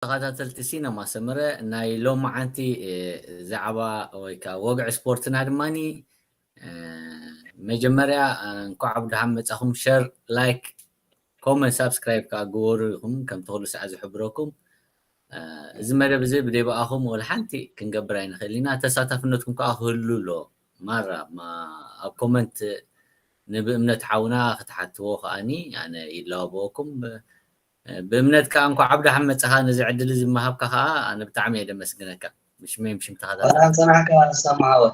ተኸታተልቲ ሲነማ ሰመረ፣ ናይ ሎማዓንቲ ዛዕባ ወይ ከዓ ወግዒ ስፖርትና ድማኒ መጀመርያ እንኳዕ ብደሓን መጻኹም። ሸር፣ ላይክ፣ ኮመንት፣ ሳብስክራይብ ከዓ ግበሩ ኢኹም ከም ተኽሉ ሰዓ ዝሕብረኩም። እዚ መደብ እዚ ብደይ ብኣኹም ወላ ሓንቲ ክንገብር ኣይንኽእል ኢና። ተሳታፍነትኩም ከዓ ክህሉ ኣሎ። ማራ ኣብ ኮመንት ንብእምነት ሓውና ክትሓትዎ ከዓኒ ኣነ ይላበወኩም። ብእምነት ከዓ እንኳዕ ብደሓን መጻኻ፣ ነዚ ዕድል እዚ ምሃብካ ከዓ ኣነ ብጣዕሚ እየ ደመስግነካ። ብሽመይ ብሽም ተኸታተልቲ። ሰማዕወ።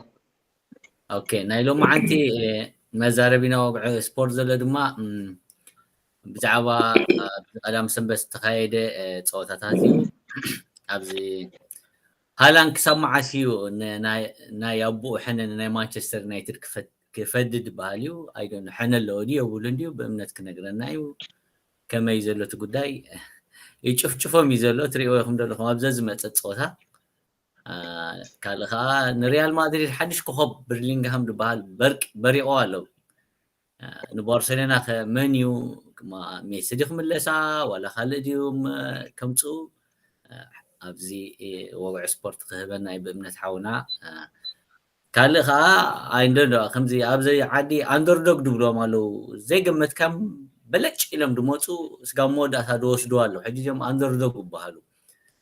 ኦኬ፣ ናይ ሎማዓንቲ መዛረቢና ወግዒ ስፖርት ዘሎ ድማ ብዛዕባ ቀዳም ሰንበት ዝተካየደ ፀወታታት እዩ። ኣብዚ ሃላንድ ክሳብ መዓስ እዩ ናይ ኣቦኡ ሕነ ናይ ማንቸስተር ዩናይትድ ክፈድድ በሃል እዩ። ኣይዶ ሕነ ኣለዎ ድዩ የብሉን ድዩ ብእምነት ክነግረና እዩ። ከመይ ዘሎ እቲ ጉዳይ ይጭፍጭፎም እዩ ዘሎ። ትሪእዎ ኢኹም ዘለኹም ኣብዘ ዝመፀ ፀወታ ካልእ ከዓ ንሪያል ማድሪድ ሓድሽ ኮኸብ በርሊንግሃም ዝበሃል በርቂ በሪቑ ኣለዉ። ንባርሴሎና ከ መን እዩ? ሜሲ ድዩ ክምለሳ ዋላ ካልእ ድዩ ከምፅኡ? ኣብዚ ወግዒ ስፖርት ክህበና እዩ ብእምነት ሓውና። ካልእ ከዓ ኣይንደዶ ከምዚ ኣብዚ ዓዲ ኣንደርዶግ ድብሎም ኣለዉ። ዘይገመትካም በለጭ ኢሎም ድመፁ ስጋብ መወዳእታ ድወስዱ ኣለዉ። ሕጂ እዚኦም ኣንደርዶግ ይበሃሉ።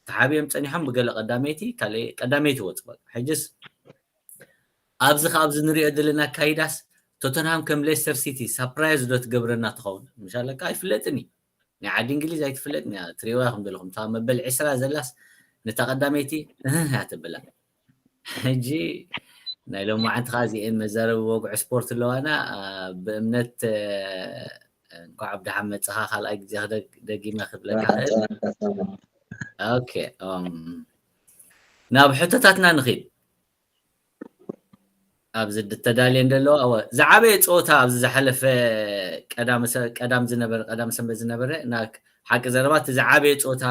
ተሓቢኦም ፀኒሖም ብገለ ቀዳመይቲ ካልእ ቀዳመይቲ ወፁ። ሕጅስ ኣብዚ ካብ እዚ ንሪኦ ዘለና ኣካይዳስ ቶተንሃም ከም ሌስተር ሲቲ ሳፕራይዝ ዶ ትገብረና ትኸውን? ምሻለካ ኣይፍለጥን እዩ። ናይ ዓዲ እንግሊዝ ኣይትፍለጥን እያ። ትሪእዋ ኢኹም ዘለኹም እታ መበል ዕስራ ዘላስ ነታ ቀዳመይቲ እህ እያ ትብላ። ሕጂ ናይ ሎማዓንቲ ከዓ እዚአን መዛረቢ ወግዒ ስፖርት ኣለዋና። ብእምነት እንኳዕ ብደሓን መፅኻ ካልኣይ ግዜ ደጊመ ክብለካ ክእል። ኦኬ፣ ናብ ሕቶታትና ንኺድ። ኣብዚ ድተዳልየ እንደለዋ ዝዓበየ ፀወታ ኣብዚ ዝሓለፈ ቀዳም ዝነበረ ቀዳም ሰንበት ዝነበረ ሓቂ ዘረባ እቲ ዝዓበየ ፀወታ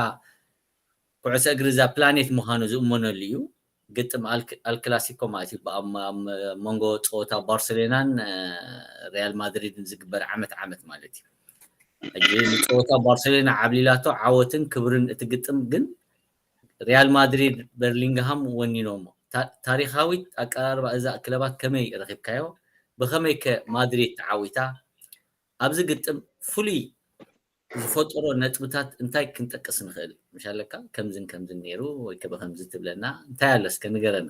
ኩዕሶ እግሪ እዛ ፕላኔት ምዃኑ ዝእመነሉ እዩ። ግጥም ኣልክላሲኮ ማለት እዩ። ኣብ መንጎ ፀወታ ባርሴሎናን ሪያል ማድሪድን ዝግበር ዓመት ዓመት ማለት እዩ። ሕጂ ንፀወታ ባርሴሎና ዓብሊላቶ ዓወትን ክብርን እቲ ግጥም ግን ሪያል ማድሪድ በርሊንግሃም ወኒኖሞ። ታሪኻዊት ኣቀራርባ እዛ ክለባት ከመይ ረኺብካዮ? ብኸመይ ከ ማድሪድ ተዓዊታ? ኣብዚ ግጥም ፍሉይ ዝፈጠሮ ነጥብታት እንታይ ክንጠቅስ ንኽእል? ምሻለካ ከምዝን ከምዝን ነይሩ ወይ ከ ብኸምዚ ትብለና እንታይ ኣሎ እስከ ንገረና።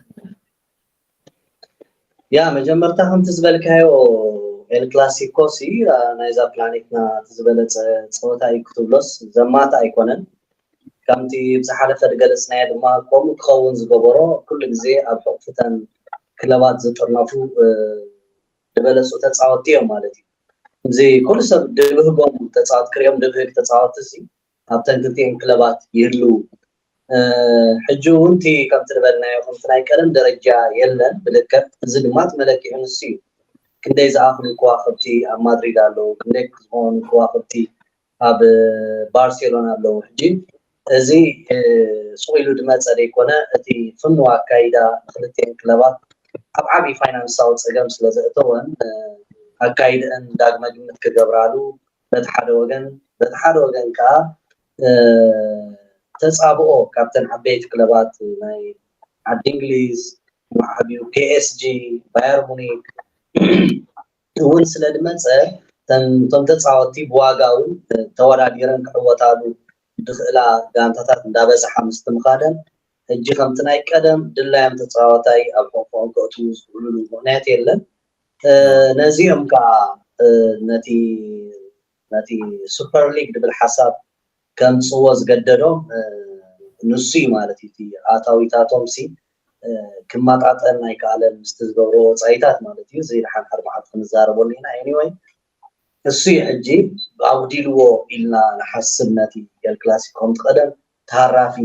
ያ መጀመርታ ከምቲ ዝበልካዮ ኤል ክላሲኮ ሲ ናይዛ ፕላኔትና እቲ ዝበለፀ ፀወታ እዩ ክትብሎስ ዘማታ ኣይኮነን። ከምቲ ብዝሓለፈ ዝገለፅናዮ ድማ ከምኡ ክኸውን ዝገበሮ ኩሉ ግዜ ኣብ ሕቑፍተን ክለባት ዝጥርነፉ ዝበለፁ ተፃወትቲ እዮም ማለት እዩ። እዚ ኩሉ ሰብ ድብህጎም ተፃወት ክሪኦም ድብህግ ተፃወትቲ ሲ ኣብተን ክልቲኤን ክለባት ይህልው። ሕጂ እውን እቲ ከምቲ ዝበልናዮ ከምቲ ናይ ቀደም ደረጃ የለን ብልክዕ። እዚ ድማ እቲ መለክዒ ንሱ እዩ። ክንደይ ዝኣኽሉ ከዋኽብቲ ኣብ ማድሪድ ኣለዉ፣ ክንደይ ዝኾኑ ከዋኽብቲ ኣብ ባርሴሎና ኣለዉ። ሕጂ እዚ ሱቕ ኢሉ ድመፀ ደይኮነ እቲ ፍኑው ኣካይዳ ንክልቲኤን ክለባት ኣብ ዓብዪ ፋይናንሳዊ ፀገም ስለ ዘእተወን ኣካይድአን ዳግመ ግምት ክገብራሉ በቲ ሓደ ወገን፣ በቲ ሓደ ወገን ከዓ ተፃብኦ ካብተን ዓበይቲ ክለባት ናይ ዓዲ እንግሊዝ፣ ዓብዩ ፒ ኤስ ጂ፣ ባየር ሙኒክ እውን ስለ ድመፀ እቶም ተፃወትቲ ብዋጋ እውን ተወዳዲረን ክዕወታሉ ዝኽእላ ጋንታታት እንዳበዝሓ ምስትምኻደን ሕጂ ከምቲ ናይ ቀደም ድላዮም ተፃዋታይ ኣብ ሕቑፎም ከእትዉ ዝኽእሉሉ ምኽንያት የለን። ነዚኦም ከዓ ነቲ ነቲ ሱፐር ሊግ ድብል ሓሳብ ከምፅዎ ዝገደዶም ንሱ እዩ ማለት እዩ። እቲ ኣታዊታቶም ሲ ክመጣጠን ኣይከኣለን ምስቲ ዝገብሮ ወፃኢታት ማለት እዩ። እዚ ድሓን ሓደ መዓልቲ ክንዛረበሉ ኢና። ኤኒወይ እሱ እዩ ሕጂ ኣጉዲልዎ ኢልና ንሓስብ ነቲ ኤል ክላሲኮ ከምቲ ቀደም ተሃራፊ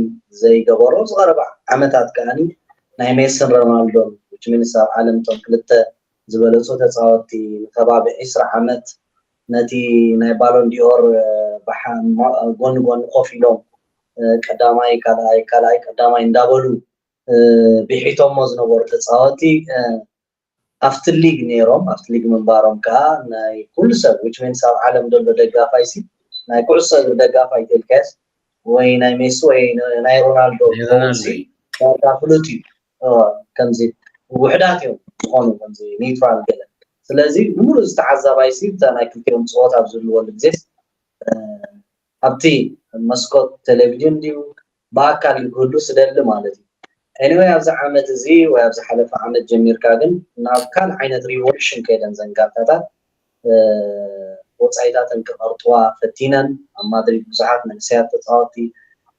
ዘይገበሮ ዝቐረበ ዓመታት ከዓኒ ናይ ሜስን ሮናልዶን which means ኣብ ዓለም እቶም ክልተ ዝበለፁ ተፃወትቲ ንከባቢ ዒስራ ዓመት ነቲ ናይ ባሎን ዲኦር ጎኒ ጎኒ ኮፍ ኢሎም ቀዳማይ ካልኣይ ካልኣይ ቀዳማይ እንዳበሉ ቢሒቶሞ ዝነበሩ ተፃወትቲ ኣብቲ ሊግ ነይሮም ኣብቲ ሊግ ምንባሮም ከዓ ናይ ኩሉ ሰብ which means ኣብ ዓለም ዘሎ ደጋፋይ ሲ ናይ ኩዕሶ እግሪ ደጋፋይ ተልካስ ወይ ናይ ሜሲ ወይ ናይ ሮናልዶ ናይ ሮናልዶ ሲ ዳርጋ ፍሉጥ እዩ። ከምዚ ውሕዳት እዮም ዝኾኑ ከምዚ ኒውትራል ገለ። ስለዚ ብምሉእ እዚ ተዓዛባይ ሲ እታ ናይ ክልቲኦም ፀወታ ኣብ ዝህልወሉ ግዜ ኣብቲ መስኮት ቴሌቪዥን ድዩ ብኣካል ክህሉ ስደሊ ማለት እዩ። ኤኒወይ ኣብዚ ዓመት እዚ ወይ ኣብ ዝሓለፈ ዓመት ጀሚርካ ግን ናብ ካልእ ዓይነት ሪቮሉሽን ከይደን ዘን ጋንታታት ወፃኢታተን ክቐርጥዋ ፈቲነን ኣብ ማድሪድ ብዙሓት መንእሰያት ተፃወቲ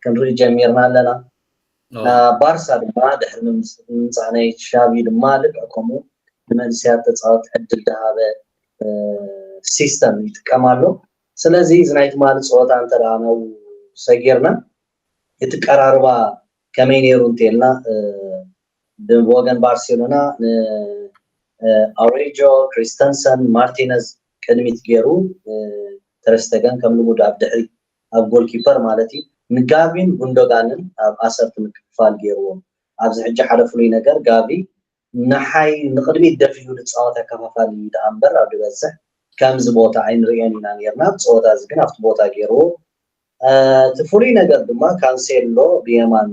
ክንርኢ ጀሚርና ኣለና። ባርሳ ድማ ድሕሪ ምምፃእ ናይ ሻቪ ድማ ልክዕ ከምኡ ንመንእሰያት ተፃወቲ ዕድል ዝሃበ ሲስተም ይጥቀም ኣሎ። ስለዚ እዚ ናይ ትማሊ ፀወታ እንተ ናብኡ ሰጊርና እቲ ቀራርባ ከመይ ነይሩ እንተልና ብወገን ባርሴሎና ንኣሬጆ፣ ክሪስተንሰን፣ ማርቲነዝ ቅድሚት ገይሩ ተረስተገን ከም ልሙድ ኣብ ድሕሪ ኣብ ጎልኪፐር ማለት እዩ ንጋቪን ጉንዶጋንን ኣብ ኣሰርቲ ምክፍፋል ገይርዎም። ኣብዚ ሕጂ ሓደ ፍሉይ ነገር ጋቪ ንሓይ ንቕድሚት ደፊኡ ዝፃወት ኣከፋፋሊ እዩ ደኣ እምበር ኣብ ዝበዝሕ ከምዚ ቦታ ኣይንርእዮን ኢና ነርና። ኣብ ፀወታ እዚ ግን ኣብቲ ቦታ ገይርዎ። እቲ ፍሉይ ነገር ድማ ካንሴሎ ብየማን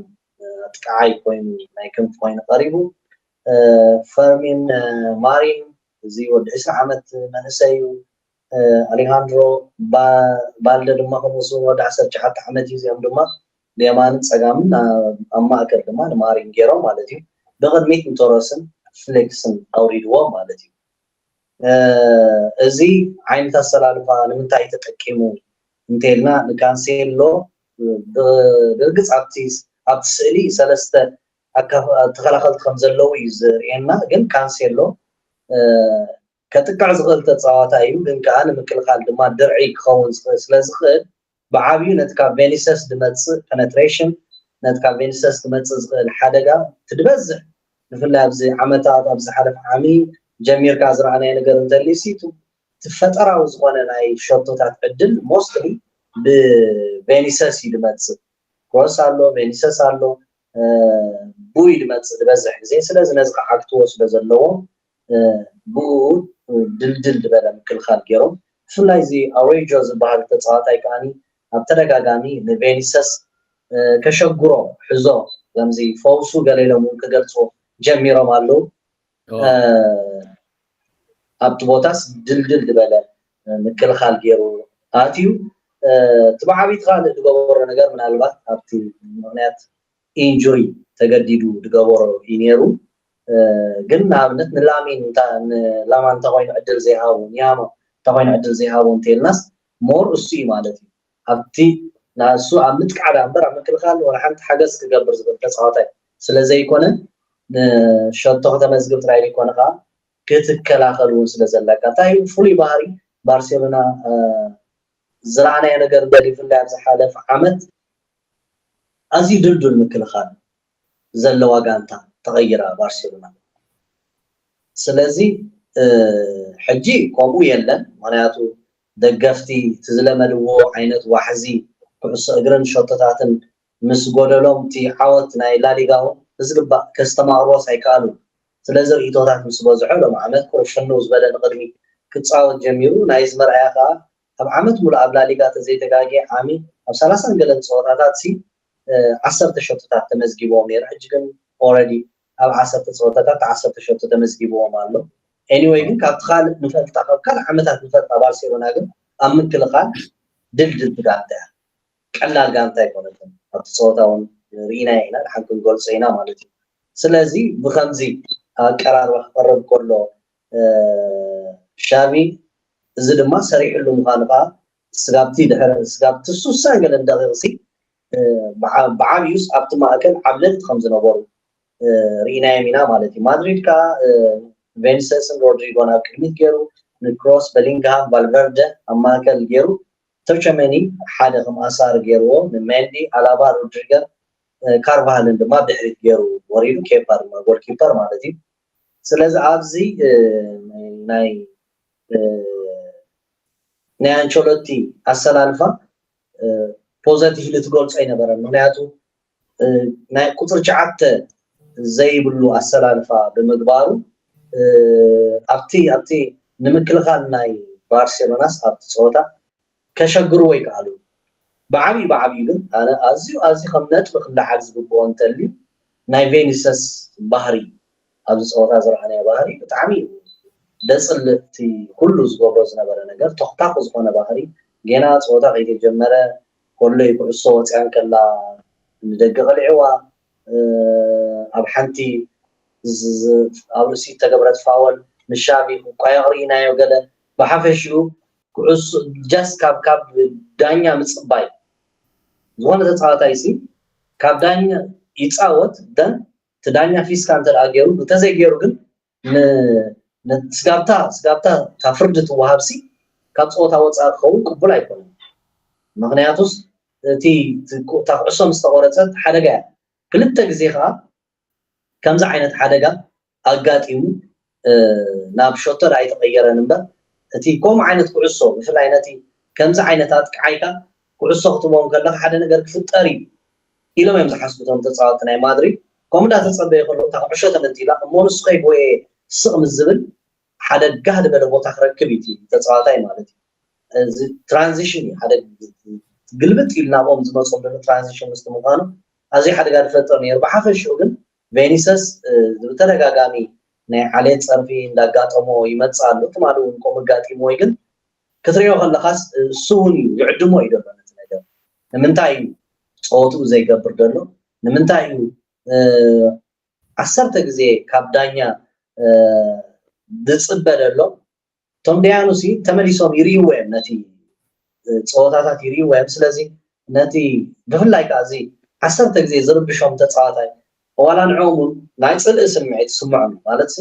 ኣጥቃዓይ ኮይኑ ናይ ክንፊ ኮይኑ ቀሪቡ። ፈርሚን ማሪን እዚ ወዲ ዕስራ ዓመት መንእሰይ እዩ። ኣሌሃንድሮ ባልደ ድማ ከምኡ ወዲ ዓሰርተ ትሽዓተ ዓመት እዩ። እዚኦም ድማ ብየማንን ፀጋምን ኣብ ማእከል ድማ ንማሪን ገይሮም ማለት እዩ። ብቕድሚት ንቶረስን ፍሌክስን ኣውሪድዎም ማለት እዩ። እዚ ዓይነት ኣሰላልፋ ንምንታይ ተጠቂሙ እንተልና ንካንሴሎ ብርግፅ ኣብቲ ኣብቲ ስእሊ ሰለስተ ተኸላኸልቲ ከም ዘለዉ እዩ ዝርእየና። ግን ካንሴሎ ከጥቅዕ ዝኽእል ተፃዋታይ እዩ፣ ግን ከዓ ንምክልኻል ድማ ድርዒ ክኸውን ዝኽእል ስለ ዝኽእል ብዓብዩ ነቲ ካብ ቬኒሰስ ዝመፅእ ፐነትሬሽን ነቲ ካብ ቬኒሰስ ክመፅእ ዝኽእል ሓደጋ ትድበዝሕ ብፍላይ ኣብዚ ዓመታት ኣብ ዝሓለፈ ዓሚ ጀሚርካ ዝረኣናዮ ነገር እንተልዩ ሲ ፈጠራዊ ዝኾነ ናይ ሸቶታት ዕድል ሞስትሊ ብቬኒሰስ እዩ ዝመፅእ። ክሮስ ኣሎ፣ ቬኒሰስ ኣሎ፣ ብኡ እዩ ዝመፅእ ዝበዝሕ ግዜ። ስለዚ ነዚ ክዓግትዎ ስለ ዘለዎ ብኡ ድልድል ዝበለ ምክልኻል ገይሮም። ብፍላይ እዚ ኣሬጆ ዝበሃል ተፃዋታይ ከዓኒ ኣብ ተደጋጋሚ ንቬኒሰስ ከሸግሮ ሕዞ ከምዚ ፈውሱ ገለ ኢሎም እውን ክገልፁ ጀሚሮም ኣለዉ። ኣብቲ ቦታስ ድልድል ዝበለ ምክልኻል ገይሩ ኣትዩ። እቲ ብዓብይቲ ካልእ ዝገበሮ ነገር ምናልባት ኣብቲ ምክንያት ኢንጁሪ ተገዲዱ ዝገበሮ እዩ ነይሩ። ግን ንኣብነት ንላሚን ንላማ እንተኮይኑ ዕድል ዘይሃቡ ኒያማ እንተኮይኑ ዕድል ዘይሃቡ እንተልናስ ሞር እሱ እዩ ማለት እዩ። ኣብቲ ንሱ ኣብ ምጥቃዕ ዳ እምበር ኣብ ምክልኻል ወላ ሓንቲ ሓገዝ ክገብር ዝኽእል ተፃዋታይ ስለ ዘይኮነ ንሸቶ ከተመዝግብ ጥራይ ዘይኮነ ከዓ ክትከላኸል እውን ስለ ዘለካ እንታይ ፍሉይ ባህሪ ባርሴሎና ዝረኣናዮ ነገር በል ብፍላይ ኣብ ዝሓለፈ ዓመት ኣዝዩ ድልዱል ምክልኻል ዘለዋ ጋንታ ተቐይራ ባርሴሎና። ስለዚ ሕጂ ከምኡ የለን። ምክንያቱ ደገፍቲ እቲ ዝለመድዎ ዓይነት ዋሕዚ ኩዕሶ እግርን ሸቶታትን ምስ ጎደሎም እቲ ዓወት ናይ ላሊጋ እውን ብዝግባእ ከስተማቕርዎስ ኣይከኣሉን። ስለዚ ርእይቶታት ምስ በዝሖ ሎም ዓመት ቁሩብ ፍንው ዝበለ ንቕድሚ ክፃወት ጀሚሩ ናይዚ መርኣያ ከዓ ኣብ ዓመት ሙሉእ ኣብ ላሊጋ ተዘይተጋጌ ዓሚ ኣብ ሰላሳን ገለን ፀወታታት ሲ ዓሰርተ ሸቶታት ተመዝጊቦም ነይሩ። ሕጂ ግን ኦረዲ ኣብ ዓሰርተ ፀወታታት ዓሰርተ ሸቶ ተመዝጊብዎም ኣሎ። ኤኒወይ ግን ካብቲ ካልእ ንፈልጣ ካብ ካልእ ዓመታት ንፈልጣ ባርሴሎና ግን ኣብ ምክልኻል ድልድል ትጋንታ እያ። ቀላል ጋንታ ኣይኮነትን። ኣብቲ ፀወታ እውን ርኢና ኢና፣ ድሓን ክንገልፆ ኢና ማለት እዩ። ስለዚ ብከምዚ ኣቀራርባ ክቐርብ ከሎ ሻቪ እዚ ድማ ሰሪሕሉ ምዃኑ ከዓ ስጋብቲ ድሕሪ ስጋብቲ ሱሳን ገለን ደቂቕሲ ብዓብዩስ ኣብቲ ማእከል ዓብለልቲ ከም ዝነበሩ ርኢናዮም ኢና ማለት እዩ። ማድሪድ ከዓ ቬኒሰስን ሮድሪጎን ኣብ ቅድሚት ገይሩ ንክሮስ፣ በሊንግሃም፣ ቫልቨርደ ኣብ ማእከል ገይሩ ተቸመኒ ሓደ ከም ኣሳር ገይርዎ ንሜንዲ፣ ኣላባ፣ ሮድሪገን ካርቫሃልን ድማ ድሕሪት ገይሩ ወሪዱ ኬፓ ድማ ጎልኪፐር ማለት እዩ። ስለዚ ኣብዚ ናይ ናይ ኣንቸሎቲ ኣሰላልፋ ፖዘቲቭሊ ትገልጾ ኣይነበረን። ምክንያቱ ናይ ቁፅሪ ትሽዓተ ዘይብሉ ኣሰላልፋ ብምግባሩ ኣብቲ ኣብቲ ንምክልኻል ናይ ባርሴሎናስ ኣብቲ ፀወታ ከሸግርዎ ይከኣሉ። ብዓብዩ ብዓብዩ ግን ኣነ ኣዝዩ ኣዝዩ ከም ነጥቢ ክለዓል ዝግብኦ እንተልዩ ናይ ቬኒሰስ ባህሪ ኣብዚ ፀወታ ዝረኣናዮ ባህሪ ብጣዕሚ እዩ ደፅልእ እቲ ኩሉ ዝገብሮ ዝነበረ ነገር ተኽታኹ ዝኾነ ባህሪ ገና ፀወታ ከይተጀመረ ከሎ እዩ ኩዕሶ ወፅያ እንከላ ንደገ ቀሊዕዋ ኣብ ሓንቲ ኣብ ርእሲ ተገብረት ፋወል ንሻቪ ክቋየቕ ርኢናዮ ገለ ብሓፈሽኡ ኩዕሶ ጃስ ካብ ካብ ዳኛ ምፅባይ ዝኾነ ተፃዋታይ ሲ ካብ ዳኛ ይፃወት ደን እቲ ዳኛ ፊስካ እንተ ገይሩ እንተዘይገይሩ ግን ስጋብታ ስጋብታ ካብ ፍርዲ ትወሃብ ሲ ካብ ፀወታ ወፃኢ ክኸውን ቅቡል ኣይኮነን። ምክንያቱስ እቲ እታ ኩዕሶ ምስ ተቆረፀት ሓደጋ እያ። ክልተ ግዜ ከዓ ከምዚ ዓይነት ሓደጋ ኣጋጢሙ ናብ ሸቶ ኣይተቐየረን እምበር እቲ ከምኡ ዓይነት ኩዕሶ ብፍላይ ነቲ ከምዚ ዓይነት ኣጥቃዓይካ ኩዕሶ ክትቦም ከለካ ሓደ ነገር ክፍጠር እዩ ኢሎም እዮም ዝሓስቡ እቶም ተፃወቲ ናይ ማድሪድ። ከምኡ እንዳተፀበየ ከሎ እታ ኩዕሾ ተመንጢላ እሞ ንሱ ከይጎየ ስቕ ምስ ዝብል ሓደ ጋህ ዝበለ ቦታ ክረክብ እዩ ተፃዋታይ ማለት እዩ። እዚ ትራንዚሽን እዩ ሓደ ግልብጥ ኢሉ ናብኦም ዝመፅኦም ዘሎ ትራንዚሽን ምስቲ ምኳኑ ኣዝዩ ሓደጋ ዝፈጥር ነይሩ። ብሓፈሽኡ ግን ቬኒሰስ ብተደጋጋሚ ናይ ዓሌት ፀርፊ እንዳጋጠሞ ይመፅእ ኣሎ። ትማሊ እውን ከምኡ ኣጋጢሞ ወይ ግን ክትሪኦ ከለካስ እሱ እውን እዩ ይዕድሞ እዩ ዘሎ ነቲ ነገር። ንምንታይ እዩ ፀወትኡ ዘይገብር ዘሎ? ንምንታይ እዩ ዓሰርተ ግዜ ካብ ዳኛ ዝፅበ ዘሎ? እቶም ደያኑ ሲ ተመሊሶም ይርእይዎ እዮም ነቲ ፀወታታት ይርእይዎ እዮም። ስለዚ ነቲ ብፍላይ ከዓ እዚ ዓሰርተ ግዜ ዝርብሾም ተፃዋታይ ዋላ ንዕኦም እውን ናይ ፅልኢ ስምዒት ይስምዖም እዩ ማለት ሲ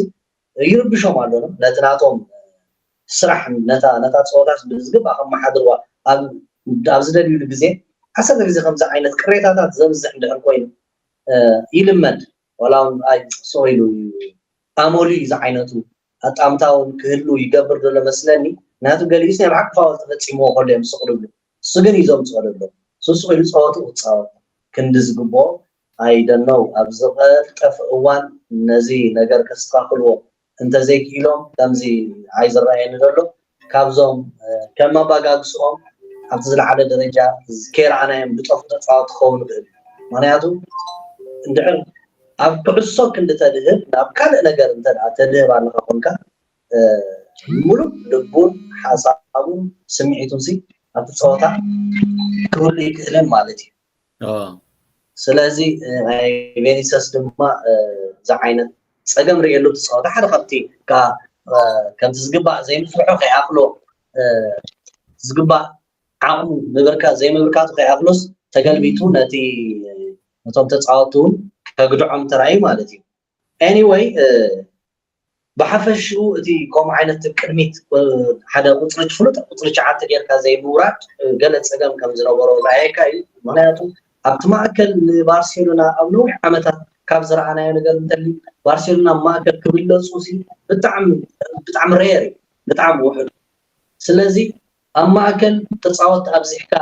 ይርብሾም ኣሎ ነቲ ናቶም ስራሕ ነታ ነታ ፀወታ ብዝግባእ ከመሓድርዋ ኣብ ኣብ ዝደልዩሉ ግዜ ዓሰርተ ግዜ ከምዚ ዓይነት ቅሬታታት ዘብዝሕ እንድሕር ኮይኑ ይልመድ ዋላ እውን ኣይ ስቕ ኢሉ ኣመሉ እዩ ዝዓይነቱ ኣጣምታ እውን ክህሉ ይገብር ዘሎ መስለኒ። ምክንያቱ ገሊኡስ ናይ ብሓቂ ፋውል ተፈፂምዎ ከሎ እዮም ስቕ ዝብሉ። እሱ ግን እዩ ዘምፅኦ ዘሎ። እሱ ስቕ ኢሉ ፀወትኡ ክፃወት ክንዲ ዝግብኦ ኣይደነው ኣብ ዝቐልጠፈ እዋን ነዚ ነገር ከስተኻኽልዎ እንተዘይክኢሎም ከምዚ ኣይዝረኣየኒ ዘሎ ካብዞም ከም ኣባጋግስኦም ኣብቲ ዝለዓለ ደረጃ ከይረኣናዮም ዝጠፍኡ ተፃወቲ ክኸውን ይኽእል እዩ። ምክንያቱ እንድሕር ኣብ ኩዕሶ ክንዲ ተድህብ ናብ ካልእ ነገር እንተ ደኣ ተድህብ ኣለኻ ኮንካ ሙሉእ ልቡን ሓሳቡን ስምዒቱን ሲ ኣብቲ ፀወታ ክህሉ ይክእልን ማለት እዩ። ስለዚ ናይ ቬኒሰስ ድማ እዚ ዓይነት ፀገም ርእየሉ እቲ ፀወታ ሓደ ካብቲ ከምቲ ዝግባእ ዘይምፍርሑ ከይኣኽሎ ዝግባእ ዓቕሙ ምብርካት ዘይምብርካቱ ከይኣኽሎስ ተገልቢጡ ነቲ ነቶም ተፃወቱ እውን ከግድዖም ተራእዩ ማለት እዩ። Anyway ብሓፈሽኡ እቲ ከምኡ ዓይነት ቅድሚት ሓደ ቁፅሪ ፍሉጥ ቁፅሪ ትሽዓተ ጌርካ ዘይምውራድ ገለ ፀገም ከም ዝነበሮ ርኣየካ እዩ። ምክንያቱ ኣብቲ ማእከል ንባርሴሎና ኣብ ነዊሕ ዓመታት ካብ ዝረኣናዮ ነገር እንተሊ ባርሴሎና ኣብ ማእከል ክብለፁ ሲ ብጣዕሚ ብጣዕሚ ሬር እዩ፣ ብጣዕሚ ውሑድ። ስለዚ ኣብ ማእከል ተፃወት ኣብዚሕካ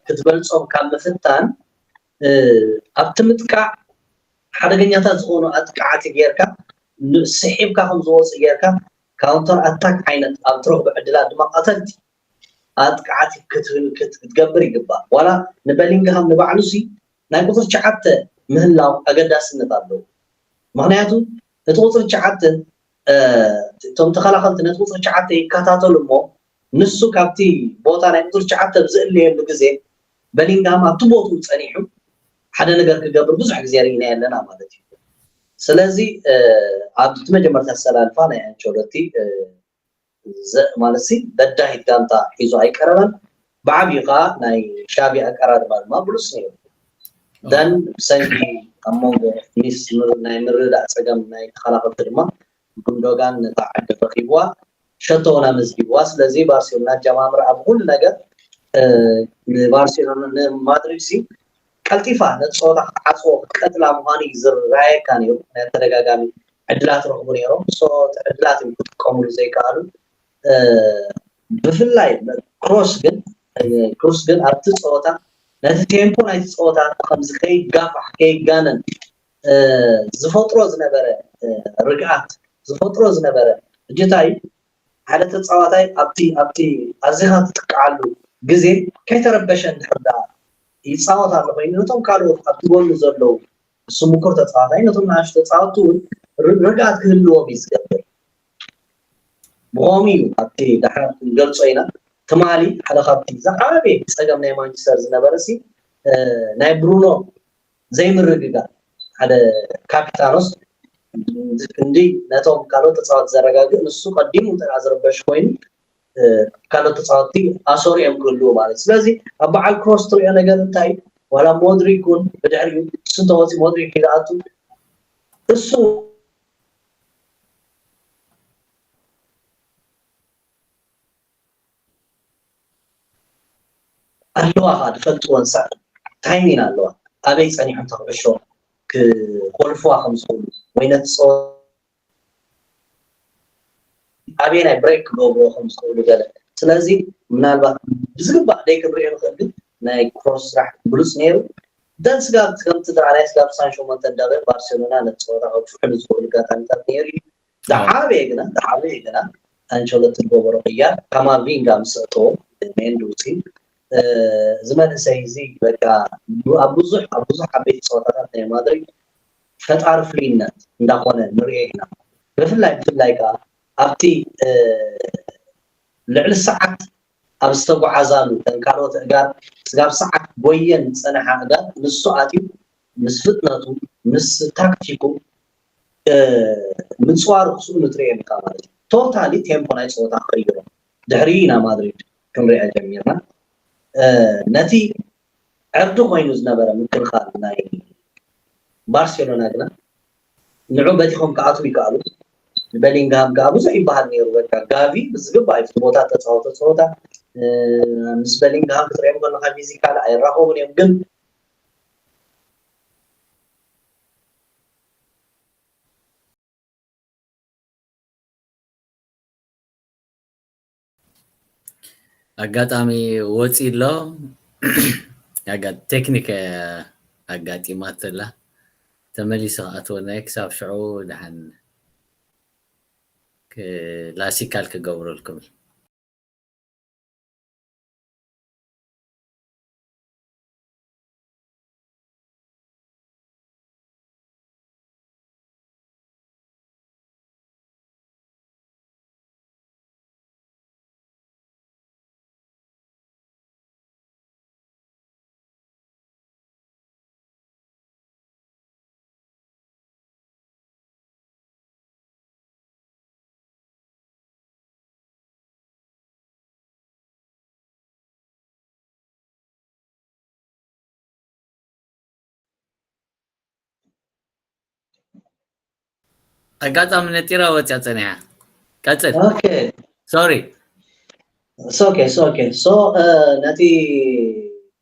ክትበልፆም ካብ ምፍታን ኣብቲ ምጥቃዕ ሓደገኛታት ዝኾኑ ኣጥቃዕቲ ጌርካ ስሒብካ ከም ዝወፅእ ጌርካ ካውንተር ኣታክ ዓይነት ኣብ ትረኽቡ ዕድላት ድማ ቀተልቲ ኣጥቃዕቲ ክትገብር ይግባእ። ዋላ ንበሊንግሃም ንባዕሉ ሲ ናይ ቁፅሪ ትሽዓተ ምህላው ኣገዳስነት ኣለዎ። ምክንያቱ እቲ ቁፅሪ ትሽዓተ እቶም ተኸላኸልቲ ነቲ ቁፅሪ ትሽዓተ ይከታተሉ እሞ ንሱ ካብቲ ቦታ ናይ ቁፅሪ ትሽዓተ ብዝእለየሉ ግዜ በሊንግሃም ኣብቲ ቦትኡ ፀኒሑ ሓደ ነገር ክገብር ብዙሕ ግዜ ርኢና ኣለና ማለት እዩ። ስለዚ ኣብቲ መጀመርታ ኣሰላልፋ ናይ ኣንቸሎቲ ማለት ሲ በዳሂት ጋንታ ሒዙ ኣይቀረበን። ብዓብዩ ከዓ ናይ ሻቪ ኣቀራርባ ድማ ብሉፅ ነይሩ። ደን ብሰንኪ ኣብ መንጎ ሚስ ናይ ምርዳእ ፀገም ናይ ተኸላኸልቲ ድማ ጉንዶጋን ነታ ዕድል ረኪብዋ ሸቶ እውን ኣመዝጊብዋ። ስለዚ ባርሴሎና ኣጀማምራ ኣብ ኩሉ ነገር ንባርሴሎና ንማድሪድ ሲ ቀልጢፋ ነቲ ፀወታ ክትዓፅዎ ክትቀትላ ምዃኑ እዩ ዝረኣየካ ነይሩ። ናይ ተደጋጋሚ ዕድላት ረኽቡ ነይሮም። ሶ እቲ ዕድላት እዮም ክጥቀሙሉ ዘይከኣሉ። ብፍላይ ክሮስ ግን ክሩስ ግን ኣብቲ ፀወታ ነቲ ቴምፖ ናይቲ ፀወታ ከምዚ ከይጋፋሕ ከይጋነን ዝፈጥሮ ዝነበረ ርግኣት ዝፈጥሮ ዝነበረ እጅታይ ሓደ ተፃዋታይ ኣብቲ ኣብቲ ኣዚኻ ትጥቅዓሉ ግዜ ከይተረበሸ እንድሕር ደኣ ይፃወት ኣሎ ኮይኑ፣ ነቶም ካልኦት ኣብቲ ጎኑ ዘለዉ፣ እሱ ምኩር ተፃዋታይ፣ ነቶም ንኣሽቱ ተፃወትቲ እውን ር-፣ ርግኣት ክህልዎም እዩ ዝገብር። ብኸምኡ እዩ ኣብቲ ደሓር ክንገልጾ ኢና። ትማሊ ሓደ ካብቲ ዝዓበየ ጸገም ናይ ማንቸስተር ዝነበረ ሲ፣ እ፣ ናይ ብሩኖ ዘይምርግጋእ፣ ሓደ ካፒታኖስ ክንዲ ነቶም ካልኦት ተጻወትቲ ዘረጋግእ፣ ንሱ ቀዲሙ እንተ ደኣ ዝርበሽ ኮይኑ፣ እ፣ ካልኦት ተጻወትቲ ኣሰሩ እዮም ክህልዉ ማለት እዩ። ስለዚ ኣብ በዓል ክሮስ ትሪኦ ነገር እንታይ እዩ? ዋላ ሞድሪክ እውን ብድሕሪኡ እሱ እንተወፂኡ ሞድሪክ እዩ ዝኣቱ። እሱ ኣለዋ ኸዓ ዝፈልጥወን ሳዕ ታይሚን ኣለዋ። ኣበይ ጸኒሖም እታ ኩዕሾ ክኾልፍዋ ከም ዝኽእሉ ወይ ነቲ ጸወታ ኣበየናይ ብሬክ ክገብርዎ ከም ዝኽእሉ ገለ። ስለዚ ምናልባት ብዝግባእ ደይክንሪኦ ንኽእል፣ ግን ናይ ክሮስ ስራሕ ብሉጽ ነይሩ። ደን ስጋብ ከምቲ ዝረኣናዮ ስጋብ ስሳን ሸሞንተን ደቂቕ ባርሴሎና ነቲ ጸወታ ከብጽሑሉ ዝኽእሉ ኣጋጣሚታት ነይሩ እዩ። ዝዓበየ ግና፣ ዝዓበየ ግና ኣንቸሎቲ ዝገበሮ ቅያር ካማቪንጋ ምስ ኣእተዎ፣ ሜንዲ ውፅኢ፣ እ፣ እዚ መንእሰይ እዚ በቃ ኣብ ብዙሕ፣ ኣብ ብዙሕ ዓበይቲ ፀወታታት ናይ ማድሪድ ፈጣሪ ፍሉይነት እንዳኾነ ንሪኦ ኢና። ብፍላይ፣ ብፍላይ ከዓ ኣብቲ፣ እ፣ ልዕሊ ሰዓት ኣብ ዝተጓዓዛሉ፣ እተን ካልኦት ኣእጋር ስጋብ ሰዓት ጎየን ዝፀንሓ ኣእጋር ንሱ ኣትዩ ምስ ፍጥነቱ፣ ምስ ታክቲኩ፣ እ፣ ምፅዋሩ ክስእኑ ትርእዮም ኢኻ ማለት እዩ። ቶታሊ ቴምፖ ናይ ፀወታ ክቕይሮ። ድሕሪ ኢና ማድሪድ ክንሪኣ ጀሚርና። እ፣ ነቲ ዕርዲ ኮይኑ ዝነበረ ምክልኻል ናይ ባርሴሎና ግና ንዑ በቲኾም ክኣትዉ ይከኣሉ። ንበሊንግሃም ከኣ ብዙሕ ይበሃል ነይሩ። በቃ ጋቪ ብዝግባእ እዩ እቲ ቦታ ተፃወቶ ፀወታ፣ እ፣ ምስ በሊንግሃም ክትሪኦም ከለኻ ፊዚካል ኣይራኸቡን እዮም፣ ግን ኣጋጣሚ ወፂ ኣሎ። ኣጋ-፣ ቴክኒክ ኣጋጢማትላ። ተመሊሱ ክኣትወና እዩ። ክሳብ ሽዑ ደሓን ክላሲካል ክገብረልኩም እዩ። ኣጋጣሚ ነጢራ ወፂኣ ፀኒሓ። ቀፅል። ኦኬ። ሶሪ። ሶኬ፣ ሶኬ። ሶ፣ እ፣ ነቲ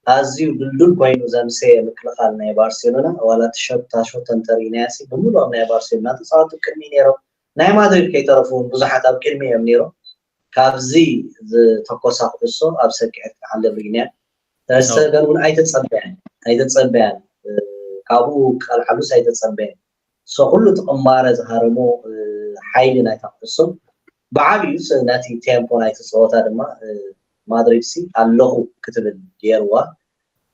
ኣዝዩ ድልዱል ኮይኑ ዘምሰየ ምክልኻል ናይ ባርሴሎና፣ ዋላ እቲ ሸታ ሾት እንተርኢናያ ሲ፣ ብምሉኦም ናይ ባርሴሎና ተጻወትቲ ቅድሚ ነይሮም። ናይ ማድሪድ ከይተረፉ እውን ብዙሓት ኣብ ቅድሚ እዮም ነይሮም። ካብዚ ዝተኮሳ ኩዕሶ ኣብ ሰኪዐት ክዓልብ ርኢናያ። ተረስተገን እውን ኣይተጸበያን፣ ኣይተጸበያን። እ፣ ካብኡ ክቐልዓሉስ ኣይተጸበያን። ሶ ኩሉ እቲ ቅማረ ዝሃረሞ፣ እ፣ ሓይሊ ናይታ ኩዕሶ ብዓብዩ ስ-፣ ነቲ ቴምፖ ናይቲ ጸወታ ድማ፣ እ፣ ማድሪድ ሲ ኣለኹ ክትብል ገይርዋ።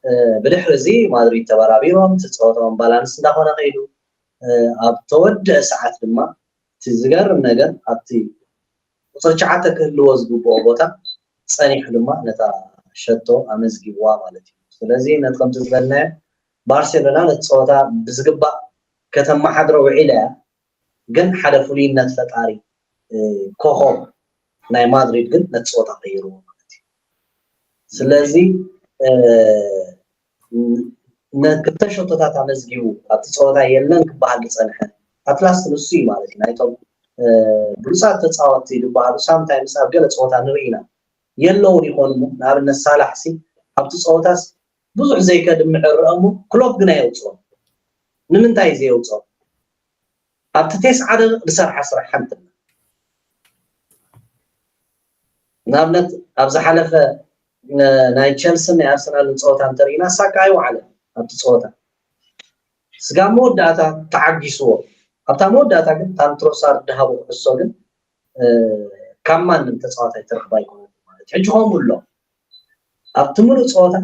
እ፣ ብድሕሪ እዚ ማድሪድ ተበራቢሮም፣ እቲ ጸወታ እውን ባላንስ እንዳኾነ ከይዱ። እ፣ ኣብ ተወደአ ሰዓት ድማ እቲ ዝገርም ነገር ኣብቲ ቁጽሪ ትሽዓተ ክህልዎ ዝግብኦ ቦታ ጸኒሑ ድማ ነታ ሸቶ ኣመዝጊብዋ ማለት እዩ። ስለዚ ነቲ ከምቲ ዝበልናዮ ባርሴሎና ነቲ ጸወታ ብዝግባእ ከተመሓድሮ ውዒላ እያ፣ ግን ሓደ ፍሉይነት ፈጣሪ፣ እ፣ ኮኾብ ናይ ማድሪድ ግን ነቲ ጸወታ ቀይርዎ ማለት እዩ። ስለዚ፣ እ፣ ን-፣ ን-፣ ክልተ ሸቶታት ኣመዝጊቡ ኣብቲ ጸወታ የለን ክበሃል ዝጸንሐ ኣትላስት ንሱ እዩ ማለት እዩ። ናይቶም፣ እ፣ ብሉጻት ተጻወትቲ ዝበሃሉ ሳምታይምስ ኣብ ገለ ጸወታ ንርኢ ኢና። የለውን ይኾኑ እሞ፣ ንኣብነት ሳላሕ ሲ ኣብቲ ጸወታስ ብዙሕ ዘይከድምዕ ይረአ እሞ፣ ክሎፕ ግና የውጽኦ። ንምንታይ እዩ ዘየውጽኦ? ኣብቲ ተስዓ ደቂቕ ዝሰርሓ ስራሕ ሓንቲ ኣላ። ንኣብነት ኣብ ዝሓለፈ ነ-፣ ናይ ቸልስን ናይ ኣርሰናልን ጸወታ እንተርኢና ሳካ ኣይወዓለን ኣብቲ ጸወታ። ስጋብ መወዳእታ ተዓጊስዎ። ኣብታ መወዳእታ ግን ታን ትሮሳርድ ዝሃቦ ኩዕሶ ግን፣ እ፣ ካብ ማንም ተጻዋታይ ትረኽባ ኣይኮነትን ማለት እዩ። ሕጂ ከምኡ ኣሎ። ኣብቲ ሙሉእ ፀወታ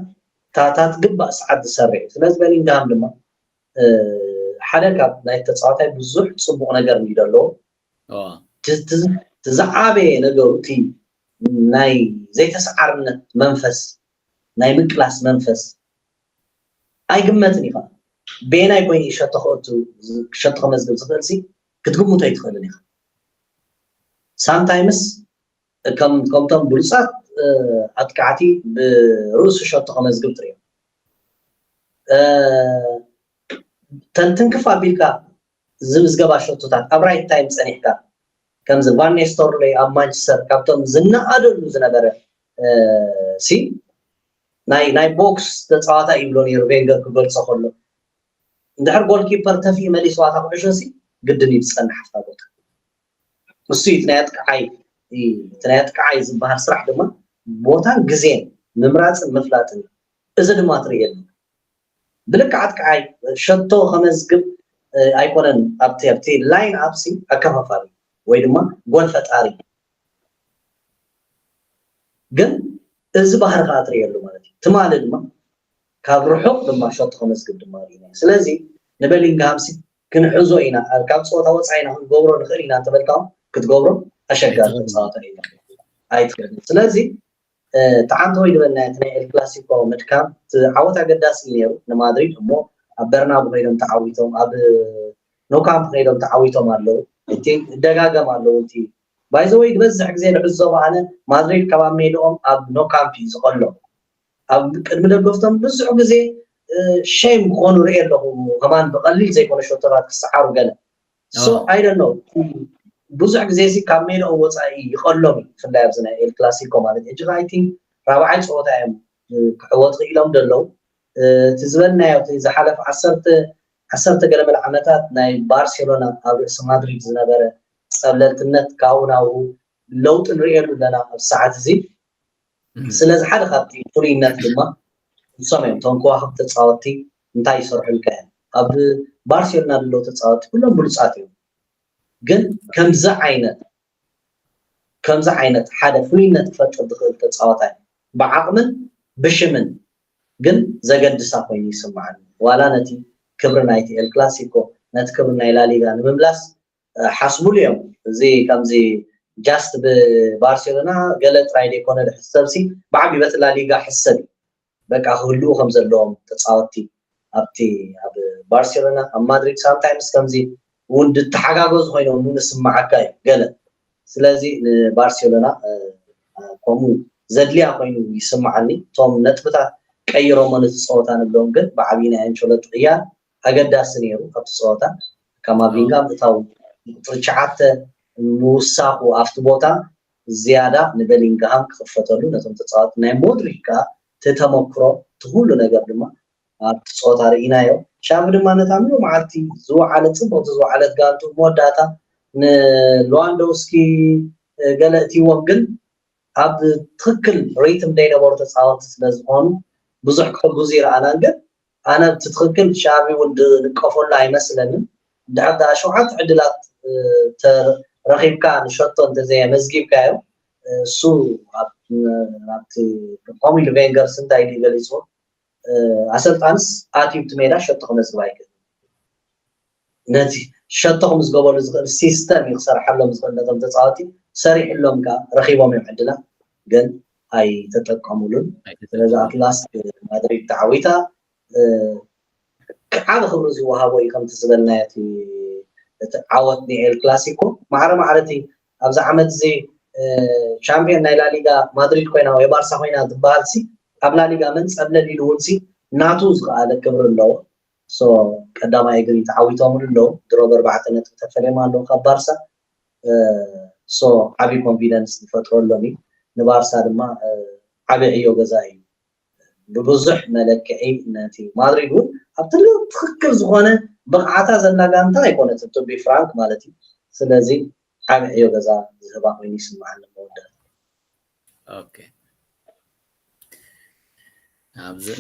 ታታት ግባእ ሰዓት ዝሰርሕ እዩ። ስለዚ በሊንግሃም ድማ ሓደ ካብ ናይ ተፃዋታይ ብዙሕ ፅቡቕ ነገር እንዲ ዘለዎ ዝዓበየ ነገሩ እቲ ናይ ዘይተሰዓርነት መንፈስ፣ ናይ ምቅላስ መንፈስ ኣይግመትን እዩ። በየናይ ኮይኑ ሸቶ ክእቱ ሸቶ ከመዝግብ ዝኽእል ሲ ክትግምቶ ኣይትኽእልን ኢኻ። ሳምታይምስ ከምቶም ብሉፃት ኣጥቃዕቲ ብርእሱ ሸቶ ከመዝግብ ትሪኦ። ተንትንክፍ ኣቢልካ ዝምዝገባ ሸቶታት ኣብ ራይት ታይም ፀኒሕካ ከምዚ ቫን ኒስተርሎይ ኣብ ማንቸስተር ካብቶም ዝነኣደሉ ዝነበረ ሲ ናይ ናይ ቦክስ ተፃዋታይ ይብሎ ነይሩ ቬንገር ክገልፆ ከሎ እንድሕር ጎልኪፐር ተፊኡ መሊስዋ እታ ኩዕሾ ሲ ግድን እዩ ዝፀንሕ ኣብታ ቦታ። እሱ እዩ እቲ ናይ ኣጥቃዓይ እቲ ናይ ኣጥቃዓይ ዝበሃል ስራሕ ድማ ቦታን ግዜን ምምራፅን ምፍላጥን እዩ። እዚ ድማ ትርእየሉ ብልክዕ ኣጥቃዓይ ሸቶ ከመዝግብ ኣይኮነን ኣብቲ ኣብቲ ላይን ኣፕ ሲ ኣከፋፋሊ ወይ ድማ ጎል ፈጣሪ ግን እዚ ባህሪ ከዓ ትርእየሉ ማለት እዩ። ትማሊ ድማ ካብ ርሑቕ ድማ ሸቶ ከመዝግብ ድማ ርኢና። ስለዚ ንበሊንግሃም ሲ ክንሕዞ ኢና፣ ካብ ፀወታ ወፃኢ ኢና ክንገብሮ ንኽእል ኢና እንተበልካ ክትገብሮ ኣሸጋሪ ተፃዋታይ እዩ ኣይትኽእልን። ስለዚ ተዓንተ ወይ ዝበልና እቲ ናይ ኤል ክላሲኮ ምድካም እቲ ዓወት ኣገዳሲ እዩ ነይሩ ንማድሪድ። እሞ ኣብ በርናቡ ከይዶም ተዓዊቶም፣ ኣብ ኖካምፕ ከይዶም ተዓዊቶም ኣለዉ። እቲ ደጋገም ኣለዉ እቲ ባይዘወይ ዝበዝሕ ግዜ ንዕዘቦ ኣነ ማድሪድ ካብ ኣብ ሜድኦም ኣብ ኖካምፕ እዩ ዝቐሎም። ኣብ ቅድሚ ደገፍቶም ብዙሕ ግዜ ሸይም ክኾኑ ርኢ ኣለኹ። ከማን ብቐሊል ዘይኮነ ሸቶታት ክሰዓሩ ገለ ሶ ኣይ ዶንት ኖ ብዙሕ ግዜ ሲ ካብ ሜድኦም ወፃኢ ይቐሎም እዩ ብፍላይ ኣብዚ ናይ ኤል ክላሲኮ ማለት እዩ። ሕጂ ከዓ ኣይ ቲንክ ራብዓይ ፀወታ እዮም ክዕወቱ ክኢሎም ደለዉ። እቲ ዝበልናዮ እቲ ዝሓለፈ ዓሰርተ ዓሰርተ ገለመለ ዓመታት ናይ ባርሴሎና ኣብ ርእሲ ማድሪድ ዝነበረ ፀብለልትነት ካብኡ ናብኡ ለውጢ ንርእየሉ ኣለና ኣብዚ ሰዓት እዚ። ስለዚ ሓደ ካብቲ ፍሉይነት ድማ ንሶም እዮም እቶም ከዋኽብቲ ተፃወትቲ እንታይ ይሰርሑልካ እዮም። ኣብ ባርሴሎና ዘለዉ ተፃወትቲ ኩሎም ብሉፃት እዮም፣ ግን ከምዚ ዓይነት ከምዚ ዓይነት ሓደ ፍሉይነት ክፈጥር ዝኽእል ተፃዋታይ ብዓቕምን ብሽምን ግን ዘገድሳ ኮይኑ ይስምዓኒ። ዋላ ነቲ ክብሪ ናይቲ ኤል ክላሲኮ ነቲ ክብሪ ናይ ላሊጋ ንምምላስ ሓስቡሉ እዮም። እዚ ከምዚ ጃስት ብባርሴሎና ገለ ጥራይ ዘይኮነ ዝሕሰብ ሲ ብዓብዩ በቲ ላሊጋ ሕሰብ እዩ። በቃ ክህልዉ ከም ዘለዎም ተፃወትቲ ኣብቲ ኣብ ባርሴሎና ኣብ ማድሪድ ሳምታይምስ ከምዚ እውን ዝተሓጋገዙ ኮይኖም እውን ዝስምዓካ እዩ ገለ። ስለዚ ንባርሴሎና ከምኡ ዘድልያ ኮይኑ ይስምዓኒ። እቶም ነጥብታት ቀይሮሞ ነቲ ፀወታ ንብሎም ግን ብዓብዪ ናይ ኣንቸሎቲ ቅያር ኣገዳሲ ነይሩ ኣብቲ ፀወታ። ካማቪንጋ ምእታው ቁፅሪ ትሽዓተ ምውሳኹ ኣብቲ ቦታ ዝያዳ ንበሊንግሃም ክኽፈተሉ ነቶም ተፃወቲ ናይ ሞድሪክ ከዓ እቲ ተመክሮ እቲ ኩሉ ነገር ድማ ኣብቲ ፀወታ ርኢናዮ። ሻቪ ድማ ነታ ምሉእ መዓልቲ ዝወዓለት ፅብቕቲ ዝወዓለት ጋንቱ መወዳእታ ንሉዋንዶውስኪ ገለ እትይዎም ግን ኣብ ትኽክል ሪትም ዘይነበሩ ተፃወቲ ስለዝኾኑ ብዙሕ ክሕግዙ ይረኣናን ግን ኣነ ብቲ ትኽክል ሻቪ እውን ዝንቀፈሉ ኣይመስለንን። ድሕር ዳ ሸውዓተ ዕድላት ረኺብካ ንሸቶ እንተዘየመዝጊብካዮ እሱ ኣብቲ ከምኡ ኢሉ ቬንገርስ እንታይ ኢሉ ገሊፅዎ ኣሰልጣንስ ኣትዩ ብቲ ሜዳ ሸቶ ክመዝግብ ኣይክእል ነቲ ሸቶ ክምዝገበሉ ዝኽእል ሲስተም እዩ ክሰርሓሎም ዝኽእል ነቶም ተፃወቲ ሰሪሕሎም ከዓ ረኺቦም እዮም ዕድላት ግን ኣይተጠቀሙሉን ስለዚ ኣትላስ ማድሪድ ተዓዊታ ዓብ ክብሪ ዝወሃቦ እዩ ከምቲ ዝበልናዮ እቲ ዓወት ናይ ኤል ክላሲኮ ማዕረ ማዕረ እቲ ኣብዚ ዓመት እዚ ሻምፒዮን ናይ ላሊጋ ማድሪድ ኮይና ወይ ባርሳ ኮይና ዝበሃል ሲ ኣብ ላሊጋ መን ፀብለል ኢሉ እውን ሲ ናቱ ዝኸኣለ ክብሪ ኣለዎ ቀዳማይ እግሪ ተዓዊቶምሉ ኣለዉ ድሮ በርባዕተ ነጥቢ ተፈልዮም ኣለዉ ካብ ባርሳ ዓብይ ኮንፊደንስ ዝፈጥረሎም እዩ ንባርሳ ድማ ዓብይ ዕዮ ገዛ እዩ ብብዙሕ መለክዒ ነቲ ማድሪድ እውን ኣብ ትልቅ ትኽክል ዝኾነ ብቕዓታ ዘላ ጋንታ ኣይኮነትን ቱ ቢ ፍራንክ ማለት እዩ ስለዚ ዓብይ ዕዮ ገዛ ዝህባ ኮይኑ ይስምዓኒ መወዳእታ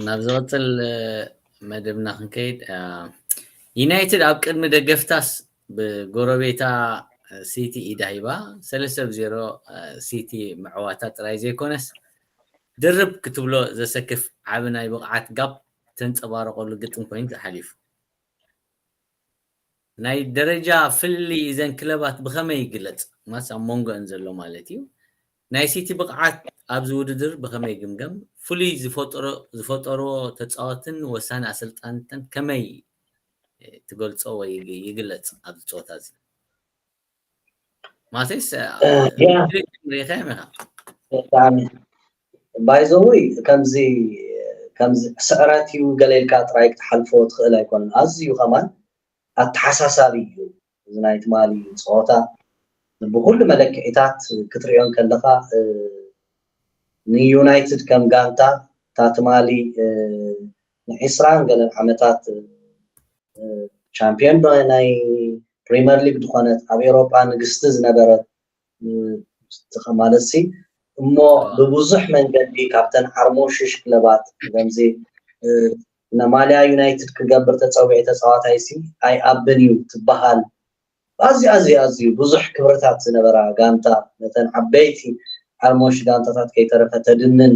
ናብ ዝቐፅል መደብና ክንከይድ ዩናይትድ ኣብ ቅድሚ ደገፍታስ ብጎረቤታ ሲቲ ኢዳ ሂባ ሰለስተ ብ ዜሮ ሲቲ ምዕዋታ ጥራይ ዘይኮነስ ድርብ ክትብሎ ዘሰክፍ ዓቢ ናይ ብቕዓት ጋፕ ተንጸባረቐሉ ግጥም ኮይኑ ተሓሊፉ። ናይ ደረጃ ፍልልይ እዘን ክለባት ብኸመይ ይግለጽ? ማስ ኣብ መንጎአን ዘሎ ማለት እዩ። ናይ ሲቲ ብቕዓት ኣብዚ ውድድር ብኸመይ ይግምገም? ፍሉይ ዝፈጠሮ-፣ ዝፈጠርዎ ተጻወትን ወሳኒ ኣሰልጣንተን ከመይ ትገልጾ ወይ ይግ-፣ ይግለጽ ኣብዚ ጸወታ እዚ? ማለተይስ፣ እ፣ ያ። ሪኢኻዮም ኢኻ? ብጣዕሚ። By the way፣ ከምዚ፣ ከምዚ ስዕረት እዩ ገለ ኢልካ ጥራይ ክትሓልፎ ትኽእል ኣይኮነን። ኣዝዩ ከማን ኣተሓሳሳቢ እዩ። እዚ ናይ ትማሊ ጸወታ ብኹሉ መለክዒታት ክትሪኦ እንከለኻ፣ እ፣ ንዩናይትድ ከም ጋንታ እታ ትማሊ፣ እ፣ ንዒስራን ገለን ዓመታት፣ እ፣ እ፣ ቻምፒዮን ናይ ፕሪመር ሊግ ዝኾነት፣ ኣብ ኤውሮጳ ንግስቲ ዝነበረት፣ እ፣ ማለት ሲ፣ እሞ ኣዎ። ብብዙሕ መንገዲ ካብተን ዓርሞሽሽ ክለባት ከምዚ፣ እ፣ ንማልያ ዩናይትድ ክገብር ተጸዊዑ ተጻዋታይ ሲ ኣይኣብን እዩ ትበሃል። ኣዝዩ፣ ኣዝዩ፣ ኣዝዩ ብዙሕ ክብርታት ዝነበራ ጋንታ፣ ነተን ዓበይቲ ዓርሞሽ ጋንታታት ከይተረፈ ተድንን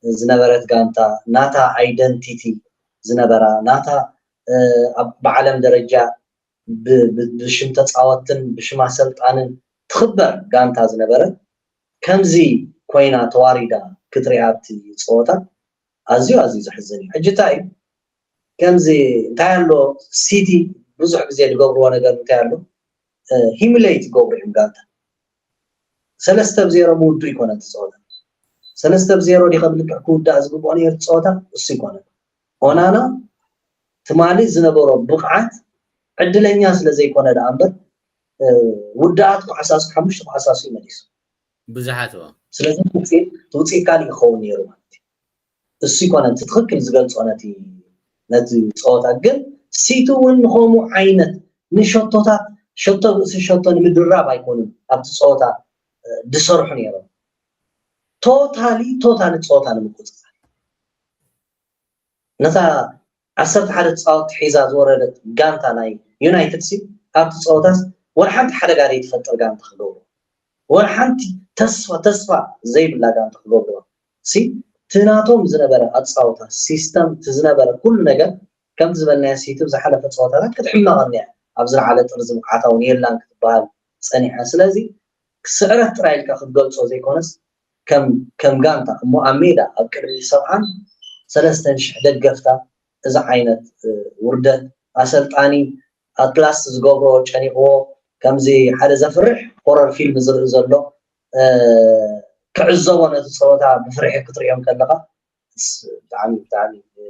ዝነበረት ጋንታ፣ ናታ ኣይደንቲቲ ዝነበራ፣ ናታ፣ እ፣ ኣብ፣ ብዓለም ደረጃ ብ-፣ ብ-፣ ብሽም ተጻወትን ብሽም ኣሰልጣንን ትኽበር ጋንታ ዝነበረት፣ ከምዚ ኮይና ተዋሪዳ ክትሪኣ ኣብቲ ጸወታ ኣዝዩ፣ ኣዝዩ ዘሕዝን እዩ። ሕጂ እንታይ እዩ? ከምዚ እንታይ ኣሎ፣ ሲቲ ብዙሕ ግዜ ዝገብርዎ ነገር እንታይ ኣሎ? እ፣ ሂሚሌት ይገብሩ እዮም ጋንታ። ሰለስተ ብ ዜሮ ምውዱ ይኮነ እቲ ጸወታ። ሰለስተ ብ ዜሮ ዲኸ ብልክዕ ክውዳእ ዝግብኦ ነይሩ እቲ ጸወታ? እሱ ይኮነ። ኦናና ትማሊ ዝነበሮ ብቕዓት ዕድለኛ ስለ ዘይኮነ ደኣ እምበር፣ እ፣ ውድኣት ኳዕሳሱ፣ ሓሙሽተ ኳዕሳሱ ይመሊሱ። ብዙሓት እዮም። ስለዚ ውፅኢት፣ ውፅኢት ካልእ ይኸውን ነይሩ ማለት እዩ። እሱ ይኮነ እቲ ትኽክል ዝገልጾ ነቲ፣ ነቲ ጸወታ። ግን ሲቲ እውን ንኸምኡ ዓይነት ንሸቶታት፣ ሸቶ ርእሲ ሸቶ ንምድራብ ኣይኮኑን ኣብቲ ጸወታ፣ እ፣ ዝሰርሑ ነይሮም። ቶታሊ፣ ቶታሊ ጸወታ ንምቁጽጻር። ነታ ዓሰርተ ሓደ ተጻወትቲ ሒዛ ዝወረደት ጋንታ ናይ ዩናይትድ ሲ፣ ኣብቲ ጸወታስ ወላ ሓንቲ ሓደጋ ዘይትፈጥር ጋንታ ክገብሩ፣ ወላ ሓንቲ ተስፋ፣ ተስፋ ዘይብላ ጋንታ ክገብሩ ሲ፣ እቲ ናቶም ዝነበረ ኣጻውታ፣ ሲስተም፣ እቲ ዝነበረ ኩሉ ነገር፣ ከምቲ ዝበልናዮ ሲቲ ኣብ ዝሓለፈ ጸወታታት ክትሕመቐኒ እያ። ኣብ ዝለዓለ ጥርዚ ብቕዓታ እውን የላን ክትበሃል ጸኒሓ። ስለዚ ስዕረት ጥራይ ኢልካ ክትገልጾ ዘይኮነስ፣ ከም፣ ከም ጋንታ እሞ ኣብ ሜዳ ኣብ ቅድሚ ሰብዓን ሰለስተን ሽሕ ደገፍታ እዚ ዓይነት፣ እ፣ ውርደት ኣሰልጣኒ ኣትላስ ዝገብሮ ጨኒቕዎ፣ ከምዚ ሓደ ዘፍርሕ ሆረር ፊልም ዝርኢ ዘሎ፣ እ፣ ክዕዘቦ ነቲ ጸወታ ብፍርሒ ክትሪኦም ከለኻ፣ ስ-፣ ብጣዕሚ፣ ብጣዕሚ፣ እ፣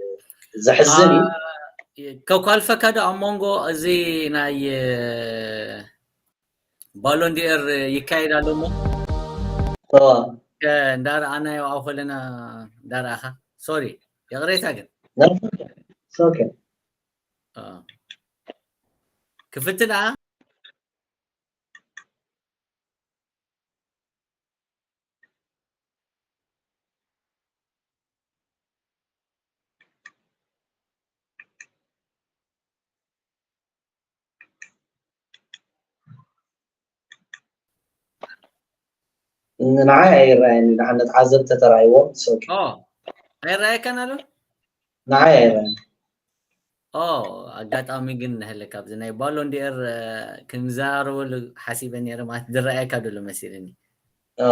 ዘሕዝን እዩ። አ፣ ከኳልፈካ ዶ ኣብ መንጎ እዚ ናይ፣ እ፣ ባሎን ዲኤር ይካየድ ኣሎ እሞ? እዎ። ከ-፣ እንዳረኣናዮ ኣብኡ ከለና እንዳረኣኻ። ሶሪ፣ ይቕሬታ ግን። No, it's okay. አ። ክፍትና። ንዓይ ኣይረኣየኒ፣ ንዓነት ዓዘብ ተተራእይዎ፣ it's okay። ኦ፣ ኣይረኣየካን ኣሎ? ንዓይ ኣይረኣየኒ። ኦ፣ ኣጋጣሚ ግን ንህለ ካብዚ ናይ ባሎን ዲኤር፣ እ፣ ክንዘራረበሉ ሓሲበ ነይረ፣ ማለት ዝረኣየካ ደሎ መሲልኒ። ኦ።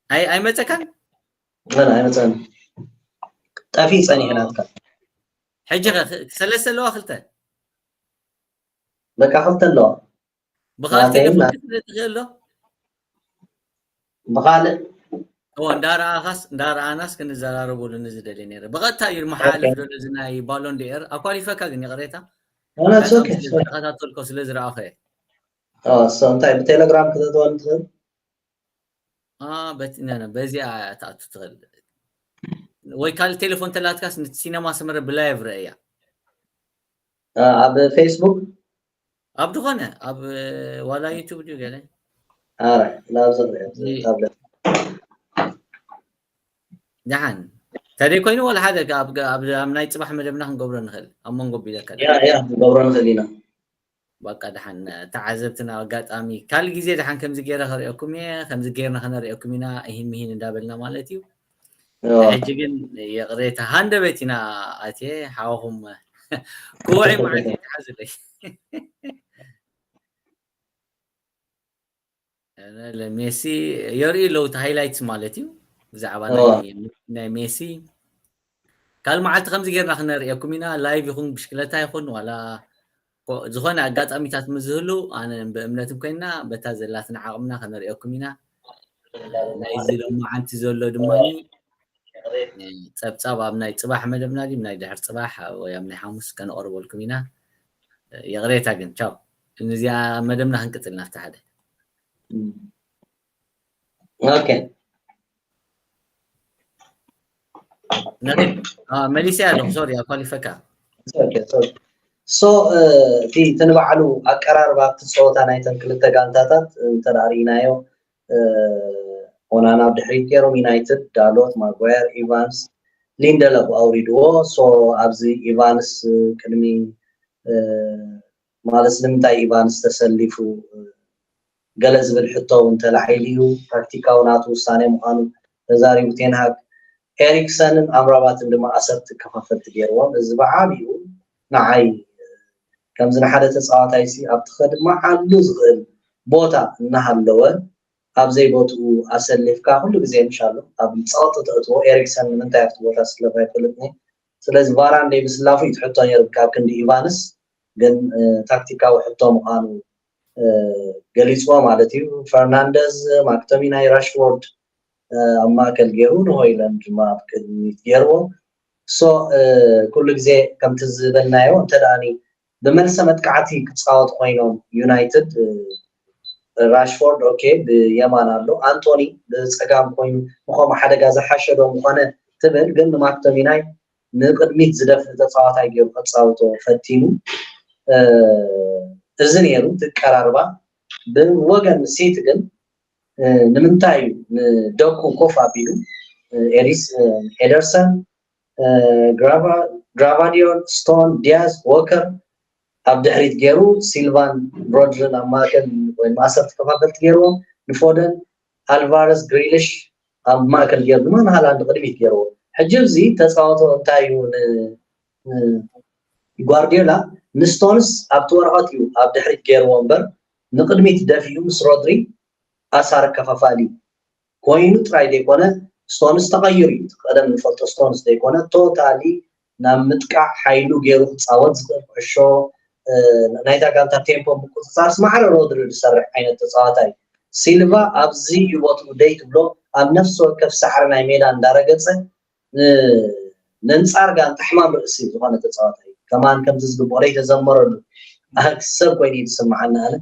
ኣይ-፣ ኣይመጸካን? ምን ኣይመጸን። ጠፊ ጸኒሑ ኦ። ናትካ። ሕጂ ኸ፣ ኽ-፣ ሰለስተ ኣለዋ፣ ክልተ? በቃ ክልተ ኣለዋ። ብኻልእ ናተይ ቴሌፎን ና-፣ ክትርኢ ትኽእል ዶ? ብኻልእ? እዎ፣ እንዳረኣኻስ፣ እንዳረኣናስ ክንዘራረበሉ ንዝደሊ ነይረ። ብቐጥታ እዩ መሓልፍ ኦኬ። ዘሎ እዚ ናይ ባሎን ዲኤር። ኣኳሊፈካ ግን ይቕሬታ። No, no, it's ኣጋጣሚ okay, ስለ it's okay. ዝተኸታተልኮ ስለ ዝረኣኹ እየ። ኦ፣ so እንታይ ብቴሌግራም ክተእትወኒ ትኽእል? አ፣ በቲ፣ ነ፣ ነ፣ በዚኣ ትኣቱ ትኽእል። ወይ ካልእ ቴሌፎን ተላትካስ ነቲ ሲነማ ሰመረ ብላይቭ ረእያ። አ፣ ኣብ ፌስቡክ? ኣብ ዝኾነ፣ ኣብ ዋላ ዩቱብ ድዩ ገለ? ኣረ፣ ናብዚ ርአ፣ እዚ ይ-፣ ታብለት። ደሓን። ተደይ ኮይኑ ዋላ ሓደ ከ ኣብ፣ ኣብ፣ ኣብ ናይ ጽባሕ መደብና ክንገብሮ ንኽእል። ኣብ መንጎ ቢለካ። ያ፣ ያ፣ ክንገብሮ ንኽእል ኢና። በቃ ደሓን ተዓዘብትና ኣጋጣሚ ካልእ ግዜ ደሓን ከምዚ ገይረ ከርእየኩም እየ፣ ከምዚ ገይርና ከነርእየኩም ኢና፣ እሂን ምሂን እንዳበልና ማለት እዩ። ሕጂ ግን ይቕሬታ ሃንደበት ኢና ኣትየ ሓወኹም ክውዒ መዓልቲ ይትሓዝለይ። ሜሲ የርኢ ኣለዉ፣ እቲ ሃይላይትስ ማለት እዩ። ብዛዕባ ናይ ሜሲ ካልእ መዓልቲ ከምዚ ጌርና ክነርእየኩም ኢና። ላይቭ ይኹን ብሽክለታ ይኹን ዋላ ዝኾነ ኣጋጣሚታት ምስ ዝህሉ ኣነ ብእምነትን ኮይንና በታ ዘላትና ዓቕምና ከነርእየኩም ኢና። ናይዚ ሎማዓንቲ ዘሎ ድማ ጸብጻብ ኣብ ናይ ጽባሕ መደብና ድዩ ናይ ድሕር ጽባሕ ወይ ኣብ ናይ ሓሙስ ከነቕርበልኩም ኢና። ይቕሬታ ግን ቻው። እዚኣ መደብና ክንቅጽል ናብቲ ሓደ ኦኬ መሊሰ ኣለኹ። ሶሪ ኣኳሊፈካ። ሶ እቲ ንባዕሉ ኣቀራርባ ኣብቲ ፀወታ ናይተን ክልተ ጋንታታት እንተርኢናዮ ኦናና ኣብ ድሕሪት ገይሮም ዩናይትድ ዳሎት ማጓየር ኢቫንስ ሊንደለፍ ኣውሪድዎ። ሶ ኣብዚ ኢቫንስ ቅድሚ ማለት ንምንታይ ኢቫንስ ተሰሊፉ ገለ ዝብል ሕቶ እውን ተላዒሉ እዩ። ታክቲካዊ ናቱ ውሳኔ ምዃኑ ተዛሪቡ ቴንሃግ። ኤሪክሰንን ኣምራባትን ድማ ኣሰርት ከፋፈልቲ ገይርዎም። እዚ ብዓብዩ ንዓይ ከምዚ ንሓደ ተፃዋታይ ሲ ኣብቲ ከድመዓሉ ዝኽእል ቦታ እናሃለወ ኣብ ዘይቦትኡ ኣሰሊፍካ ኩሉ ግዜ ምሽ ኣሎ ኣብ ፀቕጢ ተእትዎ። ኤሪክሰን ንምንታይ ኣብቲ ቦታ ስለፍ ኣይፈልጥኒ። ስለዚ ቫራን ደይ ምስላፉ እዩ ትሕቶ ነይሩ ካብ ክንዲ ኢቫንስ ግን ታክቲካዊ ሕቶ ምዃኑ ገሊፅዎ ማለት እዩ። ፈርናንደዝ፣ ማክቶሚናይ፣ ራሽፎርድ ኣብ ማእከል ገይሩ ንሆይላንድ ድማ ኣብ ቅድሚት ገይርዎ። ሶ ኩሉ ግዜ ከምቲ ዝበልናዮ እንተ ደኣኒ ብመልሰ መጥቃዕቲ ክፃወት ኮይኖም ዩናይትድ ራሽፎርድ ኦኬ ብየማን ኣሎ ኣንቶኒ ብፀጋም ኮይኑ ንኸምኡ ሓደጋ ዝሓሸ ዶ ምኾነ ትብል ግን ንማክቶሚናይ ንቅድሚት ዝደፍእ ተፃዋታይ ገይሩ ከፃውቶ ፈቲኑ። እዚ ነይሩ እቲ ቀራርባ። ብወገን ሲቲ ግን ንምንታይ እዩ ንደኩ ኮፍ ኣቢሉ ኤሪስ ኤደርሰን ግራቫዲዮል ስቶን ዲያዝ ዎከር ኣብ ድሕሪት ገይሩ ሲልቫን ሮድርን ኣብ ማእከል ወይ ማእሰርቲ ከፋፈልቲ ገይርዎም ንፎደን ኣልቫረስ ግሪሊሽ ኣብ ማእከል ገይሩ ድማ ንሃላንድ ቅድሚት ገይርዎ። ሕጂ እዚ ተፃወቶ እንታይ እዩ ንጓርዲዮላ ንስቶንስ ኣብቲ ወረቐት እዩ ኣብ ድሕሪት ገይርዎ እምበር ንቅድሚት ደፊኡ ምስ ሮድሪ ኣሳር ኣከፋፋሊ ኮይኑ ጥራይ ዘይኮነ ስቶንስ ተቐይሩ እዩ። ቀደም ንፈልጦ ስቶንስ ዘይኮነ ቶታሊ ናብ ምጥቃዕ ሓይሉ ገይሩ ክፃወት ዝኽእል ኩዕሾ ናይታ ጋንታ ቴምፖ ምቁፅፃርስ ማዕረ ሮድሪ ዝሰርሕ ዓይነት ተፃዋታይ። ሲልቫ ኣብዚ እዩ ቦትኡ ደይ ትብሎ ኣብ ነፍሲ ወከፍ ሳዕሪ ናይ ሜዳ እንዳረገፀ ነንፃር ጋንታ ሕማም ርእሲ ዝኾነ ተፃዋታይ ከማን ከምዚ ዝግብኦ ደይ ተዘመረሉ ሰብ ኮይኑ እዩ ዝስምዓኒ ኣነ።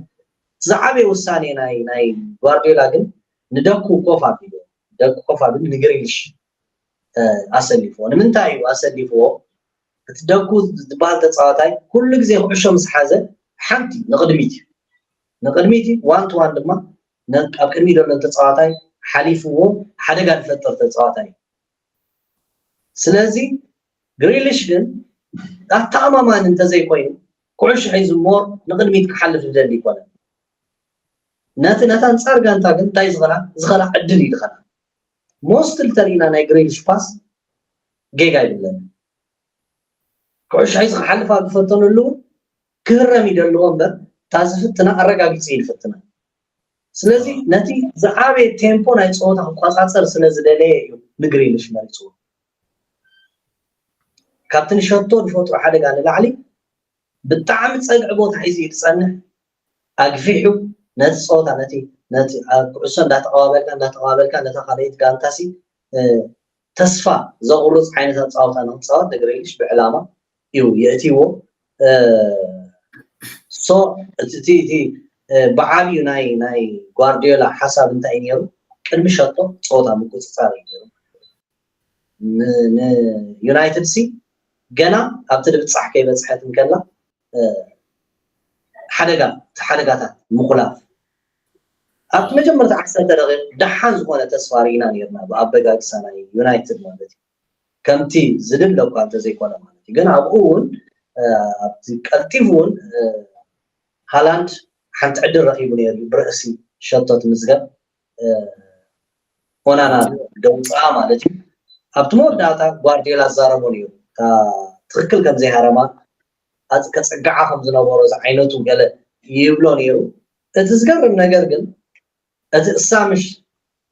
ዝዓበየ ውሳኔ ናይ ናይ ጓርዲዮላ ግን ንደኩ ኮፍ ኣቢሉ ደኩ ኮፍ ኣቢሉ ንግሪሊሽ ኣሰሊፍዎ። ንምንታይ እዩ ኣሰሊፍዎ? እቲ ደኩ ዝበሃል ተፃዋታይ ኩሉ ግዜ ኩዕሾ ምስ ሓዘ ሓንቲ ንቕድሚት እዩ ንቕድሚት እዩ ዋን ቱ ዋን ድማ ኣብ ቅድሚ ዘሎ ተፃዋታይ ሓሊፍዎ ሓደጋ ዝፈጥር ተፃዋታይ እዩ። ስለዚ ግሪሊሽ ግን ኣተኣማማኒ እንተዘይኮይኑ ኩዕሾ ሒዙ ሞር ንቕድሚት ክሓልፍ ዝደሊ ይኮነ። ነቲ ነታ ኣንፃር ጋንታ ግን እንታይ ዝኸላ ዝኸላ ዕድል እዩ ዝኸላ። ሞስትሊ ተሪኢና ናይ ግሪሊሽ ፓስ ጌጋ ይብለና። ኩዕሾ ሒዙ ክሓልፍ ኣብ ዝፈተነሉ ክህረም ይደልዎ እምበር እታ ዝፍትና ኣረጋጊፂ እዩ ዝፍትና። ስለዚ ነቲ ዝዓበየ ቴምፖ ናይ ፀወታ ክቆፃፀር ስለ ዝደለየ እዩ ንግሪሊሽ መሪፅዎ። ካብቲ ንሸቶ ዝፈጥሮ ሓደጋ ንላዕሊ ብጣዕሚ ፀግዒ ቦታ ሒዙ እዩ ዝፀንሕ። ኣግፊሑ ነቲ ፀወታ ነቲ ነቲ ኩዕሶ እንዳተቐባበልካ እንዳተቐባበልካ ነታ ካልኣይቲ ጋንታሲ ተስፋ ዘቑርፅ ዓይነት ኣፃወታ ንክፃወት ንግሪሊሽ ብዕላማ እዩ የእትይዎ። ሶ እቲ እቲ ብዓብዩ ናይ ናይ ጓርዲዮላ ሓሳብ እንታይ እዩ ነይሩ? ቅድሚ ሸቶ ፀወታ ምቁፅፃር እዩ ነይሩ። ንዩናይትድ ሲ ገና ኣብቲ ድብፃሕ ከይበፅሐት እንከላ ሓደጋ እቲ ሓደጋታት ምኹላፍ ኣብቲ መጀመርታ ዓሰርተ ደቂቕ ደሓን ዝኾነ ተስፋ ርኢና ነርና ብኣበጋግሳ ናይ ዩናይትድ ማለት እዩ። ከምቲ ዝድለ እኳ እንተዘይኮነ ማለት እዩ ግን ኣብኡ እውን ኣብቲ ቀልጢፉ እውን ሃላንድ ሓንቲ ዕድል ረኺቡ ነይሩ እዩ ብርእሲ ሸቶ ትምዝገብ ኦናና ደውፅኣ ማለት እዩ። ኣብቲ መወዳእታ ጓርዲዮላ ዝዛረቦ ነይሩ፣ እታ ትኽክል ከም ዘይሃረማ፣ ኣጽ- ከጸግዓ ከም ዝነበሮ ዝዓይነቱ ገለ ይብሎ ነይሩ። እቲ ዝገርም ነገር ግን፣ እቲ እሳ ምሽ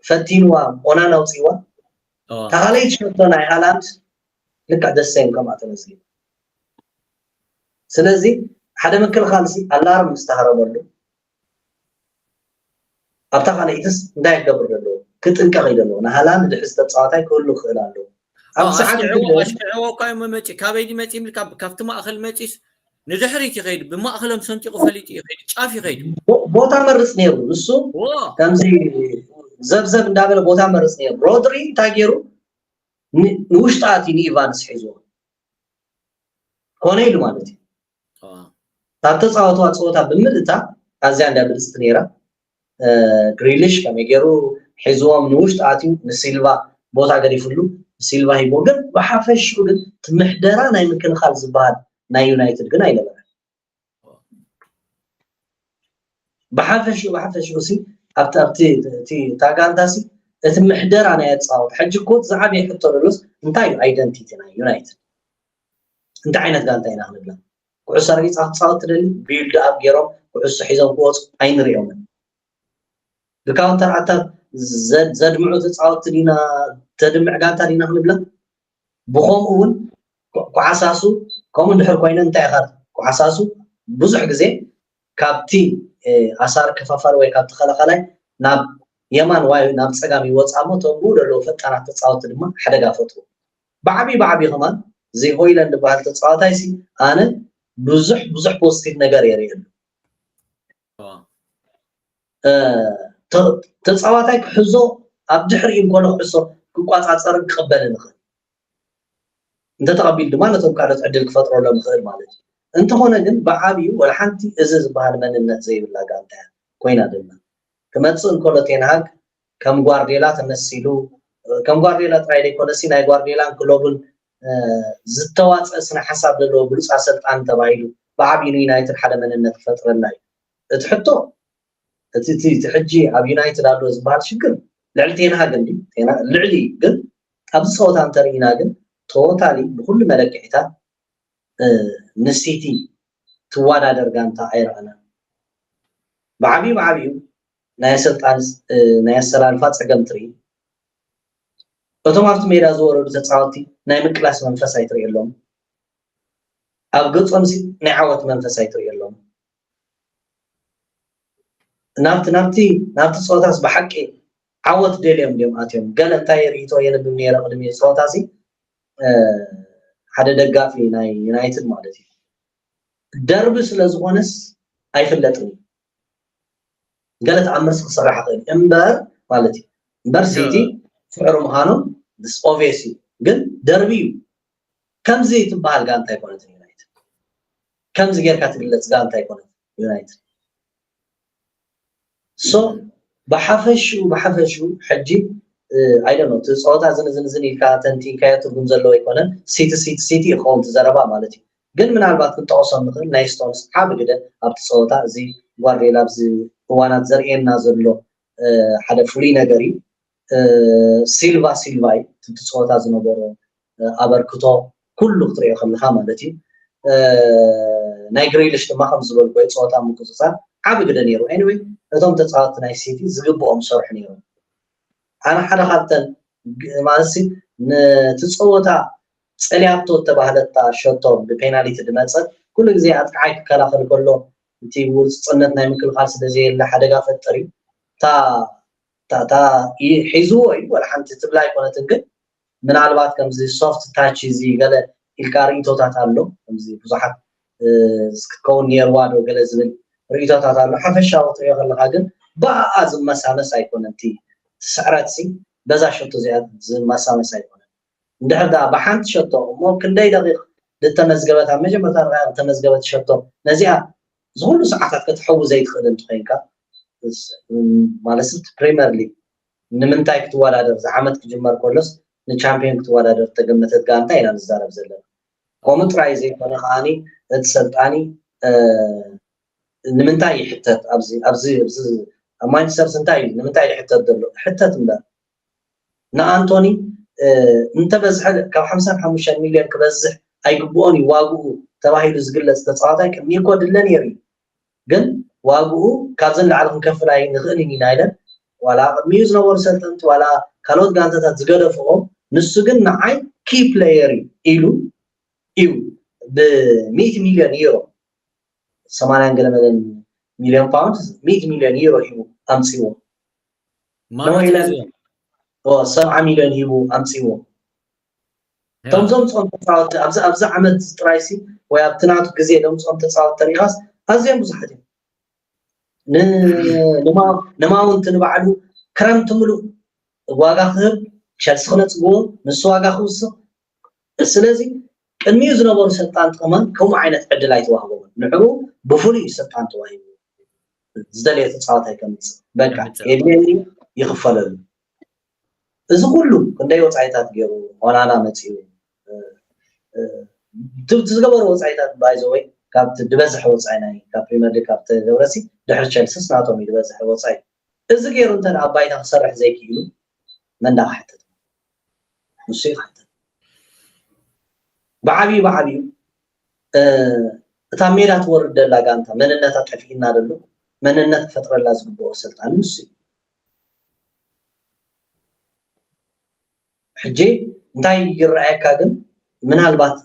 ፈቲንዋ፣ ኦናና ኣውጺዋ፣ እታ ካልኣይቲ ሸቶ ናይ ሃላንድ ልክዕ ደሰም ከምኣ ተመዝጊቡ። ስለዚ ሓደ ምክልኻል ሲ ኣላርም ምስ ተሃረመሉ፣ ኣብታ ካልኣይትስ እንታይ ክገብር ዘለዎ? ክጥንቀቕ እዩ ዘለዎ። ንሃላንድ ድሕዝ ተጻዋታይ ክህሉ ክኽእል ኣለዎ። ኣብ ሰዓት ኣሽክዕዎ ኣሽክዕዎ እኳ እዮም መፂ ካበይ ድመፂ ይብል ካብቲ ማእኸል መፂስ ንድሕሪት ይኸይድ። ብማእኸሎም ሰንጢቑ ፈሊጡ ይኸይድ። ጫፍ ይኸይድ። ቦታ መርፅ ነይሩ ንሱ። ከምዚ ዘብዘብ እንዳበለ ቦታ መርፅ ነይሩ። ሮድሪ እንታይ ገይሩ? ንውሽጢ ኣትዩ ንኢቫንስ ሒዝዎ ኮነ ኢሉ ማለት እዩ። ካብ ተፃወትዋ ፀወታ ብምልእታ ኣዝያ እንዳ ብልፅቲ ነይራ። ግሪሊሽ ከመይ ገይሩ ሒዝዎም ንውሽጢ ኣትዩ ንሲልቫ ቦታ ገዲፍሉ፣ ንሲልቫ ሂቦ። ግን ብሓፈሽኡ ግን እቲ ምሕደራ ናይ ምክልኻል ዝበሃል ናይ ዩናይትድ ግን ኣይነበረን። ብሓፈሽኡ ብሓፈሽኡ ሲ ኣብቲ ኣብቲ እቲ እታ ጋንታ ሲ እቲ ምሕደራ ናይ ኣፃወት ሕጂ እኮ ዝዓበየ ሕቶ ዘሎስ እንታይ እዩ? ኣይደንቲቲ ናይ ዩናይትድ እንታይ ዓይነት ጋንታ ኢና ክንብላ? ኩዕሶ ረጊፃ ክትፃወት ትደሊ? ቢልድ ኣፕ ገይሮም ኩዕሶ ሒዞም ክወፁ ኣይንሪኦምን። ብካውንተር ኣታክ ዘድምዑ ተፃወትቲ ዲና? ተድምዕ ጋንታ ዲና ክንብላ? ብኸምኡ እውን ኮዓሳሱ ከምኡ እንድሕር ኮይነ እንታይ ኢኻ ኮዓሳሱ ብዙሕ ግዜ ካብቲ ኣሳር ከፋፋሪ ወይ ካብ ተኸላኸላይ ናብ የማን ዋይ ናብ ፀጋም ይወፃ እሞ ተንብኡ ዘለዉ ፈጣናት ተፃወቲ ድማ ሓደጋ ፈጥሩ። ብዓብዪ ብዓብዪ ከማን እዚ ሆይለንድ ዝበሃል ተፃዋታይ ሲ ኣነ ብዙሕ ብዙሕ ፖዚቲቭ ነገር የርእየሉ። ተፃዋታይ ክሕዞ ኣብ ድሕሪኡ እንኮሎ ክሕሶ ክቋፃፀርን ክቕበልን ይኽእል። እንተተቐቢሉ ድማ ነቶም ካልኦት ዕድል ክፈጥረሎም ይኽእል ማለት እዩ። እንተኾነ ግን ብዓብዩ ወላ ሓንቲ እዚ ዝበሃል መንነት ዘይብላ ጋንታ እያ ኮይና ደላ። ክመፅእ እንከሎ ቴንሃግ ከም ጓርዴላ ተመሲሉ፣ ከም ጓርዴላ ጥራይ ዘይኮነሲ ናይ ጓርዴላን ክለቡን ዝተዋፀ ስነ ሓሳብ ዘለዎ ብሉፅ ኣሰልጣኒ ተባሂሉ ብዓብዩ ንዩናይትድ ሓደ መንነት ክፈጥረላ እዩ። እቲ ሕቶ እቲ እቲ እቲ ሕጂ ኣብ ዩናይትድ ኣሎ ዝበሃል ሽግር ልዕሊ ቴንሃግ እንዲ ልዕሊ ግን ኣብዚ ፀወታ እንተርኢና ግን ቶታሊ ብኩሉ መለክዒታት ንሲቲ ትወዳደር ጋንታ ኣይረኣናን። ብዓብዩ ብዓብዩ ናይ ኣሰልጣን ናይ ኣሰላልፋ ፀገም ትርኢ። እቶም ኣብቲ ሜዳ ዝወረዱ ተፃወቲ ናይ ምቅላስ መንፈስ ኣይትርእየሎም። ኣብ ገፆም ናይ ዓወት መንፈስ ኣይትርእየሎም። ናብቲ ናብቲ ናብቲ ፀወታስ ብሓቂ ዓወት ደልዮም ድዮም ኣትዮም? ገለ እንታይ ርእይቶ የንብብ ነይረ ቅድሚ ፀወታ ሲ ሓደ ደጋፊ ናይ ዩናይትድ ማለት እዩ። ደርቢ ስለ ዝኾነስ ኣይፍለጥን እዩ። ገለ ተኣምርስ ክስራሕ ይኽእል እምበር ማለት እዩ። እምበር ሲቲ ስዕሩ ምዃኑ ስ ኦቪየስ እዩ። ግን ደርቢ እዩ። ከምዚ ትበሃል ጋንታ ኣይኮነትን ዩናይትድ። ከምዚ ጌርካ ትግለፅ ጋንታ ኣይኮነትን ዩናይትድ። ሶ ብሓፈሽኡ ብሓፈሽኡ ሕጂ ኣይደኖ እቲ ፀወታ ዝንዝንዝን ኢልካ ተንቲንካዮ ትርጉም ዘለዎ ኣይኮነን። ሲቲ ሲቲ ሲቲ ይኸውን እቲ ዘረባ ማለት እዩ። ግን ምናልባት ክንጠቕሶም ንኽእል ናይ ስቶንስ ዓቢ ግደ ኣብቲ ፀወታ እዚ ጓርዴላ ኣብዚ እዋናት ዘርእየና ዘሎ ሓደ ፍሉይ ነገር እዩ። ሲልቫ ሲልቫ እዩ እቲ ፀወታ ዝነበሮ ኣበርክቶ ኩሉ ክትሪኦ ከለካ ማለት እዩ። ናይ ግሪሊሽ ድማ ከም ዝበልኩ ፀወታ ምቁፅፃር ዓቢ ግደ ነይሩ። ኤኒወይ እቶም ተፃወቲ ናይ ሲቲ ዝግብኦም ሰርሑ ነይሮም። ኣነ ሓደ ካብተን ማለት ነቲ ፀወታ ፀልያቶ እተባህለታ ሸቶ ብፔናሊቲ ድመፀት ኩሉ ግዜ ኣጥቃዓይ ክከላኸል ከሎ እቲ ውፅፅነት ናይ ምክልኻል ስለ ዘየለ ሓደጋ ፈጥር እዩ። እታ ሒዝዎ እዩ ወላ ሓንቲ ትብላ ኣይኮነትን ግን ምናልባት ከምዚ ሶፍት ታች እዚ ገለ ኢልካ ርእይቶታት ኣሎ። ከምዚ ብዙሓት ክትከውን ነይርዋ ዶ ገለ ዝብል ርእይቶታት ኣሎ። ሓፈሻዊ ትሪኦ ከለካ ግን ብኣኣ ዝመሳመስ ኣይኮነን። እቲ ስዕረት ሲ በዛ ሸቶ እዚኣ ዝመሳመስ ኣይኮነን። እንድሕር ደኣ ብሓንቲ ሸቶ እሞ ክንደይ ደቂቕ ዝተመዝገበት ኣብ መጀመርታ ደቂቕ ዝተመዝገበት ሸቶ ነዚኣ ዝኹሉ ሰዓታት ከተሐዊ ዘይትኽእል እንተኮይንካ ማለት እቲ ፕሪምየር ሊግ ንምንታይ ክትወዳደር ዝዓመት ክጅመር ከሎስ ንቻምፒዮን ክትወዳደር ተገመተት ጋንታ ኢና ንዛረብ ዘለና። ከምኡ ጥራይ ዘይኮነ ከዓኒ እቲ ሰልጣኒ ንምንታይ ይሕተት ኣብዚ ኣብዚ ኣብዚ ኣብ ማንቸስተር እንታይ እዩ ንምንታይ ይሕተት ዘሎ ሕተት እምበር ንኣንቶኒ እንተበዝሐ ካብ ሓምሳን ሓሙሽተን ሚልዮን ክበዝሕ ኣይግብኦን እዩ ዋግኡ ተባሂሉ ዝግለፅ ተፃዋታይ ቅድሚ እኮ ድለ ነይሩ እዩ። ግን ዋግኡ ካብዚ ንላዕሊ ክንከፍል ኣይንኽእልን ኢና ኢለን ዋላ ቅድሚኡ ዝነበሩ ሰልጠንቲ ዋላ ካልኦት ጋንታታት ዝገደፍኦም ንሱ ግን ንዓይ ኪ ፕለየር እዩ ኢሉ እዩ ብሚእቲ ሚልዮን ዩሮ ሰማንያን ገለ መለን ሚልዮን ፓውንድ ሚእቲ ሚልዮን ዩሮ ሂቡ ኣምፅዎ። ሰብዓ ሚልዮን ሂቡ ኣምፅዎ። እቶም ዘምፅኦም ተፃወቲ ኣብዚ ኣብዚ ዓመት ጥራይሲ ወይ ኣብቲ ናቱ ግዜ ዘምፅኦም ተፃወቲ ተሪኻስ ኣዝዮም ብዙሓት እዮም። ንማውንት ንባዕሉ ክረምቲ ምሉእ ዋጋ ክህብ ቸልሲ ክነፅግዎ ንሱ ዋጋ ክውስኽ ስለዚ ቅድሚኡ ዝነበሩ ሰልጣንቲ ከማን ከምኡ ዓይነት ዕድል ኣይተዋህቦምን። ንዕኡ ብፍሉይ እዩ ሰልጣን ተዋሂቡ ዝደለዮ ተፃዋታይ ከምፅእ በቃ የድልየኒ ይኽፈለሉ። እዚ ኩሉ ክንደይ ወፃኢታት ገይሩ ኦናና መፂኡ ዝገበሩ ወፃኢታት ባይዘወይ ካብቲ ዝበዝሐ ወፃኢ ናይ ካብ ፕሪመር ሊግ ካብ ተገብረሲ ድሕሪ ቸልስስ ናቶም እዩ ዝበዝሐ ወፃኢ እዚ ገይሩ እንተ ኣብ ባይታ ክሰርሕ ዘይክኢሉ መን ዳ ክሕተት ንሱ እዩ ክሕተት። ብዓብዩ ብዓብዩ እታ ሜዳ ትወርድ ደላ ጋንታ መንነታ ጠፊእና ደሎ መንነት ክፈጥረላ ዝግብኦ ሰልጣን ንሱ እዩ። ሕጂ እንታይ ይረኣየካ ግን ምናልባት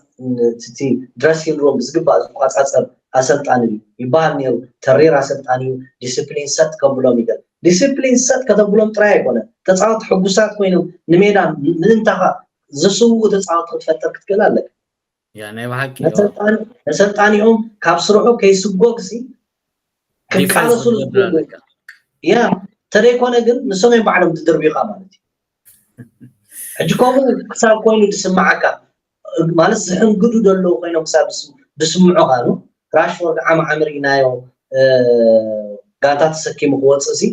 እቲ ድረሲንግ ሩም ብዝግባእ ዝቋፃፀር ኣሰልጣኒ እዩ ይበሃል ነይሩ። ተሪር ኣሰልጣኒ እዩ፣ ዲስፕሊን ሰጥ ከብሎም ይገል። ዲስፕሊን ሰጥ ከተብሎም ጥራይ ኣይኮነ፣ ተፃወቲ ሕጉሳት ኮይኖም ንሜዳ ምእንታኻ ዝስውኡ ተፃወቲ ክትፈጥር ክትክእል ኣለካ። ያ ናይ ብሓቂ ነሰልጣኒኦም ካብ ስርሑ ከይስጎግ ሲ ክቃለሱሉ ዝግብኡ ያ ተደይኮነ ግን ንሶም እዮም ባዕሎም ዝድርብዩኻ ማለት እዩ። ሕጂ ከምኡ ክሳብ ኮይኑ ዝስምዓካ ማለት ዝሕንግዱ ዘለዉ ኮይኖም ክሳብ ዝስምዑኻ ራሽፎርድ ዓም ዓምር ኢናዮ ጋንታ ተሰኪሙ ክወፅእ ሲ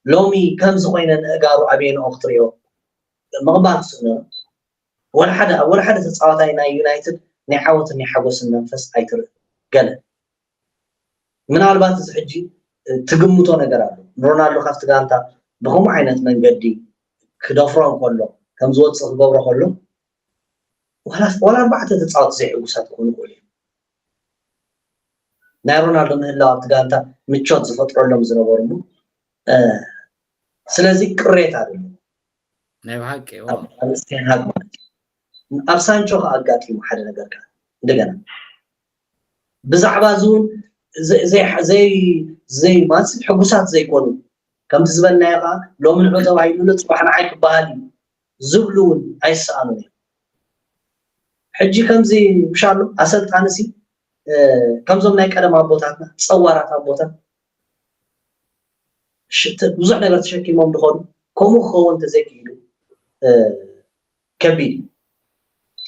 ሎሚ ከምዚ ኮይነ ንእጋሩ ኣበየንኦ ክትሪኦ ምቕባል ትስእኖ ወላ ሓደ ኣብ ወላ ሓደ ተፃዋታይ ናይ ዩናይትድ ናይ ዓወትን ናይ ሓጎስን መንፈስ ኣይትርኢ ገለ ምናልባት እዚ ሕጂ ትግምቶ ነገር ኣሎ ሮናልዶ ካብቲ ጋንታ ብከምኡ ዓይነት መንገዲ ክደፍሮ እንከሎ ከም ዝወፅእ ክገብሮ ከሎ ዋላ ኣርባዕተ ተፃወቲ ዘይሕጉሳት ክኾኑ ይኽእሉ እዮም ናይ ሮናልዶ ምህላው ኣብቲ ጋንታ ምቾት ዝፈጥረሎም ዝነበሩ ስለዚ ቅሬታ ኣሎ ናይ ብሓቂ ኣብ ሳንቾ ከዓ ኣጋጢሙ ሓደ ነገር ከዓ እንደገና ብዛዕባ እዚ እውን ዘይ ማለት ሕጉሳት ዘይኮኑ ከምቲ ዝበልናዮ ከዓ ሎሚ ንዑ ተባሂሉ ጽባሕ ንዓይ ክበሃል እዩ ዝብሉ እውን ኣይሰኣኑን እዮም። ሕጂ ከምዚ ምሻሉ ኣሰልጣኒ ሲ ከምዞም ናይ ቀደም ኣቦታትና ጸዋራት ኣቦታት ብዙሕ ነገር ተሸኪሞም ዝኸዱ ከምኡ ክኸውን እንተዘይክኢሉ ከቢድ እዩ።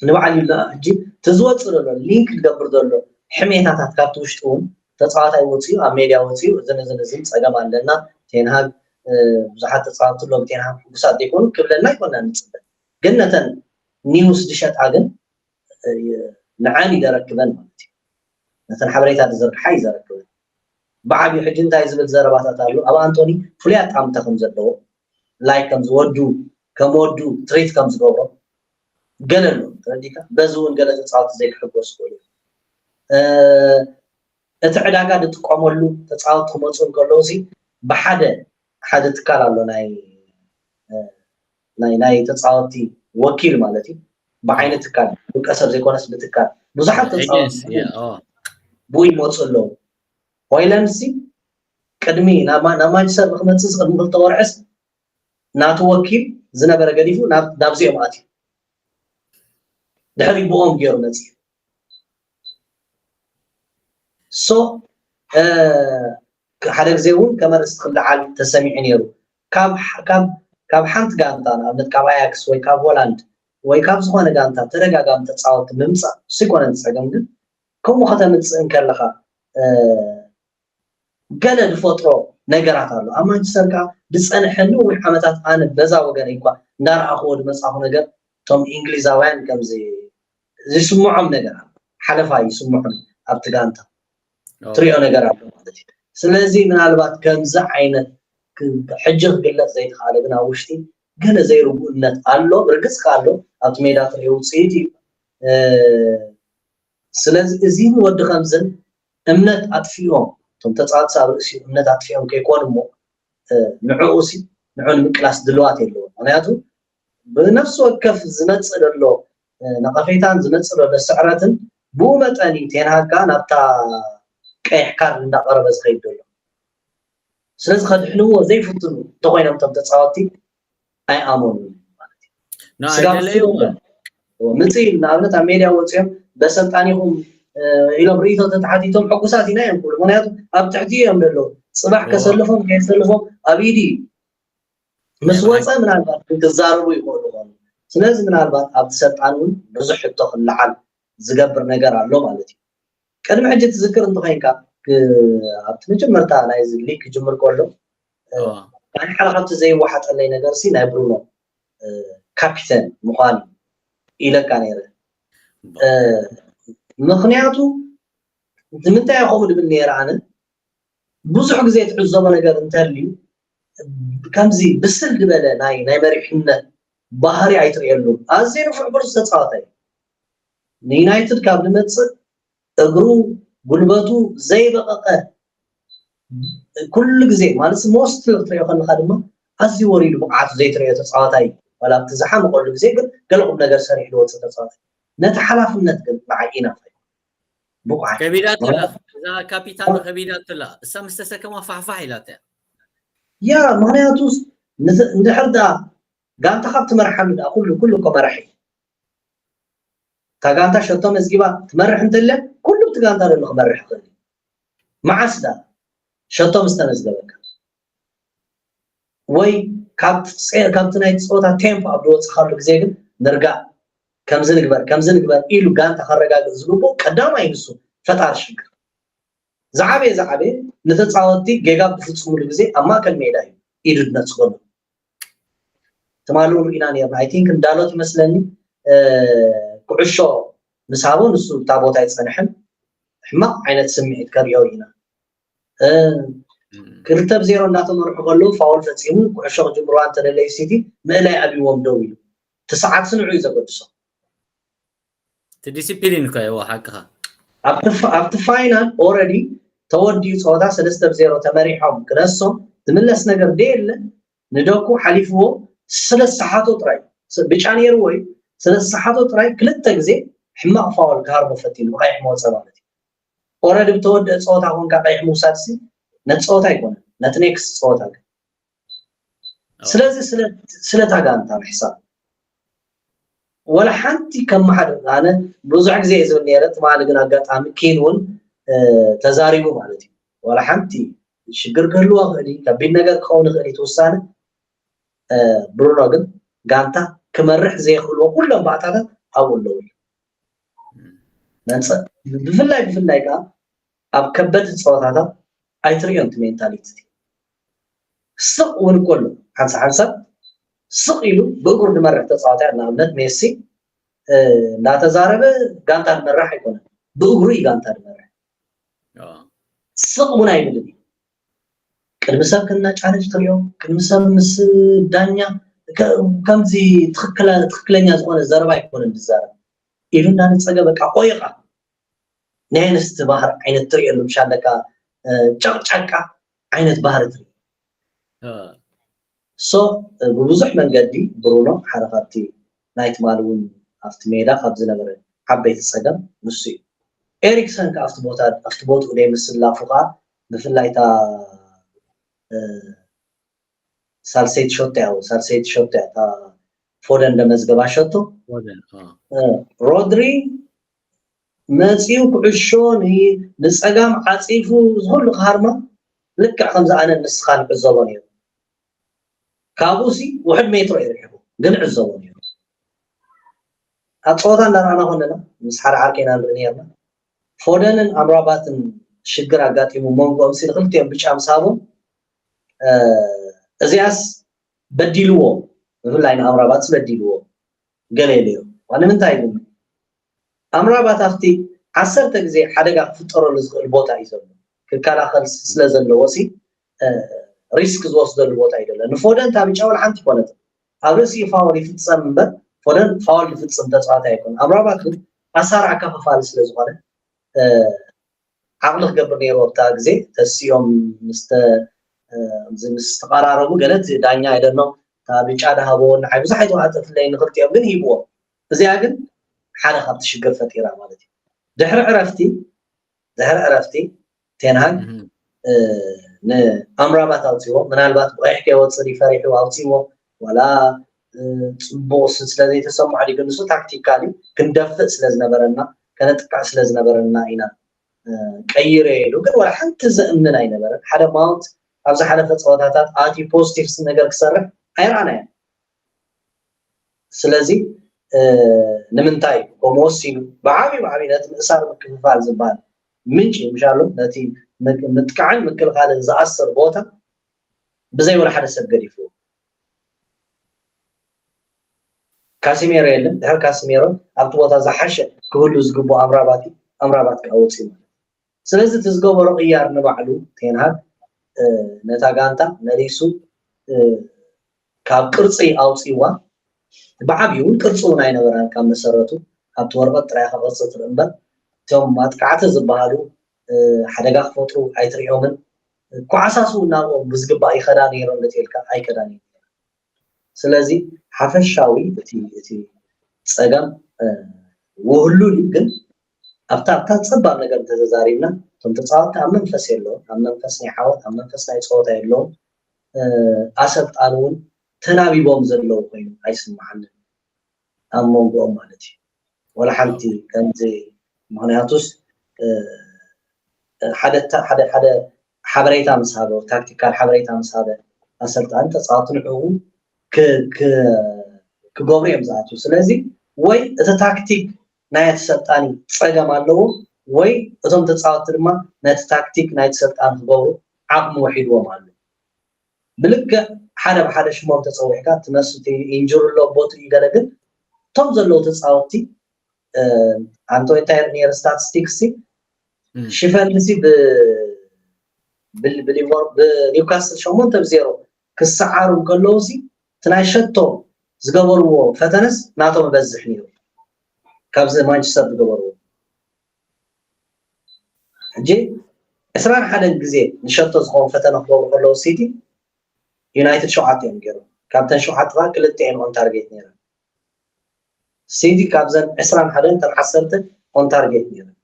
ንበዓል ይብላ ሕጂ እቲ ዝወፅእ ዘሎ ሊንክ ዝገብር ዘሎ ሕሜታታት ካብቲ ውሽጢ እውን ተፃዋታይ ወፅዩ ኣብ ሜድያ ወፅዩ እዝን እዝን እዝን ፀገም ኣለና ቴንሃግ ብዙሓት ተፃወቲ ሎም ቴንሃግ ሕጉሳት ዘይኮኑ ክብለና ይኮና ንፅበ ግን ነተን ኒውስ ዝሸጣ ግን ንዓን ይደረክበን ማለት እዩ ነተን ሓበሬታ ዝዘርግሓ ይዘረክበን ብዓብዩ ሕጂ እንታይ ዝብል ዘረባታት ኣሎ ኣብ ኣንቶኒ ፍሉይ ኣጣምታ ከም ዘለዎ ላይክ ከም ዝወዱ ከም ወዱ ትሪት ከም ዝገብሮ ገለ ኣሎ ተረዲካ በዚ እውን ገለ ተፃወቲ ዘይክሕጎስ ክእሉ እቲ ዕዳጋ ዝጥቀመሉ ተፃወቲ ክመፁ እንከለዉ ሲ ብሓደ ሓደ ትካል ኣሎ ናይ ናይ ናይ ተፃወቲ ወኪል ማለት እዩ ብዓይነት ትካል ውልቀ ሰብ ዘይኮነስ ብትካል ብዙሓት ተፃወቲ ብኡ ይመፁ ኣለዉ ኮይለን ሲ ቅድሚ ናብ ማንቸስተር ንክመፅእ ቅድሚ ክልተ ወርሕስ ናቱ ወኪል ዝነበረ ገዲፉ ናብዚኦም ኣትዩ ድሕሪ ብኦም ገይሩ መፅኡ ሶ ሓደ ግዜ እውን ከመርእስቲ ክለዓል ተሰሚዑ ነይሩ ካብ ሓንቲ ጋንታ ንኣብነት ካብ ኣያክስ ወይ ካብ ሆላንድ ወይ ካብ ዝኾነ ጋንታ ተደጋጋሚ ተፃወቲ ምምፃእ እሱ ይኮነን ፀገም ግን ከምኡ ከተምፅእ እንከለካ ገለ ዝፈጥሮ ነገራት ኣሎ ኣብ ማንቸስተር ከዓ ዝፀንሐ ነዊሕ ዓመታት ኣነ በዛ ወገን እኳ እንዳረኣኽዎ ዝመፃኹ ነገር እቶም እንግሊዛውያን ከም ዝስምዖም ነገር ኣሎ ሓለፋ ይስምዖም ኣብቲ ጋንታ ትሪኦ ነገር ኣሎ ማለት እዩ ስለዚ ምናልባት ከምዚ ዓይነት ሕጂ ክግለፅ ዘይተኽኣለ ግን ኣብ ውሽጢ ገለ ዘይርጉእነት ኣሎ፣ ርግጽ ከኣ ኣሎ። ኣብቲ ሜዳ ትሪኦ ውጽኢት እዩ። እ፣ ስለዚ እዚን ወዲ ከምዝን እምነት ኣጥፊኦም፣ እቶም ተጻወትቲ ኣብ ርእሲኡ እምነት ኣጥፊኦም ከይኮኑ እሞ፣ እ፣ ንዕኡ ሲ ንዑ ንምቅላስ ድልዋት የለዎም። ምክንያቱ ብነፍሲ ወከፍ ዝመጽእ ዘሎ፣ እ፣ ነቐፌታን ዝመጽእ ዘሎ ስዕረትን ብኡ መጠን እዩ ቴንሃግ ከኣ ናብታ ቀይሕ ካርድ እንዳቐረበ ዝኸይድ ዘሎ። ስለዚ ከድሕንዎ ዘይፍትኑ እንተኾይኖም እቶም ተጻወትቲ ኣይኣመኑን ማለት እዩ። ስጋብ ኣይደለዩን። ምጽእ ኢሉ ንኣብነት ኣብ ሜድያ ወጺኦም በሰልጣኒኹም፣ እ፣ ኢሎም ርእይቶ ተተሓቲቶም ሕጉሳት ኢና እዮም ክብሉ። ምክንያቱ ኣብ ትሕቲ እዮም ዘለዉ። ጽባሕ እዎ። ከሰልፎም ከየሰልፎም ኣብ ኢዱ እዩ። ምስ ናይ ወጸ ምናልባት ክዛረቡ ይኽእሉ ይኾኑ። ስለዚ ምናልባት ኣብቲ ሰልጣን እውን ብዙሕ ሕቶ ክለዓል ዝገብር ነገር ኣሎ ማለት እዩ። ቅድሚ ሕጂ ትዝክር እንተኾይንካ፣ ክ-፣ ኣብቲ መጀመርታ ናይዚ ሊግ ክጅምር ከሎ፣ እ፣ እዎ። ናይ ሓደ ካብቲ ዘይወሓጠለይ ነገር ሲ ናይ ብሩኖ፣ እ፣ ካፒተን ምዃን ኢለካ ነይረ። እ፣ ምኽንያቱ ንምንታይ እየ ከምኡ ድብል ነይረ ኣነ? ብዙሕ ግዜ ትዕዘቦ ነገር እንተልዩ፣ ከምዚ ብስል ዝበለ ናይ፣ ናይ መሪሕነት ባህሪ ኣይትርእየሉን። ኣዝዩ ንፉዕ ብሉጽ ተጻዋታይ እዩ። ንዩናይትድ ካብ ዝመጽእ እግሩ፣ ጉልበቱ ዘይበቐቐ፣ ኩሉ ግዜ ማለት ሞስትሊ ክትሪኦ ከለኻ ድማ ኣዝዩ ወሪዱ ብቕዓቱ ዘይትሪኦ ተጻዋታይ እዩ። ዋላ ኣብቲ ዝሓመቐሉ ግዜ ግን ገለ ቁም ነገር ሰሪሑ ዝወጽእ ተጻዋታይ። ነቲ ሓላፍነት ግን ንዓይ ኢናፍ ኣይኮነን። ብቑዓት። ከቢዳትላ፣ እዛ ካፒታኖ ከቢዳትላ። እሳ ምስ ተሰከማ ፋሕፋሕ ኢላታ እያ። ያ፣ ምኽንያቱ ንስ-፣ እንድሕር ደኣ ጋንታ ካብ ትመርሓሉ ደኣ ኩሉ፣ ኩሉ እኮ መራሒ። እታ ጋንታ ሸቶ መዝጊባ ትመርሕ እንተልያ፣ ኩሉ እቲ ጋንታ ዘሎ ክመርሕ ይኽእል እዩ። መዓስ ደኣ ሸቶ ምስ ተመዝገበካ? ወይ ካብቲ ጸ-፣ ካብቲ ናይ ጸወታ ቴምፖ ኣብ ዝወጽኻሉ ግዜ ግን ንርጋእ፣ ከምዚ ንግበር፣ ከምዚ ንግበር ኢሉ ጋንታ ከረጋግእ ዝግብኦ ቀዳማይ ንሱ ፈጣሪ ሽግር። ዝዓበየ፣ ዝዓበየ ንተጻወትቲ ጌጋ ብፍጽምሉ ግዜ ኣብ ማእከል ሜዳ እዩ ኢዱ ዝነጽገሉ። ትማሊ እውን ርኢና ነርና። ኣይ ቲንክ ንዳሎት ይመስለኒ፣ እ፣ ኩዕሾ ምስ ሃቦ ንሱ እታ ቦታ ኣይጸንሐን። ሕማቕ ዓይነት ስምዒት ከርእዮ ርኢና። እ፣ እም። ክልተ ብ ዜሮ እናተመርሑ ከለዉ ፋውል ፈጺሙ ኩዕሾ ክጅምርዋ እንተደለዩ ሲቲ ምእላይ ኣብይዎም ደው ኢሉ። እቲ ሰዓት ንዑ እዩ ዘገድሶ። እቲ ዲሲፕሊን እኮ እዎ፣ ሓቅኻ። ኣብቲ ፋ-፣ ኣብቲ ፋይናል ኦረዲ ተወዲኡ ጸወታ ሰለስተ ብ ዜሮ ተመሪሖም ክነሶም ዝምለስ ነገር ደየለ። ንደኩ ሓሊፍዎ ስለ ዝሰሓቶ ጥራይ፣ ስ-፣ ብጫ ነይርዎ እዩ። ስለ ዝሰሓቶ ጥራይ ክልተ ግዜ ሕማቕ ፋውል ክሃርሞ ፈቲኑ፣ ብቐይሕ መወጸ ማለት እዩ። ኦረዲ ብተወደአ ጸወታ ኮንካ ቀይሕ ምውሳድ ሲ ነቲ ጸወታ ኣይኮነን፣ ነቲ ኔክስት ጸወታ ግን። ኣዎ። ስለዚ ስለ፣ ስለታ ጋንታ ምሕሳብ ወላ ሓንቲ ከመሓድር፣ ኣነ ብዙሕ ግዜ እየ ዝብል ነይረ፣ ትማሊ ግን ኣጋጣሚ ኪን እውን፣ እ፣ ተዛሪቡ ማለት እዩ። ወላ ሓንቲ ሽግር ክህልዎ ይኽእል እዩ፣ ከቢድ ነገር ክኸውን ይኽእል እዩ እቲ ውሳነ። እ፣ ብሩኖ ግን ጋንታ ክመርሕ ዘየኽእልዎ ኩሎም ባእታታት ኣብኡ ኣለዉ እዮም። መንጸ-፣ ብፍላይ፣ ብፍላይ ከኣ ኣብ ከበድቲ ጸወታታት ኣይትርእዮን እቲ ሜንታሊቲ እቲ። ስቕ እውን እኮ ኣሎ። ሓንሳብ ሓንሳብ ስቕ ኢሉ ብእግሩ ዝመርሕ ተጻዋታይ፣ ንኣብነት ሜሲ፣ እ፣ እንዳተዛረበ ጋንታ ዝመርሕ ኣይኮነን። ብእግሩ እዩ ጋንታ ዝመርሕ። ኣዎ። ስቕ እውን ኣይብልን እዩ። ቅድሚ ሰብ ክናጫነጭ ትሪኦ፣ ቅድሚ ሰብ ምስ ዳኛ ከ-፣ ከምዚ ትኽክለ-፣ ትኽክለኛ ዝኾነ ዘረባ ኣይኮነን ዝዛረብ። ኢዱ እንዳነጸገ በቃ ቆይቓ። ናይ ኣንስቲ ባህሪ ዓይነት ትሪኦ፣ ምሻለካ፣ እ፣ ጨቕጫቃ ዓይነት ባህሪ ትርኢ። ኣዎ። ሶ፣ እ፣ ብብዙሕ መንገዲ ብሩኖ ሓደ ካብቲ ናይ ትማሊ እውን ኣብቲ ሜዳ ካብ ዝነበረ ዓበይቲ ጸገም ንሱ እዩ። ኤሪክሰን ከኣ ኣብቲ ቦታ፣ ኣብቲ ቦትኡ ደይ ምስላፉ ከኣ ብፍላይ እታ፣ እ፣ ሳልሰይቲ ሸቶ እያ፣ ሳልሰይቲ ሸቶ እያ፣ እታ ፎደን ደመዝገባ ሸቶ። ፎደን፣ ኣዎ። እ፣ ሮድሪ መጺኡ ኩዕሾ ን-፣ ንጸጋም ዓጺፉ ዝኹሉ ክሃርማ ልክዕ ከምዚ ኣነ ንስኻ ንዕዘቦ ነይሩ። ካብኡ ሲ ውሕድ ሜትሮ እዩ ርሒቑ፣ ግን ዕዘቦ ነይሩ። ኣብ ጸወታ እንዳረኣና ኮለና ምስ ሓደ ዓርከይ ኢና ንርኢ ነይርና። ፎደንን ኣምራባትን ሽግር ኣጋጢሙ መንጎኦም ሲ ንክልቲኦም ብጫ ምስ ሃቦም፣ እ፣ እዚኣስ በዲልዎ፣ ብፍላይ ንኣምራባትስ በዲልዎ። ገለ ኢለዮ። ዋላ ንምንታይ ኢሉ? ኣምራባት ኣብቲ ዓሰርተ ግዜ ሓደጋ ክፍጠረሉ ዝኽእል ቦታ እዩ ዘሎ። ክከላኸል ስለ ዘለዎ ሲ፣ እ፣ ሪስክ ዝወስደሉ ቦታ እዩ ዘሎ። ንፎደን እታ ብጫ ዋላ ሓንቲ ይኮነትን። ኣብ ርእሲኡ ፋውል ይፍጸም እምበር ፎደን ፋውል ዝፍጽም ተጻዋታይ ኣይኮነን። ኣምራባት ግን ኣሳር ኣከፋፋሊ ስለ ዝኾነ ዓቕሊ ክገብር ነይርዎ ኣብታ ግዜ ተሲኦም ምስ ተቐራረቡ ገለ እቲ ዳኛ ኣይደኖ እታ ብጫ ድሃቦ ንዓይ ብዙሕ ኣይተዋጠትለይ ንክልቲኦም ግን ሂብዎም። እዚኣ ግን ሓደ ካብቲ ሽግር ፈጢራ ማለት እዩ። ድሕሪ ዕረፍቲ ድሕሪ ዕረፍቲ ቴንሃግ ንኣምራባት ኣውፅዎ ምናልባት ብቀይሕ ከይወፅእ ፈሪሑ ኣውፅዎ ዋላ ፅቡቅ ስለዘይተሰምዖ ድዩ ንሱ ታክቲካሊ ክንደፍእ ስለዝነበረና ከነጥቅዕ ስለዝነበረና ኢና ቀይረ ኢሉ ግን ወላ ሓንቲ ዘእምን ኣይነበረን ሓደ ማውንት ኣብ ዝሓለፈ ፀወታታት ኣትዩ ፖዚቲቭ ነገር ክሰርሕ ኣይረኣናዮ ስለዚ ንምንታይ ከምኡ ወሲኑ ብዓብዩ ብዓብዩ ነቲ ምእሳር ምክፍፋል ዝበሃል ምንጪ ምሻሉ ነቲ ምጥቃዕን ምክልኻልን ዝኣስር ቦታ ብዘይ ወላ ሓደ ሰብ ገዲፍዎ ካሲሜሮ የለን ድሕሪ ካሲሜሮ ኣብቲ ቦታ ዝሓሸ ክህሉ ዝግብኦ ኣምራባት ኣምራባት ክኣወፅ ማለት ስለዚ እቲ ዝገበሮ ቅያር ንባዕሉ ቴንሃግ ነታ ጋንታ መሊሱ ካብ ቅርፂ ኣውፅዋ ብዓብዩ እውን ቅርፂ እውን ኣይነበራን ካብ መሰረቱ ኣብቲ ወረቐት ጥራይ ኢኻ ቅርፂ ትርኢ እምበር እቶም ኣጥቃዕቲ ዝበሃሉ ሓደጋ ክፈጥሩ ኣይትሪኦምን ኳዕሳስ እውን ናብኦም ብዝግባእ ይኸዳ ነይሮም እንተልካ ኣይከዳን እዩ ስለዚ ሓፈሻዊ እቲ እቲ ፀገም ውህሉል እዩ ግን ኣብታ ኣብታ ፀባብ ነገር እንተተዛሪብና እቶም ተፃወትቲ ኣብ መንፈስ የለውን ኣብ መንፈስ ናይ ዓወት ኣብ መንፈስ ናይ ፀወታ የለውን ኣሰልጣኒ እውን ተናቢቦም ዘለዉ ኮይኑ ኣይስምዓንን ኣብ መንጎኦም ማለት እዩ ወላ ሓንቲ ከምዚ ምክንያቱስ ሓደ ሓደ ሓደ ሓበሬታ ምስ ሃበ ታክቲካል ሓበሬታ ምስ ሃበ ኣሰልጣኒ ተፃወቲ ንዕኡ ክገብሩ እዮም ዝኣትዉ ስለዚ ወይ እቲ ታክቲክ ናይ ኣሰልጣኒ ፀገም ኣለዎ ወይ እቶም ተፃወቲ ድማ ነቲ ታክቲክ ናይ ተሰልጣን ክገብሩ ዓቕሚ ወሒድዎም ኣሎ። ብልክዕ ሓደ ብሓደ ሽሞም ተፀዊዕካ ትመስል ኢንጁሪ ኣሎ ቦትኡ ገለ ግን እቶም ዘለዉ ተፃወቲ ኣንቶ እንታይ ነይሩ ስታቲስቲክስ ሽፈንሲ ብኒውካስል ሸሞንተ ብዜሮ ክሰዓሩ እንከለዉ እቲ ናይ ሸቶ ዝገበርዎ ፈተነስ ናቶም በዝሕ ነይሩ ካብዚ ማንቸስተር ዝገበርዎ ሕጂ ዕስራን ሓደን ግዜ ንሸቶ ዝኸውን ፈተነ ክገብሩ ከለዉ ሲቲ ዩናይትድ ሸውዓተ እዮም ገይሮም ካብተን ሸውዓተ ከዓ ክልተ እየን ኦን ታርጌት ነይረን ሲቲ ካብዘን ዕስራን ሓደን ተን ዓሰርተ ኦን ታርጌት ነይረን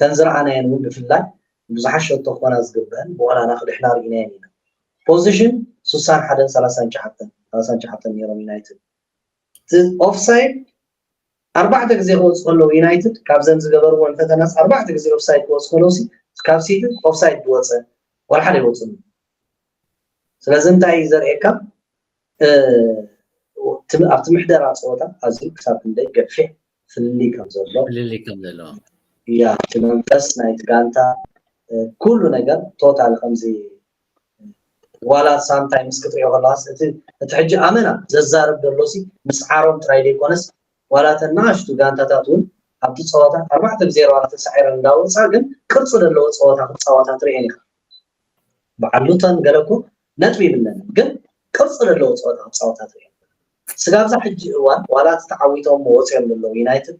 ተን ዝረኣናየን እውን ብፍላይ ብዙሓት ሸቶ ክኾና ዝግበአን ብቆላና ክድሕና ርኢናየን ኢና ፖዚሽን ስሳን ሓደን ሰላሳን ሸዓተን ሰላሳን ሸዓተን ነይሮም ዩናይትድ ኦፍሳይድ ኣርባዕተ ግዜ ክወፁ ከለዉ ዩናይትድ ካብዘን ዝገበርዎን ፈተናስ ኣርባዕተ ግዜ ኦፍሳይድ ክወፁ ከለዉ ካብ ሲቲ ኦፍሳይድ ዝወፀ ዋላ ሓደ ይወፁ ስለዚ እንታይ እዩ ዘርእየካ ኣብቲ ምሕደራ ፀወታ ኣዝዩ ክሳብ ክንደይ ገፊሕ ፍልልይ ከም ዘሎ ፍልልይ ከም ዘሎ ያ እቲ መንፈስ ናይቲ ጋንታ ኩሉ ነገር ቶታል ከምዚ ዋላ ሳምታይምስ ክትሪኦ ከለዋስ እቲ እቲ ሕጂ ኣመና ዘዛርብ ዘሎ ሲ ምስዓሮም ጥራይ ዘይኮነስ ዋላ እተን ንኣሽቱ ጋንታታት እውን ኣብቲ ፀወታ ኣርባዕተ ብዜሮ ተሳዒረን እንዳወፃ ግን ቅርፂ ዘለዎ ፀወታ ክፃወታ ትሪኤን ኢኻ በዓል ሉተን ገለ እኮ ነጥቢ ይብለንን ግን ቅርፂ ዘለዎ ፀወታ ክፃወታ ትሪኤን ስጋብዛ ሕጂ እዋን ዋላ እቲ ተዓዊቶም ወፂኦም ዘለዉ ዩናይትድ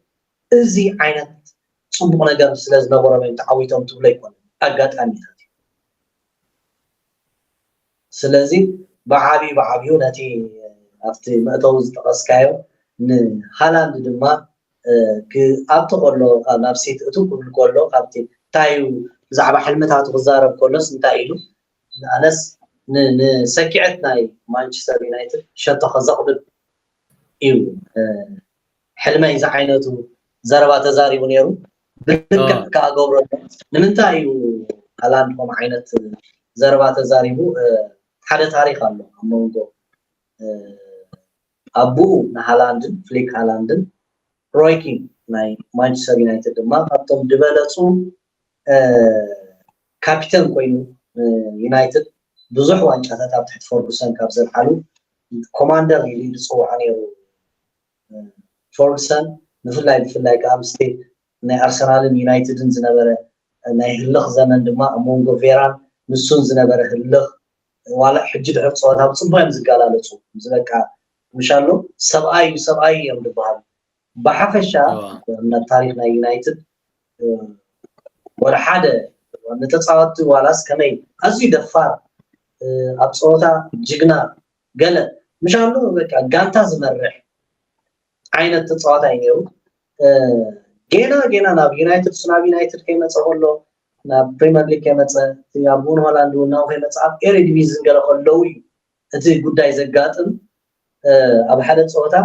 እዚ ዓይነት ፅቡቕ ነገር ስለ ዝነበሮም እዮም ተዓዊቶም ትብሎ ኣይኮነን ኣጋጣሚታት እዩ ስለዚ ብዓብዩ ብዓብዩ ነቲ ኣብቲ መእተዊ ዝጠቐስካዮ ንሃላንድ ድማ ክኣቱ ከሎ ናብ ሴት እቱ ክብል ከሎ ካብቲ እንታይ እዩ ብዛዕባ ሕልምታቱ ክዛረብ ከሎስ እንታይ ኢሉ ኣነስ ንሰኪዐት ናይ ማንቸስተር ዩናይትድ ሸቶ ከዘቕብል እዩ ሕልመይ ዝዓይነቱ ዘረባ ተዛሪቡ ነይሩ ብልክዕ ከዓ ገብረሉ ንምንታይ እዩ ሃላንድ ከም ዓይነት ዘረባ ተዛሪቡ ሓደ ታሪክ ኣሎ ኣብ መንጎ ኣቡኡ ንሃላንድን ፍሊክ ሃላንድን ሮይኪን ናይ ማንቸስተር ዩናይትድ ድማ ካብቶም ዝበለፁ ካፒተን ኮይኑ ዩናይትድ ብዙሕ ዋንጫታት ኣብ ትሕቲ ፈርጉሰን ካብ ዘልዓሉ ኮማንደር ኢሉ ዝፅውዖ ነይሩ ፈርጉሰን ብፍላይ ብፍላይ ከዓ ምስቲ ናይ ኣርሰናልን ዩናይትድን ዝነበረ ናይ ህልኽ ዘመን ድማ ኣብ መንጎ ቬራን ንሱን ዝነበረ ህልኽ ዋላ ሕጂ ድሕር ፀወታ ብፅቡቅ እዮም ዝገላለፁ እዚ በቃ ምሻሎ ሰብኣይ ሰብኣይ እዮም ዝበሃሉ። ብሓፈሻ ናብ ታሪክ ናይ ዩናይትድ ወላ ሓደ ንተፃወትቲ ዋላስ ከመይ ኣዝዩ ደፋር ኣብ ፀወታ ጅግና ገለ ምሻሎ በቃ ጋንታ ዝመርሕ ዓይነት ተፃዋታይ ነይሩ። ጌና ጌና ናብ ዩናይትድ ናብ ዩናይትድ ከይመፀ ከሎ ናብ ፕሪመር ሊግ ከይመፀ ኣብ ሆላንድ እውን ናው ከይመፀ ኣብ ኤሬዲቪዝን ገለ ከለዉ እዩ እቲ ጉዳይ ዘጋጥም። ኣብ ሓደ ፀወታ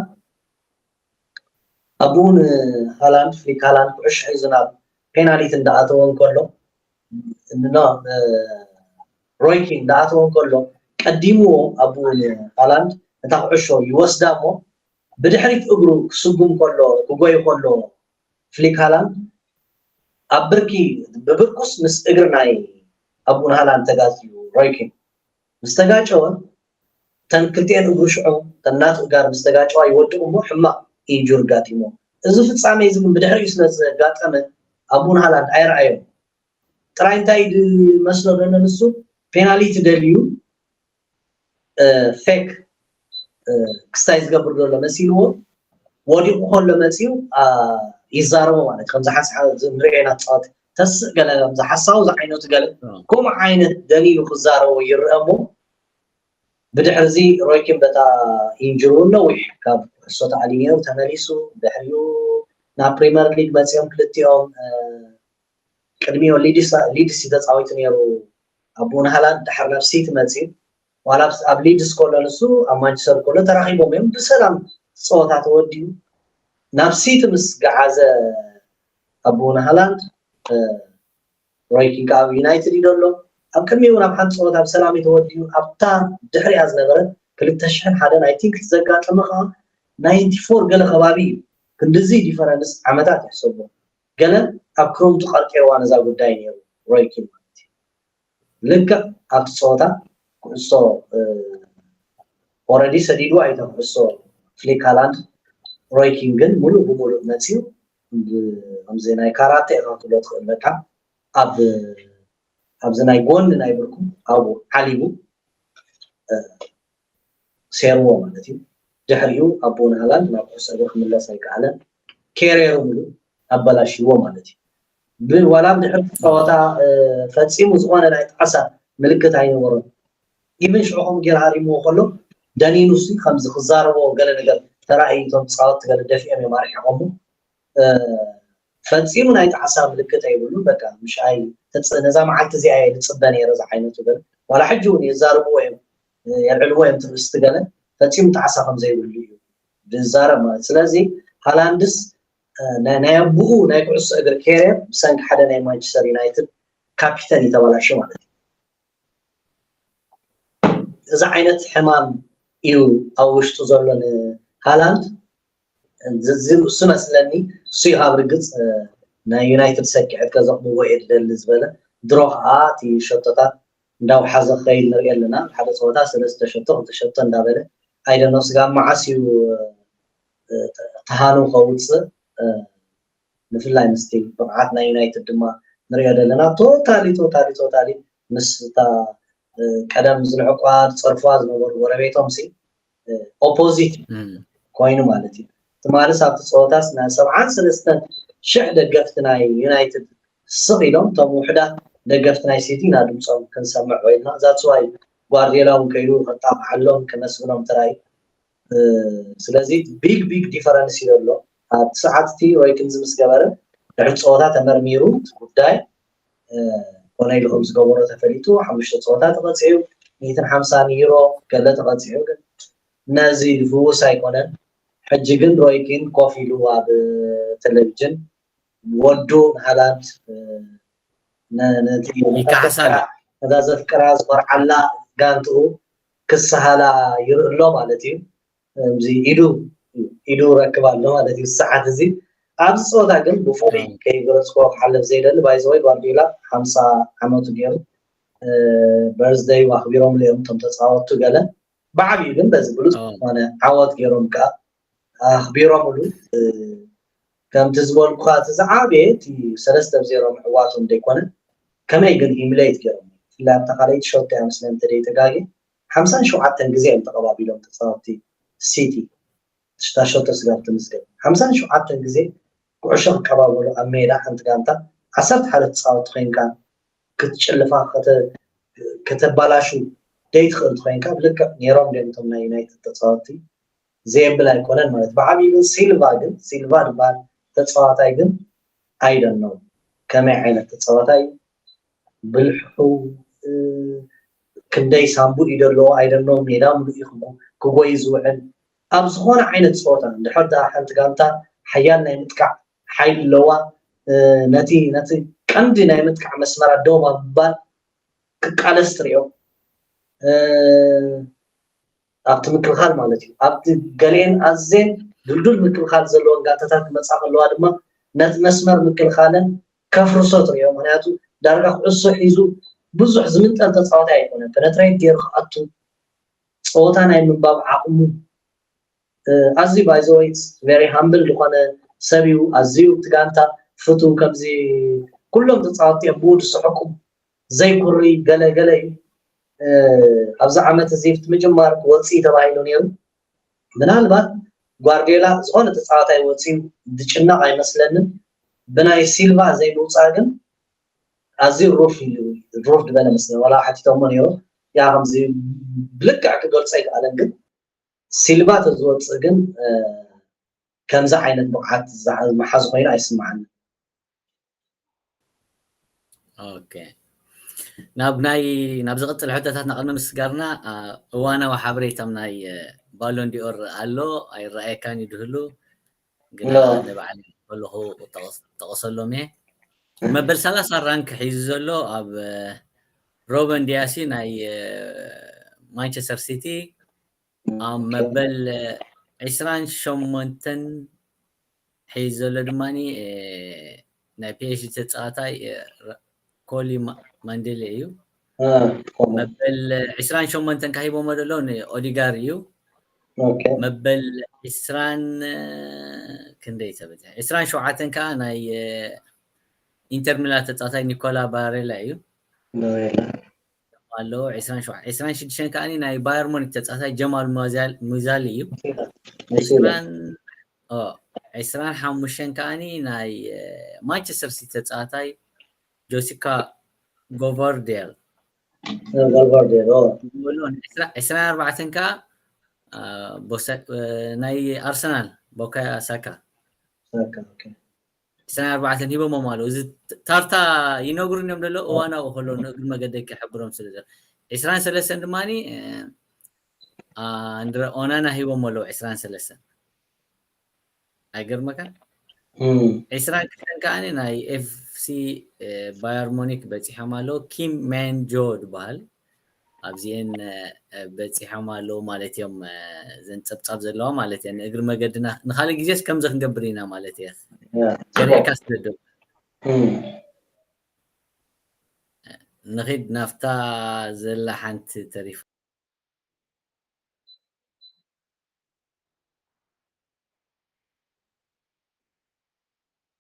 ኣብኡ ንሃላንድ ፍሊክ ሃላንድ ኩዕሾ ሒዙ ናብ ፔናሊቲ እንዳኣተወ እንከሎ ሮይኪን እንዳኣተወ እንከሎ ቀዲምዎ ኣብኡ ንሃላንድ እታ ኩዕሾ ይወስዳ እሞ ብድሕሪት እግሩ ክስጉም ከሎ ክጎይ ከሎ ፍሊክ ሃላንድ ኣብ ብርኪ ብብርኩስ ምስ እግሪ ናይ ኣብኡ ንሃላንድ ተጋጭ እዩ ሮይኪን ምስ ተጋጨወ እተን ክልቲኤን እግሩ ሽዑ እተን ናቱ እጋር ምስ ተጋጨዋ ይወድቁ እሞ ሕማቕ ኢንጁሪ ጋጢሞ። እዚ ፍጻሜ እዚ ግን ብድሕሪኡ ስለ ዘጋጠመ ኣቡን ሃላንድ ኣይረኣዮን። ጥራይ እንታይ ድመስሎ ዘሎ ንሱ ፔናሊቲ ደልዩ ፌክ ክስታይ ዝገብር ዘሎ መሲልዎ ወዲቑ ከሎ መፂኡ ይዛረቦ ማለት ከምዚ ሓንሳ ንሪኦ ኢና ፃወት ተስእ ገለ ከምዚ ሓሳዊ ዝዓይነቱ ገለ ከምኡ ዓይነት ደሊሉ ክዛረቦ ይረአ እሞ ብድሕሪ እዚ ሮይኪን በታ ኢንጅሩ ነዊሕ ካብ ኩዕሶ ተኣልዩ ነይሩ ተመሊሱ ድሕሪኡ ናብ ፕሪመር ሊግ መፂኦም ክልቲኦም ቅድሚኡ ሊድስ ሊድስ እዩ ተፃዊቱ ነይሩ ኣቡኡ ንሃላንድ ድሓር ናብ ሲቲ መፂኡ ዋላ ኣብ ሊድስ ከሎ ንሱ ኣብ ማንቸስተር ከሎ ተራኺቦም እዮም ብሰላም ፀወታ ተወዲኡ ናብ ሲቲ ምስ ገዓዘ ኣቡኡ ንሃላንድ ሮይኪን ከዓ ኣብ ዩናይትድ እዩ ዘሎ ኣብ ቅድሚኡ ናብ ሓንቲ ፀወታ ብሰላም እዩ ተወዲኡ ኣብታ ድሕሪኣ ዝነበረ ክልተ ሽሕን ሓደን ኣይ ቲንክ ዘጋጠመ ከዓ ናይንቲ ፎር ገለ ከባቢ እዩ ክንድዚ ዲፈረንስ ዓመታት ይሕሰቦ ገለ ኣብ ክረምቱ ቀርቂርዋ ነዛ ጉዳይ ነይሩ ሮይኪን ማለት እዩ ልክዕ ኣብቲ ፀወታ ኩዕሶ ኦረዲ ሰዲዱ ኣይተ ኩዕሶ ፍሊክ ሃላንድ ሮይኪን ግን ሙሉእ ብሙሉእ መፅዩ ከምዚ ናይ ካራተ ኢኻ ክትብሎ ትኽእል በቃ ኣብ ኣብዚ ናይ ጎኒ ናይ ብርኩ ኣብኡ ዓሊቡ ሴርዎ ማለት እዩ ድሕሪኡ ኣቦ ንሃላንድ ናብ ኩዕሶ እግሪ ክምለስ ኣይከኣለን ኬሬሩ ሙሉ ኣበላሽዎ ማለት እዩ ዋላ ብድሕሪ ፀወታ ፈፂሙ ዝኾነ ናይ ጣዕሳ ምልክት ኣይነበሮን ኢቨን ሽዑ ከምኡ ገይሩ ሃሪምዎ ከሎ ደኒኑ ሲ ከምዚ ክዛረቦ ገለ ነገር ተራእዩ እቶም ፃወቲ ገለ ደፊኦም እዮም ኣርሒቆሞ ፈፂሙ ናይ ጣዕሳ ምልክት ኣይብሉን በቃ ምሻይ ነዛ መዓልቲ እዚኣ እየ ዝፅበ ነይረ ዝዓይነቱ ገለ ዋላ ሕጂ እውን የዛርብዎ እዮም የልዕልዎ እዮም ትርእስቲ ገለ ፈፂሙ ጣዕሳ ከም ዘይብሉ እዩ ዝዛረብ ማለት ስለዚ ሃላንድስ ናይ ኣቡኡ ናይ ኩዕሶ እግሪ ኬርየር ብሰንኪ ሓደ ናይ ማንቸስተር ዩናይትድ ካፒተን እዩ ተበላሹ ማለት እዩ እዚ ዓይነት ሕማም እዩ ኣብ ውሽጡ ዘሎ ንሃላንድ ዝመስለኒ እሱ እዩ ካብ ርግፅ ናይ ዩናይትድ ሰኪዐት ከዘቕብዎ እየ ዝደሊ ዝበለ ድሮ ከዓ እቲ ሸቶታት እንዳውሓዘ ክኸይድ ንርኢ ኣለና ሓደ ፀወታ ሰለስተ ሸቶ ክልተ ሸቶ እንዳበለ ኣይደኖ ስጋብ መዓስ እዩ ተሃኑ ከውፅእ ንፍላይ ምስቲ ብቕዓት ናይ ዩናይትድ ድማ ንሪኦ ዘለና ቶታሊ ቶታሊ ቶታሊ ምስ እታ ቀደም ዝንዕቋ ዝፀርፍዋ ዝነበሩ ጎረቤቶም ሲ ኦፖዚት ኮይኑ ማለት እዩ ትማልስ ኣብቲ ፀወታስ ናይ ሰብዓን ሰለስተን ሽሕ ደገፍቲ ናይ ዩናይትድ ስቕ ኢሎም እቶም ውሕዳት ደገፍቲ ናይ ሲቲ ኢና ድምፆም ክንሰምዕ ኮይንና እዛ ፅዋይ ጓርዲዮላ እውን ከይዱ ከጣቕዓሎም ከመስግኖም ተራእዩ ስለዚ ቢግ ቢግ ዲፈረንስ እዩ ዘሎ ኣብቲ ሰዓት እቲ ወይ ክንዚ ምስ ገበረ ድሕሪ ፀወታ ተመርሚሩ እቲ ጉዳይ ኮነ ኢሉ ከም ዝገበሮ ተፈሊጡ ሓሙሽተ ፀወታ ተቐፂዑ ሚእትን ሓምሳን ዩሮ ገለ ተቐፂዑ ግን ነዚ ዝፍውስ ኣይኮነን ሕጂ ግን ሮይኪን ኮፍ ኢሉ ኣብ ቴሌቪዥን ወዱ ንሃላንድ ነቲ ነታ ዘፍቅራ ዝኮርዓላ ጋንትኡ ክሰሃላ ይርኢ ኣሎ ማለት እዩ እዚ ኢዱ ኢዱ ረክብ ኣሎ ማለት እዩ ሰዓት እዚ ኣብዚ ፀወታ ግን ብፍሉይ ከይገለፅኮ ክሓልፍ ዘይደሊ ባይዘወይ ጓርዲዮላ ሓምሳ ዓመቱ ገይሩ በርዝደይ ኣኽቢሮም እዮም እቶም ተፃወቱ ገለ ብዓብዩ ግን በዚ ብሉፅ ዝኾነ ዓወት ገይሮም ከዓ ኣኽቢሮምሉ ከምቲ ዝበልኩኻ እቲ ዝዓበየ እቲ ሰለስተ ብ ዜሮ ምዕዋቶም ዘይኮነ ከመይ ግን ሂምሌት ገይሮም ብፍላይ ኣብታ ካልኣይቲ ሸቶ እያ መስለኒ እንተደይተጋግየ ሓምሳን ሸውዓተን ግዜ እዮም ተቐባቢሎም ተፃወትቲ ሲቲ ሽታ ሸቶ ስጋብ ትምዝገብ ሓምሳን ሸውዓተን ግዜ ኩዕሾ ክቀባበሉ ኣብ ሜዳ ሓንቲ ጋንታ ዓሰርተ ሓደ ተፃወቲ ኮይንካ ክትጭልፋ ከተባላሹ ደይትኽእል ኮይንካ ብልክዕ ነይሮም ድም እቶም ናይ ዩናይትድ ተፃወቲ ዘየብል ኣይኮነን ማለት ብዓብዩ ግን ሲልቫ ግን ሲልቫ ዝበሃል ተፃዋታይ ግን ኣይደነው ከመይ ዓይነት ተፃዋታይ ብልሑ ክንደይ ሳምቡእ እዩ ዘለዎ ኣይደነው ሜዳ ምሉእ እዩ ክጎይ ዝውዕል ኣብ ዝኾነ ዓይነት ፀወታ እንድሕር ደኣ ሓንቲ ጋንታ ሓያል ናይ ምጥቃዕ ሓይሊ ኣለዋ ነቲ ነቲ ቀንዲ ናይ ምጥቃዕ መስመራ ደው ኣብ ምባል ክቃለስ ትሪኦ ኣብቲ ምክልኻል ማለት እዩ ኣብቲ ገሊአን ኣዝየን ድልዱል ምክልኻል ዘለወን ጋንታታት ክመፃ ከለዋ ድማ ነቲ መስመር ምክልኻለን ከፍርሶ ትሪኦ ምክንያቱ ዳርጋ ኩዕሶ ሒዙ ብዙሕ ዝምንጠል ተፃዋታይ ኣይኮነን ፐነትሬት ገይሩ ክኣቱ ፀወታ ናይ ምንባብ ዓቕሙ ኣዝዩ by the way very humble ዝኾነ ሰብ እዩ ኣዝዩ እቲ ጋንታ ፍቱ ከምዚ ኩሎም ተፃወትቲ እዮም ብኡ ዝስሕቁ ዘይኩሪ ገለ ገለ እዩ ኣብዚ ዓመት እዚ እቲ ምጅማር ክወፅእ ተባሂሉ ነይሩ ምናልባት ጓርዲዮላ ዝኾነ ተፃዋታይ ወፅዩ ዝጭነቕ ኣይመስለንን ብናይ ሲልቫ ዘይምውፃእ ግን ኣዝዩ ሩፍ ኢሉ ሩፍ ዝበለ መስለ ዋላ ሓቲቶሞ ነይሩ ያ ከምዚ ብልክዕ ክገልፆ ኣይከኣለን ግን ሲልቫ ተዝወፅእ ግን ከምዚ ዓይነት ብቕዓት ዝመሓዝ ኮይኑ ኣይስምዓኒ ኦኬ ናብ ናይ ናብ ዝቕፅል ሕቶታት ናቕድሚ ምስጋርና እዋናዊ ሓበሬታም ናይ ባሎን ዲኦር ኣሎ ኣይረኣየካን ይድህሉ ግና ንባዕል ከለኹ ጠቐሰሎም እየ መበል ሰላሳ ራንክ ሒዙ ዘሎ ኣብ ሮበን ዲያሲ ናይ ማንቸስተር ሲቲ ኣብ መበል ዕስራን ሸሞንተን ሒዙ ዘሎ ድማ ናይ ፒኤስጂ ተፃዋታይ ኮሊ ማንዴሌ እዩ መበል ዕስራን ሸሞንተን ካሂቦሞ ዘሎ ንኦዲጋር እዩ መበል ዕስራን ክንደይ ተበ ዕስራን ሸውዓተን ከዓ ናይ ኢንተር ሚላን ተፃዋታይ ኒኮላ ባሬላ እዩ ኣለዎ ዕስራን ሽዱሽተን ከዓ ናይ ባየር ሙኒክ ተፃዋታይ ጀማል ሙዛሊ እዩ ዕስራን ሓሙሽተን ከዓ ናይ ማንቸስተር ሲቲ ተፃዋታይ ጆሲካ ጎቨርዴል ጎቨርዴል ዕስራን ኣርባዕተን ከዓ ናይ ኣርሰናል ቦካዮ ሳካ ዕስራን ኣርባዕተን ሂቦሞም ኣለዉ እዚ ታርታ ይነግሩን እዮም ዘሎ እዋናዊ ከሎ ንእግሪ መገደይ ክሕብሮም ስለ ዘሎ ዕስራን ሰለስተን ድማ ኣንድረ ኦናና ሂቦም ኣለዉ ዕስራን ሰለስተን ኣይገርመካን ዕስራን ክልተን ከዓ ናይ ኤፍሲ ባየር ሙኒክ በፂሖም ኣለዉ ኪም ማንጆ ዝበሃል ኣብዚኤን በፂሖም ኣለዉ ማለት እዮም ዘን ፀብፃብ ዘለዋ ማለት እየ ንእግሪ መገድና ንካልእ ግዜስ ከምዚ ክንገብር ኢና ማለት እየ ገሪዕካ ስለዶ ንኺድ ናፍታ ዘላ ሓንቲ ተሪፋ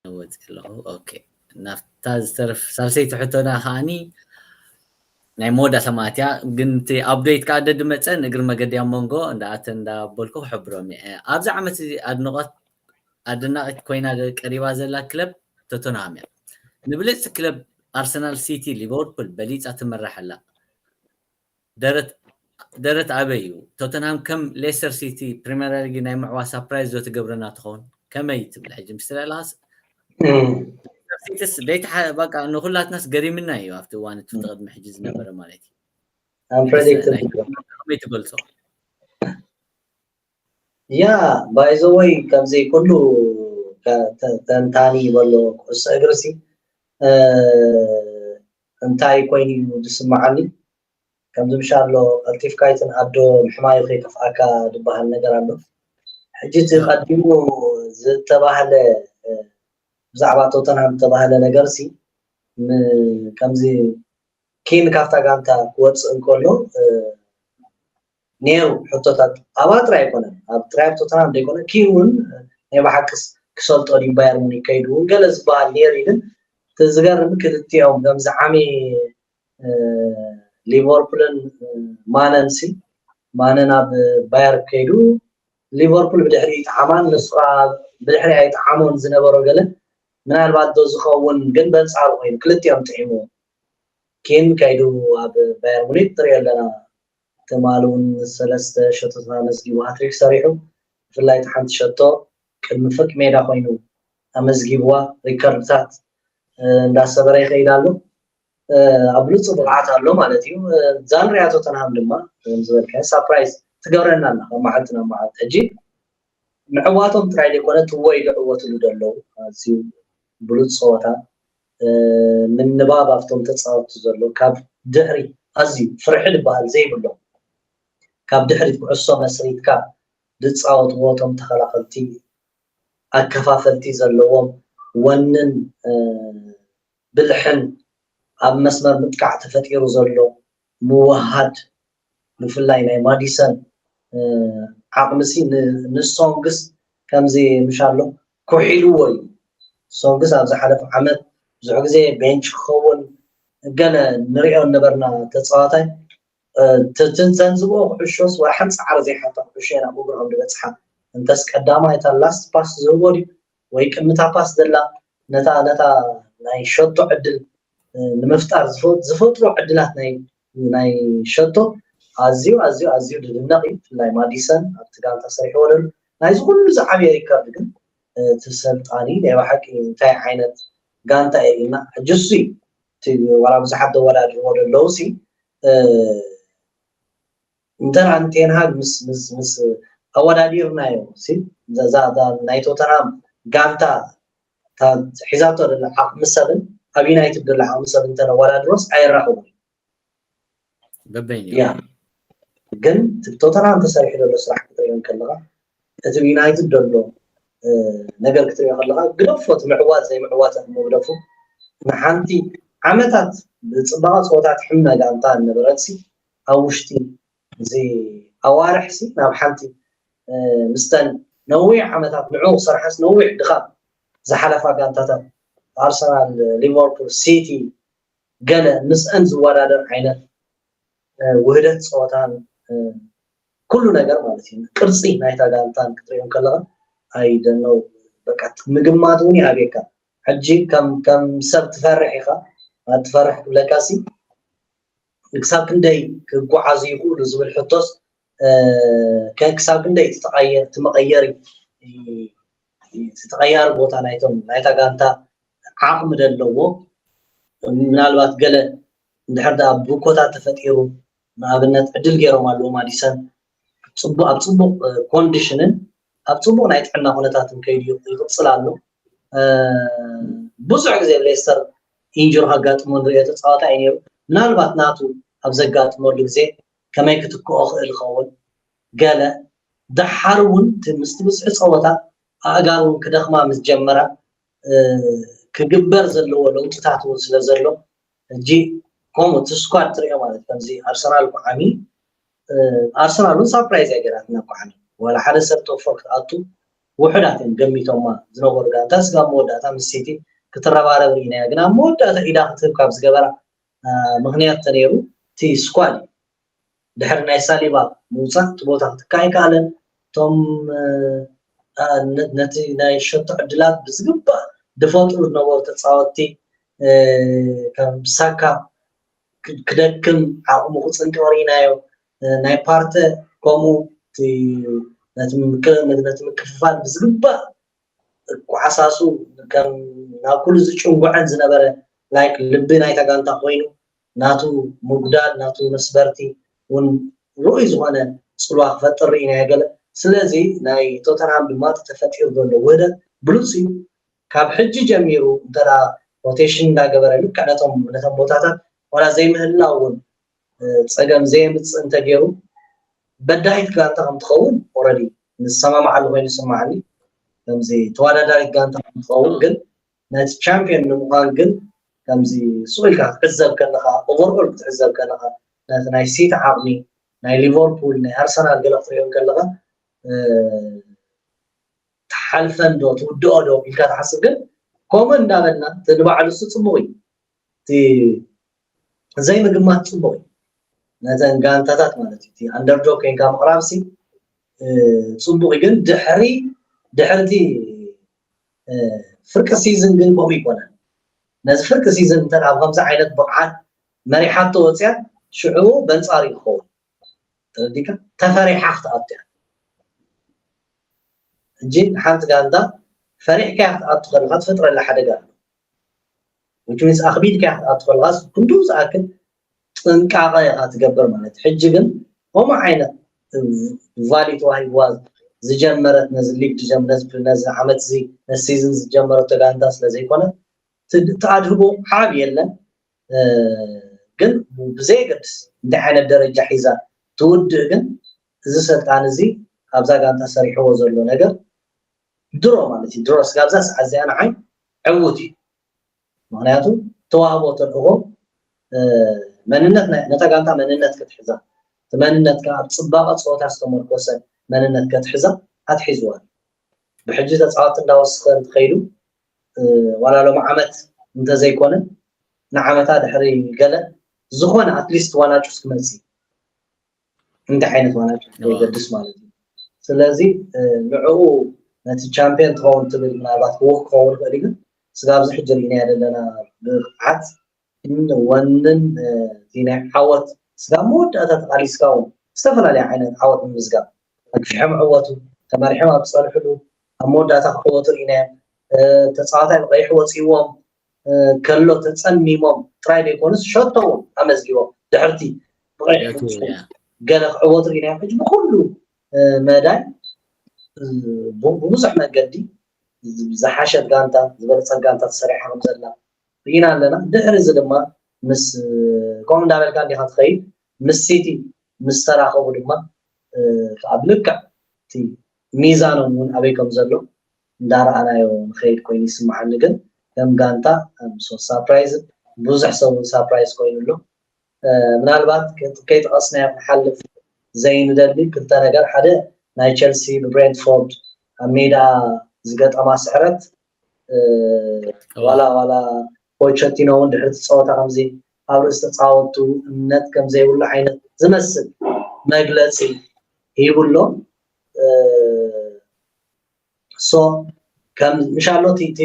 ወፂ ኣለኹ ኦኬ ናፍታ ዝተርፍ ሳልሰይቲ ሕቶና ከዓኒ ናይ መወዳእታ ማለት እያ ግን እቲ ኣፕዴት ከዓ ደድመፀ ንእግሪ መገዲ ኣብ መንጎ እንዳኣተ እንዳበልኩ ክሕብሮም እየ ኣብዚ ዓመት እዚ ኣድንቆት ኣደናቂት ኮይና ቀሪባ ዘላ ክለብ ቶተንሃም እያ ንብልፅቲ ክለብ ኣርሰናል ሲቲ ሊቨርፑል በሊፃ ትመራሕ ኣላ ደረት ኣበይ እዩ ቶተንሃም ከም ሌስተር ሲቲ ፕሪምየር ሊግ ናይ ምዕዋ ሳፕራይዝ ዶ ትገብረና ትኸውን ከመይ ትብል ሕጂ ምስ ትርኢ ኣለኻስ ሲቲስ ደይታ በቃ ንኩላትናስ ገሪምና እዩ ኣብቲ እዋን እቲ ቅድሚ ሕጂ ዝነበረ ማለት እዩ ከመይ ትገልፆ ያ ባይዘወይ ከምዚ ኩሉ ተንታኒ ይበሎ ኩዕሶ እግርሲ እንታይ ኮይኑ እዩ ዝስምዓኒ ከምዚ ምሻሎ ቀልጢፍካ ይትንኣዶ ምሕማዩ ከይከፍኣካ ዝበሃል ነገር ኣሎ ሕጂ እቲ ቀዲሙ ዝተባህለ ብዛዕባ ቶተንሃም ዝተባህለ ነገር ሲ ከምዚ ኬን ካብታ ጋንታ ክወፅእ እንከሎ ነይሩ ሕቶታት ኣብኣ ጥራይ ኣይኮነን ኣብ ጥራይ ኣብ ቶተንሃም ዘይኮነ ኪን እውን ናይ ብሓቅስ ክሰልጦ ድዩ ባየር ሙኒክ ከይዱ እውን ገለ ዝበሃል ነይሩ ግን እቲ ዝገርም ክልቲኦም ከምዚ ዓሚ ሊቨርፑልን ማነን ሲ ማነ ናብ ባየር ከይዱ ሊቨርፑል ብድሕሪ ይጥዓማን ንሱ ከዓ ብድሕሪ ኣይጥዓሞን ዝነበሮ ገለ ምናልባት ዶ ዝኸውን ግን በንጻሩ ኮይኑ ክልቲኦም ጥዒሙ ኬን ከይዱ ኣብ ባየር ሙኒክ ትሪኦ ኣለና። ትማሊ እውን ሰለስተ ሸቶታት ኣመዝጊቡ ሃትሪክ ሰሪሑ ብፍላይ ሓንቲ ሸቶ ቅድሚ ፍርቂ ሜዳ ኮይኑ ኣመዝጊብዋ ሪከርድታት እንዳሰበረ ይኸይድ ኣሎ። ኣብ ብሉፅ ብቕዓት ኣሎ ማለት እዩ። እዛ ንሪኣ ቶተንሃም ድማ ዝበልካ ሳፕራይዝ ትገብረና ኣላ ካብ መዓልቲ ናብ መዓልቲ። ሕጂ ምዕዋቶም ጥራይ ዘይኮነ ትወይ ዝዕወትሉ ዘለዉ ኣዝዩ ብሉፅ ፀወታ ምንባብ ኣብቶም ተፃወትቲ ዘሎ ካብ ድሕሪ ኣዝዩ ፍርሒ ዝበሃል ዘይብሎም ካብ ድሕሪት ኩዕሶ መስሪትካ ዝፃወትዎ እቶም ተኸላኸልቲ ኣከፋፈልቲ ዘለዎም ወንን ብልሕን ኣብ መስመር ምጥቃዕ ተፈጢሩ ዘሎ ምውሃድ ብፍላይ ናይ ማዲሰን ዓቕሚ ሲ ንሶንግስ ከምዚ ምሻሎ ኩሒልዎ እዩ። ሶንግስ ኣብ ዝሓለፈ ዓመት ብዙሕ ግዜ ቤንች ክኸውን ገለ ንሪኦ ነበርና ተፃዋታይ ትንዘንዝቦ ኩዕሾስ ወላ ሓንቲ ፃዕሪ ዘይሓታ ኩዕሾ ኢና ብእግሮም ዝበፅሓ እንተስ ቀዳማይ እታ ላስት ፓስ ዝህቦ ድዩ ወይ ቅድሚታ ፓስ ዘላ ነታ ነታ ናይ ሸቶ ዕድል ንምፍጣር ዝፈጥሮ ዕድላት ናይ ናይ ሸቶ ኣዝዩ ኣዝዩ ኣዝዩ ድድነቕ እዩ። ብፍላይ ማዲሰን ኣብቲ ጋንታ ሰሪሕዎ ደሉ ናይዚ ኩሉ ዝዓበየ ሪከርድ ግን እቲ ሰልጣኒ ናይ ብሓቂ እንታይ ዓይነት ጋንታ እየ ኢልና ሕጂ እሱ እዩ ዋላ ብዙሓት ዘወዳድርዎ ደለዉ ሲ እንተ ንቴንሃግ ምስ ምስ ምስ ኣወዳዲርናዮ ሲ እዛ ናይ ቶተናም ጋንታ ሒዛቶ ደላ ዓቕሚ ሰብን ኣብ ዩናይትድ ደላ ዓቕሚ ሰብ እንተነወዳድሮስ ኣይራኸቡን። ገበኝ ያ ግን ቶተናም ተሰሪሑ ዘሎ ስራሕ ክትሪኦ ከለካ እቲ ዩናይትድ ዘሎ ነገር ክትሪኦ ከለካ ግደፎ እቲ ምዕዋት ዘይምዕዋት መግደፉ ንሓንቲ ዓመታት ብፅባቐ ፀወታ ትሕመ ጋንታ ነበረትሲ ኣብ ውሽጢ እዚ ኣዋርሕሲ ናብ ሓንቲ ምስተን ነዊሕ ዓመታት ንዑ ክሰርሓስ ነዊሕ ድኻም ዝሓለፋ ጋንታታት ኣርሰናል፣ ሊቨርፑል፣ ሲቲ ገለ ምስአን ዝወዳደር ዓይነት ውህደት ፀወታን ኩሉ ነገር ማለት እዩ። ቅርፂ ናይታ ጋንታን ክትሪኦ ከለካ ኣይደነው በቃ ምግማት እውን ይኣብየካ። ሕጂ ከም ከም ሰብ ትፈርሕ ኢኻ ትፈርሕ ክብለካ ሲ ክሳብ ክንደይ ክጓዓዙ ይኽእሉ ዝብል ሕቶስ ክሳብ ክንደይ እቲ መቐየሪ እቲ ተቐያሪ ቦታ ናይቶም ናይታ ጋንታ ዓቕሚ ደለዎ ምናልባት ገለ እንድሕር ደኣ ብኮታ ተፈጢሩ ንኣብነት ዕድል ገይሮም ኣለዎ ማዲሰን ኣብ ፅቡቅ ኮንዲሽንን ኣብ ፅቡቅ ናይ ጥዕና ኩነታትን ከይዱ ይቕፅል ኣሎ። ብዙሕ ግዜ ሌስተር ኢንጁሪ ከጋጥሞ ንሪኦ ተፃዋታይ እዩ ነይሩ። ምናልባት ናቱ ኣብ ዘጋጥመሉ ግዜ ከመይ ክትክኦ ክእል ይኸውን ገለ ደሓር እውን ምስቲ ብዝሒ ፀወታ ኣእጋር እውን ክደኽማ ምስ ጀመራ ክግበር ዘለዎ ለውጥታት እውን ስለ ዘሎ ሕጂ ከምኡ እቲ ስኳድ ትሪኦ ማለት ከምዚ ኣርሰናል እኮ ዓሚ ኣርሰናል እውን ሳፕራይዝ ኣይገራትና እኮ ዓሚ ዋላ ሓደ ሰብ ቶፎር ክትኣቱ ውሑዳት እዮም ገሚቶማ ዝነበሩ ጋንታ ስጋብ መወዳእታ ምስ ሲቲ ክትረባረብ ርኢናያ ግን ኣብ መወዳእታ ኢዳ ክትህብ ካብ ዝገበራ ምክንያት ተነይሩ እቲ ስኳድ እዩ ድሕሪ ናይ ሳሊባ ምውፃእ እቲ ቦታ ክትካ ኣይከኣለን እቶም ነቲ ናይ ሸቶ ዕድላት ብዝግባእ ዝፈጥሩ ዝነበሩ ተፃወትቲ ከም ሳካ ክደክም ዓቕሙ ክፅንቅቕ ርኢናዮ ናይ ፓርተ ከምኡ ነቲ ምክፍፋል ብዝግባእ ኳዕሳሱ ከም ናብ ኩሉ ዝጭንጉዐን ዝነበረ ላይክ ልቢ ናይታ ጋንታ ኮይኑ ናቱ ምጉዳል ናቱ መስበርቲ እውን ርኡይ ዝኾነ ፅልዋ ክፈጥር ርኢናዮ ገለ ስለዚ ናይ ቶተንሃም ድማ ተፈጢሩ ዘሎ ውህደት ብሉፅ እዩ ካብ ሕጂ ጀሚሩ እንተ ሮቴሽን እንዳገበረ ልክዕ ነቶም ነቶም ቦታታት ዋላ ዘይምህላው እውን ፀገም ዘየምፅእ እንተገይሩ በዳሂት ጋንታ ከም ትኸውን ኦረዲ ንሰማማዓሉ ኮይኑ ይስማዓኒ ከምዚ ተወዳዳሪት ጋንታ ከም ትኸውን ግን ነቲ ቻምፒዮን ንምዃን ግን ከምዚ ሱቕ ኢልካ ክትዕዘብ ከለኻ ኦቨርኦል ክትዕዘብ ከለኻ ነቲ ናይ ሲቲ ዓቕሚ ናይ ሊቨርፑል ናይ ኣርሰናል ገለ ክትሪኦ ከለኻ ትሓልፈን ዶ ትውድኦ ዶ ኢልካ ትሓስብ ግን ከምኡ እንዳበልና እቲ ንባዕሉ እሱ ፅቡቕ እዩ እቲ ዘይምግማት ፅቡቕ እዩ ነተን ጋንታታት ማለት እዩ እቲ ኣንደርዶግ ኮይንካ ምቕራብ ሲ ጽቡቕ እዩ። ግን ድሕሪ ድሕርቲ ፍርቂ ሲዝን ግን ከምኡ ይኮነን። ነዚ ፍርቂ ሲዝን እንተ ኣብ ከምዚ ዓይነት ብቕዓት መሪሓቶ ወፅያ ሽዑ በንፃር ይኸውን። ተረዲካ? ተፈሪሓ ክትኣቱ እያ። ሕጂ ንሓንቲ ጋንታ ፈሪሕካ ክትኣቱ ከለካ ትፈጥረላ ሓደጋ ኣሎ። which means ኣኽቢድካ ክትኣቱ ከለካ ክንዱ ዝኣክል ጥንቃቐ ኢኻ ትገብር ማለት። ሕጂ ግን ከምኡ ዓይነት ቫሊ ተዋሂብዋ ዝጀመረት ነዚ ሊግ ዝጀመረት ነዚ ዓመት እዚ ነዚ ሲዝን ዝጀመረቶ ጋንታ ስለ ዘይኮነ ትኣድህቦ ዓብ የለን። ግን ብዘየገድስ እንታይ ዓይነት ደረጃ ሒዛ ትውድእ ግን እዚ ሰልጣን እዚ ኣብዛ ጋንታ ሰሪሕዎ ዘሎ ነገር ድሮ ማለት እዩ ድሮ ስጋብ እዛ ሰዓት እዚኣ ንዓይ ዕዉት እዩ። ምክንያቱ ተዋህቦ ተልእኮ መንነት ነታ ጋንታ መንነት ክትሕዛ እቲ መንነትካ ኣብ ፅባቐ ፀወታ ዝተመርኮሰ መንነት ከትሕዛ ኣትሒዝዋ። ብሕጂ ተፃወቲ እንዳወስኸ እንትኸይዱ ዋላ ሎም ዓመት እንተዘይኮነ ንዓመታ ድሕሪ ገለ ዝኾነ ኣትሊስት ዋናጩስ ክመፅእ እንታይ ዓይነት ዋናጩስ ዘይገድስ ማለት እዩ። ስለዚ ንዕኡ ነቲ ቻምፒዮን ትኸውን ትብል ምናልባት ክውክ ክኸውን ይኽእል እዩ ግን ስጋብ እዚ ሕጂ ርኢናዮ ዘለና ብቕዓት ወንን እቲ ናይ ዓወት ስጋብ መወዳእታ ተቓሊስካ እውን ዝተፈላለየ ዓይነት ዓወት ንምምዝጋብ ኣግፊሖም ዕወቱ ተመሪሖም ኣብ ዝፀንሕሉ ኣብ መወዳእታ ክዕወቱ ርኢናዮም። ተፃዋታይ ብቐይሕ ወፂዎም ከሎ ተፀሚሞም ጥራይ ዘይኮኑስ ሸቶ እውን ኣመዝጊቦም ድሕርቲ ብቐይሕ ገለ ክዕወቱ ርኢናዮም። ሕጂ ብኩሉ መዳይ ብብዙሕ መገዲ ዝሓሸት ጋንታ ዝበለፀት ጋንታ ተሰሪሓ ከም ዘላ ርኢና ኣለና። ድሕሪ እዚ ድማ ምስ ከምኡ እንዳበልካ እንዲኻ ትኸይድ ምስ ሲቲ ምስ ተራኸቡ ድማ ኣብ ልክዕ እቲ ሚዛኖም እውን ኣበይ ከም ዘሎ እንዳረኣናዮ ንኸይድ ኮይኑ ይስምዓኒ። ግን ከም ጋንታ ሳፕራይዝ ብዙሕ ሰብ እውን ሳፕራይዝ ኮይኑ ኣሎ። ምናልባት ከይጠቐስናዮ ክንሓልፍ ዘይንደሊ ክልተ ነገር ሓደ ናይ ቸልሲ ብብሬንትፎርድ ኣብ ሜዳ ዝገጠማ ስዕረት ዋላ ዋላ ፖቸቲኖ እውን ድሕሪ እቲ ፀወታ ከምዚ ኣብ ርእሲ ተፃወቱ እምነት ከም ዘይብሉ ዓይነት ዝመስል መግለፂ ሂቡ ኣሎ። ሶ ከም ምሻሎ እቲ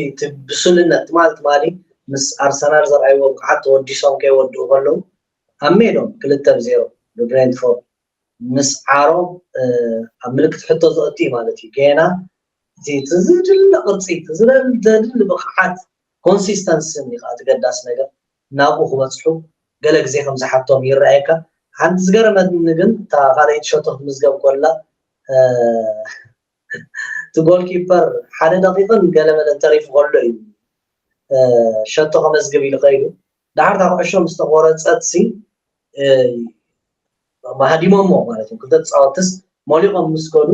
ብስልነት ትማሊ ትማሊ ምስ ኣርሰናል ዘርኣይዎ ብቕዓት ተወዲሶም ከይወድኡ ከለዉ ኣብ ሜዶም ክልተ ብዜሮ ብብሬንትፎርድ ምስዓሮም ኣብ ምልክት ሕቶ ዘእቱ እዩ ማለት እዩ። ጌና እቲ ዝድለ ቅርፂ ዘድሊ ብቕዓት ኮንሲስተንሲ እዩ ከዓ እቲ ገዳሲ ነገር ናብኡ ክበፅሑ ገለ ግዜ ከም ዝሓቶም ይረኣየካ። ሓንቲ ዝገረመትኒ ግን እታ ካልኣይቲ ሸቶ ክትምዝገብ ኮላ እቲ ጎልኪፐር ሓደ ደቂቕን ገለመለን ተሪፉ ከሎ እዩ ሸቶ ከመዝግብ ኢሉ ከይዱ። ዳሓር እታ ኩዕሾ ምስ ተቆረፀት ሲ ሃዲሞሞ ማለት እዩ። ክልተ ተፃወትስ ሞሊቆም ምስ ከዱ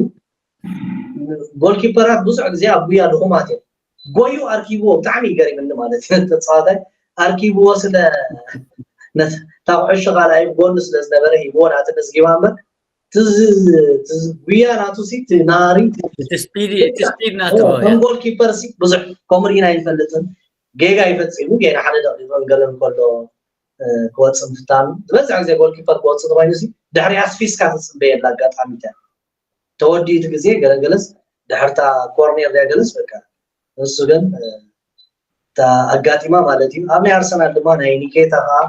ጎልኪፐራት ብዙሕ ግዜ ኣብ ጉያ ድኹማት እዮም። ጎዩ ኣርኪብዎ ብጣዕሚ ይገሪምኒ ማለት እዩ። ተፃዋታይ ኣርኪብዎ ስለ እታ ኩዕሾ ካልኣይ ጎኑ ስለ ዝነበረ ሂብዎ ናቲ መዝጊባ እምበር ጉያ ናቱ ሲ ናሪ እቲ ስፒድ ናቱ ከም ጎልኪፐር ሲ ብዙሕ ከምኡ ርኢና ይፈልጥን ጌጋ ይፈፂሙ ጌና ሓደ ደቂቕ ገለ እንከሎ ክወፅእ ምፍታኑ ዝበዝሕ ግዜ ጎልኪፐር ክወፅእ ተኮይኑ ሲ ድሕሪ ኣስፊስካ ትፅበየላ ኣጋጣሚ እያ። ተወዲኡ እቲ ግዜ ገለገለስ ድሕርታ ኮርኔር ያ ገለስ በቃ እሱ ግን ኣጋጢማ ማለት እዩ። ኣብ ናይ ኣርሰናል ድማ ናይ ኒኬታ ከዓ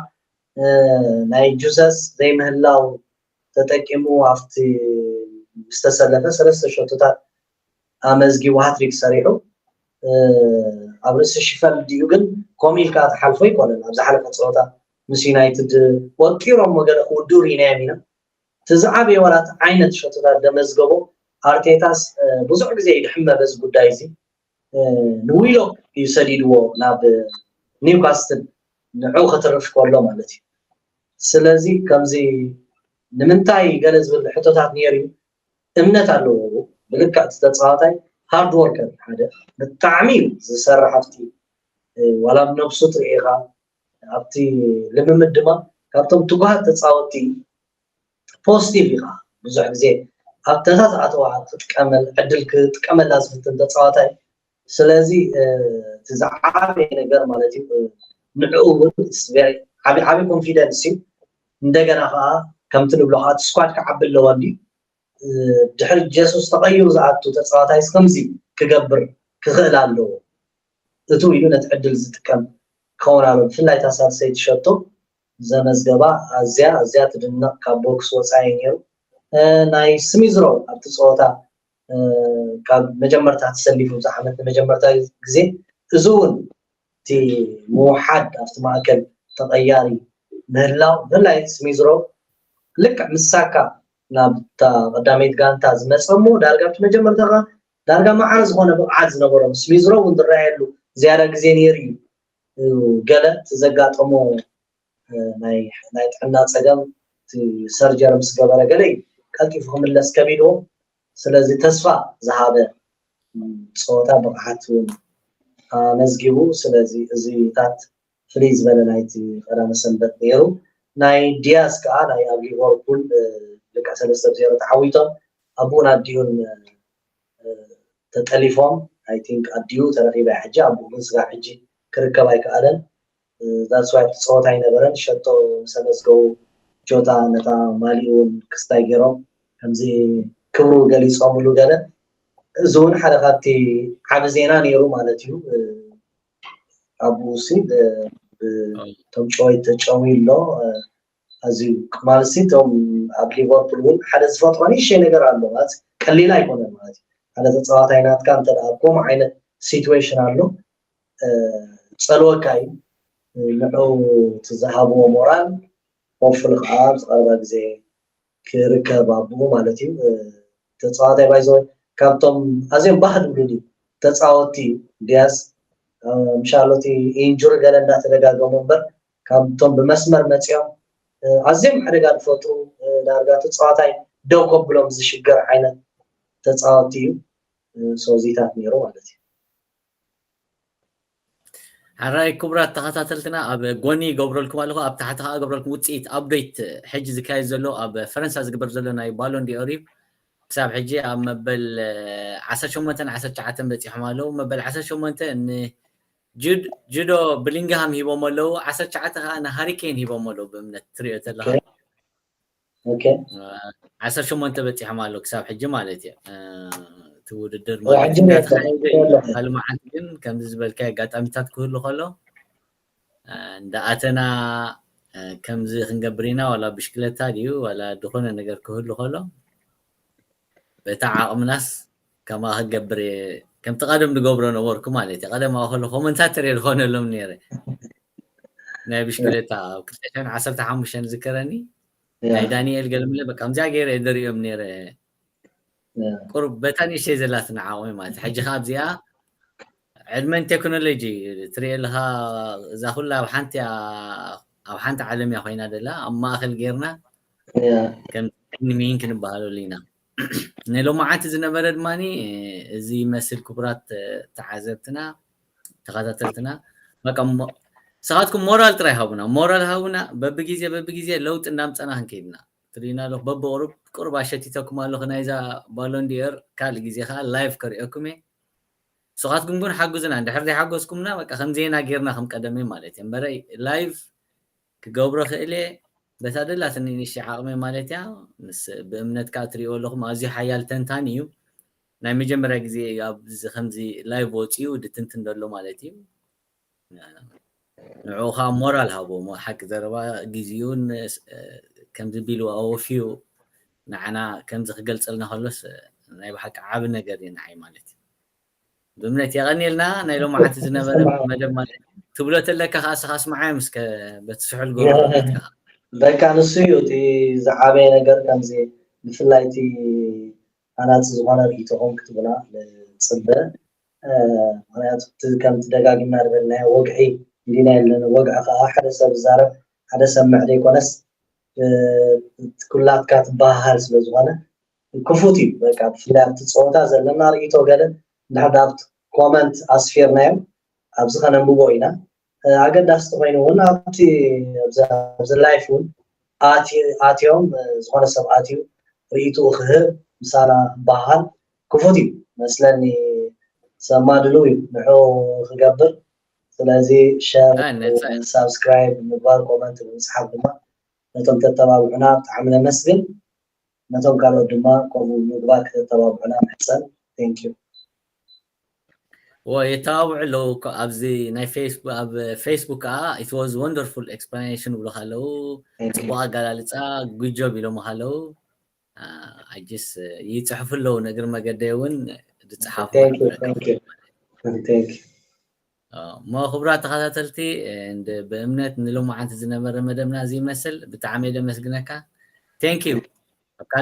ናይ ጁሰስ ዘይምህላው ተጠቂሙ ኣብቲ ዝተሰለፈ ሰለስተ ሸቶታት ኣመዝጊቡ ሃትሪክ ሰሪሑ ኣብ ርእሲ ሽፈል ድዩ ግን ኮም ኢልካ ትሓልፎ ይኮነን ኣብ ዝሓለፈ ፀወታ ምስ ዩናይትድ ወቂሮም ወገለ ክውድኡ ርኢናዮም ኢና። እቲ ዝዓበየ ዋላ እቲ ዓይነት ሸቶታት ዘመዝገቦ ኣርቴታስ ብዙሕ ግዜ ይድሕመ በዚ ጉዳይ እዚ ንዊሎክ እዩ ሰዲድዎ ናብ ኒውካስትል ንዑ ክትርፍ ከሎ ማለት እዩ። ስለዚ ከምዚ ንምንታይ ገለ ዝብል ሕቶታት ነይሩ እዩ። እምነት ኣለዎ ብልክዕ እቲ ተፃዋታይ ሃርድ ወርከር ሓደ ብጣዕሚ እዩ ዝሰርሕ ኣብቲ ዋላ ብነብሱ ትርኢ ኢኻ ኣብቲ ልምምድ ድማ ካብቶም ትጉሃት ተፃወቲ ፖዚቲቭ ኢኻ ብዙሕ ግዜ ኣብ ተታ ዝኣተዋ ክጥቀመል ዕድል ክጥቀመላ ዝፍትን ተፃዋታይ ስለዚ እቲ ዝዓበየ ነገር ማለት እዩ ንዕኡ እውን ዓብይ ኮንፊደንስ እዩ እንደገና ከዓ ከምቲ ንብሎ ከዓ እቲ ስኳድ ክዓቢ ኣለዎ እንዲ ድሕሪ ጀሱስ ተቐይሩ ዝኣቱ ተፃዋታይ ከምዚ ክገብር ክኽእል ኣለዎ። እቱ ኢሉ ነቲ ዕድል ዝጥቀም ክኸውን ኣለዎ። ብፍላይ እታ ሳልሰይቲ ሸቶ ዘመዝገባ ኣዝያ ኣዝያ ትድነቕ፣ ካብ ቦክስ ወፃኢ ነይሩ። ናይ ስሚዝሮ ኣብቲ ፀወታ ካብ መጀመርታ ተሰሊፉ፣ እዚ ዓመት ንመጀመርታ ግዜ፣ እዚ እውን እቲ ምውሓድ ኣብቲ ማእከል ተቐያሪ ምህላው፣ ብፍላይ ስሚዝሮ ልክዕ ምስ ሳካ ናብታ ቀዳመይቲ ጋንታ ዝመጸ እሞ፣ ዳርጋ ኣብቲ መጀመርታ ከኣ ዳርጋ ማዕረ ዝኾነ ብቕዓት ዝነበሮ፣ ስሚዝሮ እውን ዝረኣየሉ ዝያዳ ግዜ ነይሩ እዩ። ገለ እቲ ዘጋጠሞ ናይ ጥዕና ጸገም፣ እቲ ሰርጀሪ ምስ ገበረ ገለ እዩ ቀልጢፉ ክምለስ ከቢድዎ። ስለዚ ተስፋ ዝሃበ ጸወታ፣ ብቕዓት እውን ኣመዝጊቡ። ስለዚ እዚታት ፍልይ ዝበለ ናይቲ ቀዳመ ሰንበት ነይሩ። ናይ ዲያስ ከኣ ናይ ኣብ ሊቨርፑል ልክዕ ሰለስተ ብ ዜሮ ተዓዊቶም፣ ኣቡኡን ኣዲኡን ተጠሊፎም። I think ኣዲኡ ተረኺባ ሕጂ፣ ኣቡኡ ግን ስጋብ ሕጂ ክርከብ ኣይከኣለን። That's why ኣብቲ ጸወታ ኣይነበረን። ሸቶ ምስ ኣመዝገቡ ጆታ ነታ ማሊኡ እውን ክስታይ ገይሮም ከምዚ ክብሩ ገሊጾምሉ ገለ። እዚ እውን ሓደ ካብቲ ዓቢ ዜና ነይሩ ማለት እዩ። ኣብኡ ሲ ብቶም ጨወይቲ ተጨውዩ ኣሎ። ኣዝዩ ማለትሲ እቶም ኣብ ሊቨርፑል እውን ሓደ ዝፈጥሮ ንእሽተይ ነገር ኣሎ ማለት ቀሊል ኣይኮነን ማለት እዩ። ሓደ ተፃዋታይ ናትካ እንተ ኣብ ከምኡ ዓይነት ሲትዌሽን ኣሎ፣ ጸልወካ እዩ። ንዕኡ እቲ ዝሃብዎ ሞራል ሆፕፉሊ ከዓ ኣብዚ ቀረባ ግዜ ክርከብ ኣብኡ ማለት እዩ። ተፃዋታይ ባይዘወ ካብቶም ኣዝዮም ባህ ዝብሉኒ ተፃወትቲ ዲያስ፣ ምሻሎቲ ኢንጁሪ ገለ እንዳተደጋገሙ እምበር፣ ካብቶም ብመስመር መፂኦም ኣዝዮም ሓደጋ ዝፈጥሩ፣ ዳርጋ ተፃዋታይ ደው ከብሎም ዝሽገር ዓይነት ተፃወትቲ እዩ። ሶዚታት ነይሩ ማለት እዩ። ሓራይ ክቡራት ተኸታተልትና፣ ኣብ ጎኒ ይገብረልኩም ኣለኹ፣ ኣብ ታሕቲ ከዓ ገብረልኩም ውፅኢት ኣፕዴት፣ ሕጂ ዝካየድ ዘሎ ኣብ ፈረንሳ ዝግበር ዘሎ ናይ ባሎን ዲኦር እዩ። ክሳብ ሕጂ ኣብ መበል ዓሰርተ ሸሞንተን ዓሰርተ ትሽዓተን በፂሖም ኣለዉ። መበል ዓሰርተ ሸሞንተ ንጁዶ ብሊንግሃም ሂቦም ኣለዉ። ዓሰርተ ትሽዓተ ከዓ ንሃሪኬን ሂቦም ኣለዉ። ብእምነት ትሪኦ ዘለኻ ዓሰርተ ሸሞንተ በፂሖም ኣለዉ ክሳብ ሕጂ ማለት እዩ። እቲ ውድድር ማለት እንዳተካየደ እዩ። ካልእ መዓልቲ ግን ከምዚ ዝበልካዮ ኣጋጣሚታት ክህሉ ከሎ እንዳኣተና ከምዚ ክንገብር ኢና፣ ዋላ ብሽክለታ ድዩ ዋላ ዝኾነ ነገር ክህሉ ከሎ በታ ዓቕምናስ ከማ ክገብር እየ፣ ከምቲ ቀደም ዝገብሮ ነበርኩ ማለት እዩ። ቀደም ኣብ ከሎ ኮመንታተር እየ ዝኾነሎም ነይረ ናይ ብሽክለታ ኣብ ክልተ ሽሕን ዓሰርተ ሓሙሽተን ዝከረኒ ናይ ዳንኤል ገለምለ በቃ ከምዚኣ ገይረ እየ ደሪኦም ነይረ። ቁሩብ በታ ንእሽተይ ዘላትና ዓቕሚ ማለት ሕጂ ከዓ ኣብዚኣ ዕድመን ቴክኖሎጂ ትሪኦ ኣለኻ። እዛ ኩላ ኣብ ሓንቲ ኣብ ሓንቲ ዓለም እያ ኮይና ደላ ኣብ ማእኸል ጌርና ከም ሚን ክንበሃለሉ ኢና። ናይ ሎማዓንቲ ዝነበረ ድማ እዚ ይመስል። ክቡራት ተዓዘብትና ተኸታተልትና በቃ ንስኻትኩም ሞራል ጥራይ ሃቡና፣ ሞራል ሃቡና። በብግዜ በብግዜ ለውጢ እንዳምፀና ክንከይድና ትሪእና ኣለኹ። በብቁሩብ ቁሩብ ኣሸቲተኩም ኣለኹ ናይዛ ባሎን ዲኦር። ካልእ ግዜ ከዓ ላይቭ ከሪኦኩም እየ። ንስኻትኩም ግን ሓግዙና። እንድሕር ዘይሓገዝኩምና በቃ ከም ዜና ጌርና ከም ቀደመይ ማለት እዩ። እምበረ ላይቭ ክገብሮ ክእል እየ በታ ደላትኒ ንእሽተይ ዓቕመይ ማለት እያ። ምስ ብእምነት ከዓ ትሪእዎ ኣለኹም ኣዝዩ ሓያል ተንታኒ እዩ። ናይ መጀመርያ ግዜ ኣብዚ ከምዚ ላይቭ ወፂኡ ድትንትን ዘሎ ማለት እዩ። ንዕኡ ከዓ ሞራል ሃቦ። ሓቂ ዘረባ ግዜኡን ከምዚ ቢሉ ኣወፍዩ ንዓና ከምዚ ክገልፀልና ከሎስ ናይ ብሓቂ ዓቢ ነገር እዩ ንዓይ ማለት እዩ። ብእምነት የቐንየልና ናይ ሎማዓንቲ ዝነበረ መደብ ማለት እዩ። ትብሎ ተለካ ከዓ ስኻ ስምዓዮም እስከ በቲ ስሑል ገብሮ ቤትካ። በቃ ንሱ እዩ እቲ ዝዓበየ ነገር ከምዚ ብፍላይ እቲ ሃናፂ ዝኾነ ርእይቶኹም ክትብላ ንፅበ። ምክንያቱ ከምቲ ደጋጊምና ዝበልናዮ ወግዒ እንዲና የለን። ወግዒ ከዓ ሓደ ሰብ ዝዛረብ ሓደ ሰምዕ ዘይኮነስ ኩላትካ ትበሃሃል ስለዝኾነ ክፉት እዩ። በቃ ብፍላይ ኣብቲ ፀወታ ዘለና ርእይቶ ገለ እንድሕር ኣብቲ ኮመንት ኣስፊርናዮም ኣብዚ ከነንብቦ ኢና። ኣገዳሲ ተኮይኑ እውን ኣብቲ ኣብዚ ላይፍ እውን ኣትዮም ዝኾነ ሰብ ኣትዩ ርእይትኡ ክህብ ምሳና ክበሃል ክፉት እዩ መስለኒ። ሰማ ድልው እዩ ንዑ ክገብር። ስለዚ ሸር፣ ሳብስክራይብ ምግባር፣ ኮመንት ብምፅሓፍ ድማ ነቶም ተተባብዑና ብጣዕሚ ነመስግን። ነቶም ካልኦት ድማ ከምኡ ምግባር ከተተባብዑና ንሕጸን። Thank you። ዎ የተባብዑ ኣለዉ እኮ ኣብዚ ናይ ፌስቡክ ኣብ ፌስቡክ ከዓ it was wonderful explanation ይብሉካ ኣለዉ። Thank you. ጽቡቅ ኣገላልጻ፣ good job ኢሎምካ ኣለዉ። ኣይ ጀስት ይጽሕፉ ኣለዉ፣ ንእግሪ መገደይ እውን ዝጽሓፉ Thank you. ክብረካ። Thank you. Thank you. እሞ ክቡራት ተኸታተልቲ፣ and ብእምነት ንሎማዓንቲ ዝነበረ መደብና እዚ ይመስል። ብጣዕሚ እየ ደመስግነካ። Thank you። ኣብ ካልእ